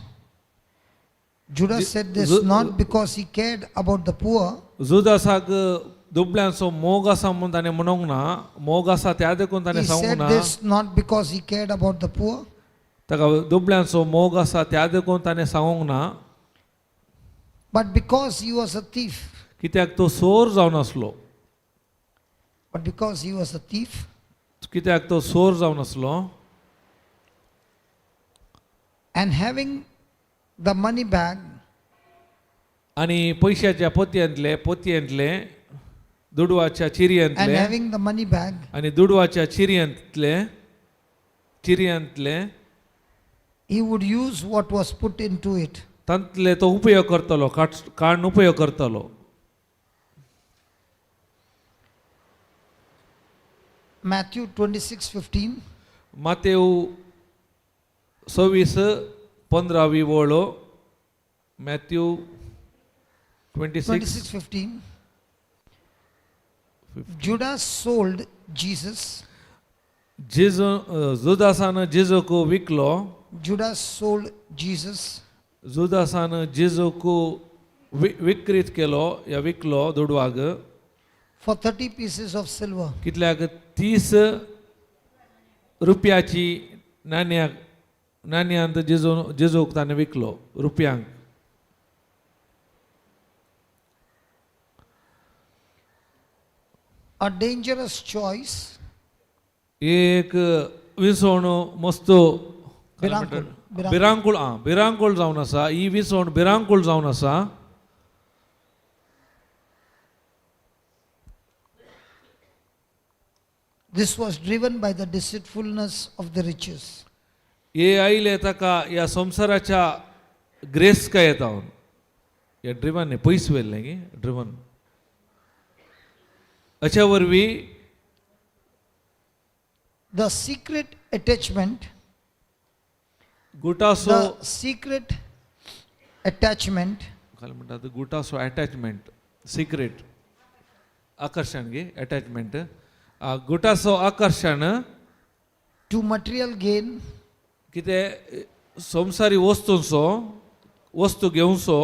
Judas said this not because he cared about the poor, जुदासाक दुबळ्यांचो मोग आसा म्हूण ताणें म्हणूंक ना, मोग आसा त्या देखून ताणें he सांगूंक said ना. this not because he cared about the poor, ताका दुबळ्यांचो मोग आसा त्या देखून ताणें सांगूंक ना, but because he was a thief. कित्याक तो सोर जावन आसलो. But because he was a thief कित्याक तो सोर जावन आसलो. And having the money bag, आनी पयशाच्या पोतयेंतले पोतयेंतले दुडवाच्या and चिरयेंतले having the money bag, आनी दुडवाच्या चिरयेंतले चिरयेंतले he would use what was put into it. तांतले तो उपयोग करतलो काडून उपयोग करतलो. Matthew 26:15. Matthew 26:15 वळो. Matthew 26 26:15. Judas sold Jesus. जेजू जुदासान जेजूक विकलो. Judas sold Jesus जुदासान जेजूक विक्रीत केलो या विकलो दुडवाग for 30 pieces of silver. कितल्याक 30 रुपयाची नाण्या नाण्यांत जेजू जेजूक ताणें विकलो रुपयांक. A dangerous choice. एक विसवण मस्त भिरांकूळ, भिरांकूळ आं भिरांकूळ जावन आसा. ही विसवण भिरांकूळ जावन आसा. This was driven by the deceitfulness of the riches. हे आयले ताका ह्या संवसाराच्या ग्रेसकाय येता ह्या ड्रिवन न्ही पयस व्हेल्लें गी ड्रिवन अशा वरवीं The secret attachment, गुटासो the secret attachment काय म्हणटात गुटासो अटॅचमेंट सिक्रेट आकर्शण गी अटॅचमेंट गुटासो आकर्शण to material gain कितें संवसारी वस्तूंचो वस्तू घेवचो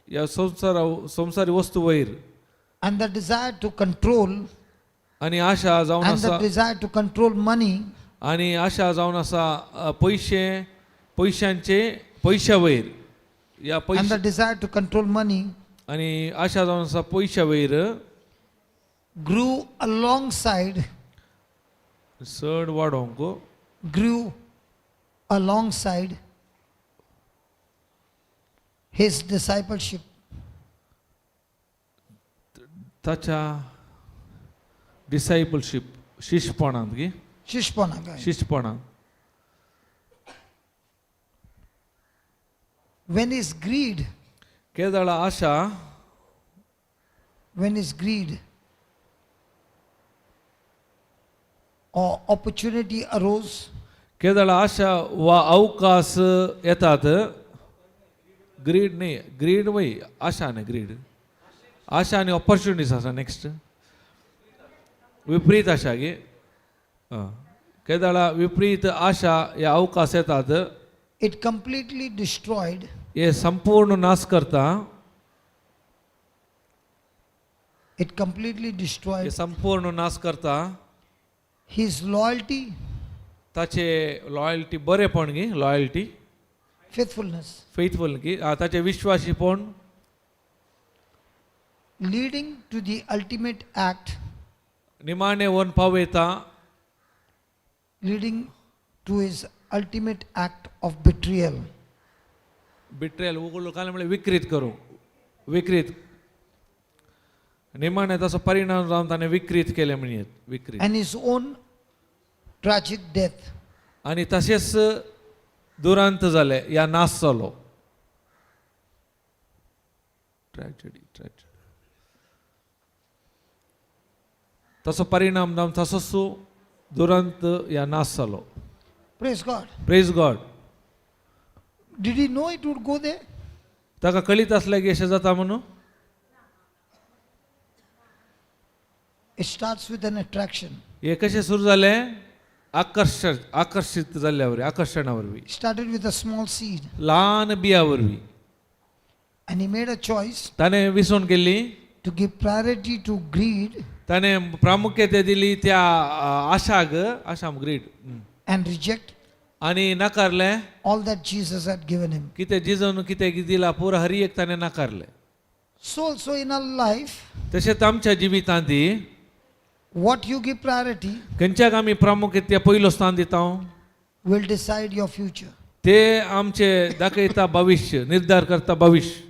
ह्या संवसारा संवसारी वस्तू वयर and the desire to control आनी आशा जावन and the आसा desire to control money आनी आशा जावन आसा पयशे पयशांचे पयशा वयर ह्या and पयशे the desire to control money आनी आशा जावन आसा पयशा वयर grew alongside चड वाडोवंक grew alongside his discipleship. ताच्या डिसायपलशीप शिशपणांत गी Shishpanaga. शिशपणांत. When his greed, केदळा Asha when his greed or opportunity arose, केदळा आशा वा अवकाश येतात. ग्रीड न्ही ग्रीड वय आशा न्ही ग्रीड आशा आनी ऑपॉर्च्युनिटीज आसा नेक्स्ट विपरीत आशा गे आं केदळा विपरीत आशा ह्या अवकाश येतात. It completely destroyed हे संपूर्ण नाश करता. It completely हे destroyed संपूर्ण नाश करता. His loyalty, ताचे लॉयल्टी बरेपण गी लॉयल्टी faithfulness, फेथफूल गी आं ताचे विश्वासीपण leading to the ultimate act, निमाणे व्हरून पावयता leading to his ultimate act of betrayal. Betrayal उगडलो काय म्हणल्यार विक्रीत करूं विक्रीत निमाणे ताचो परिणाम जावन ताणें विक्रीत केलें म्हणयेत विक्रीत And his own tragic death. आनी तशेंच दुरांत जालें या नाश जालो ट्रॅजडी ट्रॅजडी ताचो परिणाम जावन तसोच दुरांत या नाश जालो. Praise God. Praise God. Did he know it would go there? ताका कळीत आसलें की अशें जाता म्हणून. It starts with an attraction. हें कशें सुरू जालें आकर्शण आकर्शीत जाल्ल्या वरवीं आकर्शणा वरवीं. It started with a small seed. ल्हान बिया वरवीं. And he made a choice ताणें विसवण केल्ली to give priority to greed ताणें प्रामुख्यते दिली त्या आशाक आशा ग्रीड and reject आनी नाकारलें all that Jesus had given him. कितें जिजून कितें दिला पुरो हर एक ताणें नाकारलें. So also in our life, तशेंच आमच्या जिवितांत what you give priority खंयच्याक आमी प्रामुख्यते पयलो स्थान दिता will decide your future. ते आमचे दाखयता भविश्य निर्धार करता भविश्य.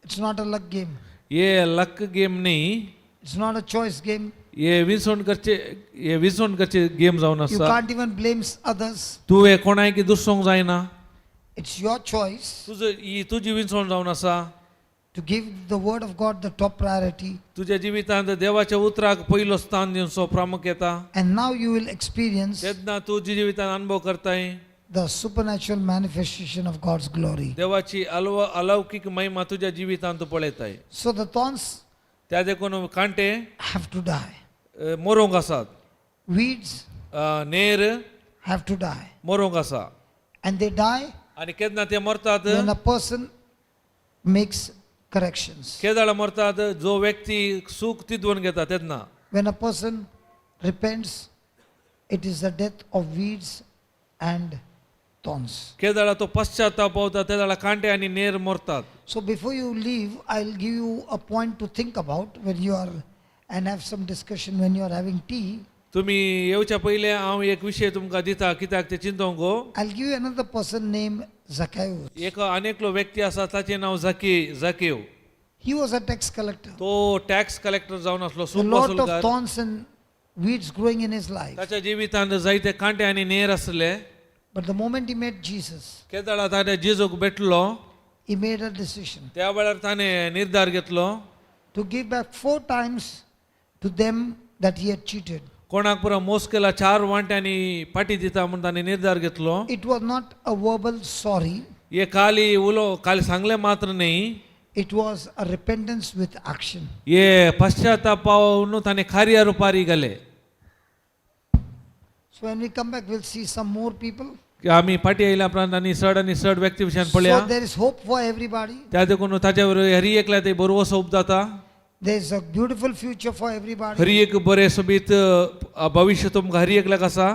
It's not a luck game. हे लक गेम न्ही. It's not a choice game. हे विसवण करचे हे विसवण करचे गेम जावन You आसा. can't even blame others. तुवें कोणायकी दुसरोंक जायना. It's your choice तुजो ही तुजी विसवण जावन आसा to give the word of God the top priority. तुज्या जिवितांत देवाच्या उतराक पयलो स्थान दिवचो प्रामुख्यता. And now you will experience तेन्ना तूं तुज्या जिवितांत अनुभव करताय the supernatural manifestation of God's glory. देवाची अलौकीक महिमा तुज्या जिवितांत तूं पळयताय. So the thorns त्या देखून कांटे have to die. मरोंक आसात. Weeds Nair have to die. मरोंक आसा. And they die आनी केन्ना ते मरतात? when a person makes corrections. केदाळा मरतात? जो व्यक्ती सूख तिदवून घेता तेन्ना. When a person repents, it is the death of weeds and thorns. केदाळा तो पश्चाताप पावता तेदाळा कांटे आनी नेर मरतात. So before you leave, I'll give you a point to think about when you are and have some discussion when you are having tea. तुमी येवच्या पयलें हांव एक विशय तुमकां दिता कित्याक ते चिंतोंक गो. I'll give you another person named Zacchaeus. एक आनी एकलो व्यक्ती आसा ताचें नांव जाकी जाकीव. He was a tax collector. तो टॅक्स कलेक्टर जावन आसलो A सूख lot of वसुलकार. Thorns and weeds growing in his life. ताच्या जिवितांत जायते कांटे आनी नेर आसले. But the moment he met Jesus, केदाळा ताणें जेजूक भेटलो he made a decision त्या वेळार ताणें निर्धार घेतलो to give back 4 times to them that he had cheated. कोणाक पुरो मोस केला चार वांट्यांनी पाटी दिता म्हूण ताणें निर्धार घेतलो. It was not a verbal sorry, हे खाली उलो खाली सांगलें मात्र न्ही. It was a repentance with action. हे पश्चातापावन ताणें कार्य रुपारी घाले. So when we come back, we'll see some more people. आमी फाटी आयल्या उपरांत आनी चड व्यक्ती विशयान पळया. So there is hope for everybody. त्या देखून ताच्या बरोबर हरी एकल्या ते बरोवसो जाता. There is a beautiful future for everybody. Hari एक बरें सोबीत भविश्य तुमकां हरी एकल्याक आसा.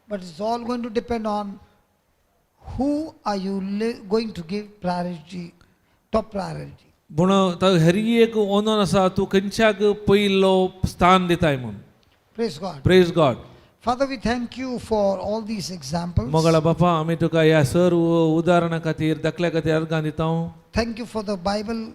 But it's all going to depend on who are you going to give priority, top priority. पूण हरी एक ओनन आसा तूं खंयच्याक पयलो स्थान दिताय म्हूण. Praise God. Praise God. Father, we thank you for all these examples. मोगाळा बापा आमी तुका ह्या सर्व उदाहरणा खातीर दाखल्या खातीर अर्गां दिता. Thank you for the Bible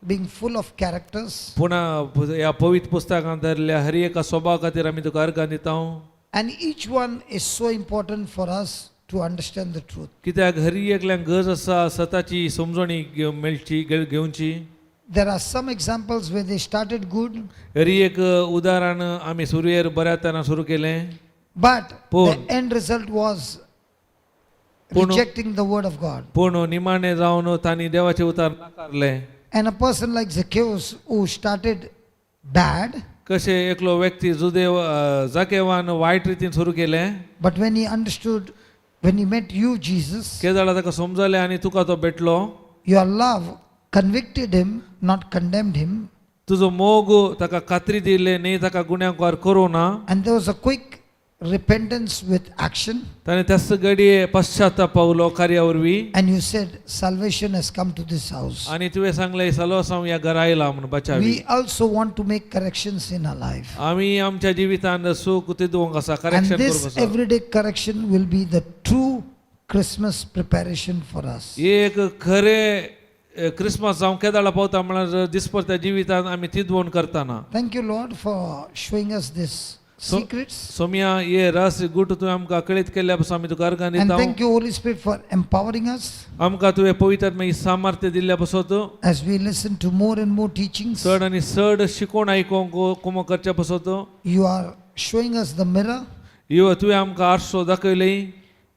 being full of characters. Pune ह्या पवित्र पुस्तकांत धरल्या हर एका स्वभावा खातीर आमी तुका अर्गां दिता. And each one is so important for us to understand the truth. कित्याक हरी एकल्यांक गरज आसा सताची समजणी मेळची घेवची. There are some examples where they started good, Hari एक उदाहरण आमी सुरवेर बऱ्या तरान सुरू केलें but पूण the end result was पूण rejecting the word of God. पूण निमाणें जावन तांणी देवाचें उतार नाकारलें. And a person like Zacchaeus who started bad, कशें एकलो व्यक्ती जुदेव जाकेवान वायट रितीन सुरू केलें but when he understood, when he met you, Jesus, केदाळा ताका समजलें आनी तुका तो भेटलो. Your love convicted him, not condemned him. तुजो मोग ताका खात्री दिले न्ही ताका गुन्यांवकार करूं ना. And there was a quick repentance with action. ताणें त्याच घडये पश्चाताप पावलो कार्या वरवीं. And you said, "Salvation has come to this house." आनी तुवें सांगलें सलोसांव ह्या घरा आयला म्हूण बचावी. We also want to make corrections in our life. आमी आमच्या जिवितांत सूख तिदवंक आसा And correction करूंक this आसा. Everyday correction will be the true Christmas preparation for us. एक खरें क्रिसमस जावं केदाळा पावता म्हळ्यार दिसपडत्या जिवितांत आमी तिदवण करतना. Thank you, Lord, for showing us these secrets. Soumya हे रहस्य गूट तुवें आमकां कळीत केल्ल्या पासून आमी तुका अर्गां And दिता. Thank you, Holy Spirit, for empowering us आमकां तुवें पवित्र ही सामर्थ्य दिल्ल्या पासत as we listen to more and more teachings. चड आनी चड शिकोवन आयकोंक कुमो करच्या पासत. You are showing us the mirror. यो तुवें आमकां आरसो दाखयली.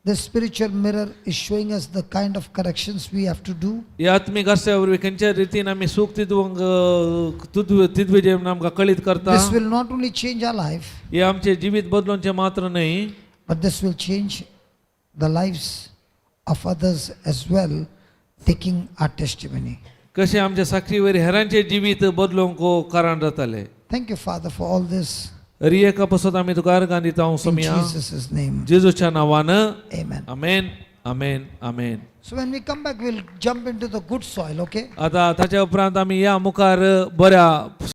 The spiritual mirror is showing us the kind of corrections we have to do. ह्या आत्मीक आरश्या वरवीं खंयच्या रितीन आमी सूख तिदवंक तिदवे जेवण आमकां कळीत करता. This will not only change our life, हे आमचें जिवीत बदलूनचें मात्र न्हय but this will change the lives of others as well, taking our testimony. कशें आमच्या साक्षीवर हेरांचें जिवीत बदलूंक कारण जातालें. Thank you, Father, for all this. Hari एका पासत आमी तुका अर्गां दिता In Soumya Jesus' name. जेजूच्या नांवान. Amen. Amen amen amen. So when we come back, we'll jump into the good soil, okay? आतां ताच्या उपरांत आमी या मुखार बऱ्या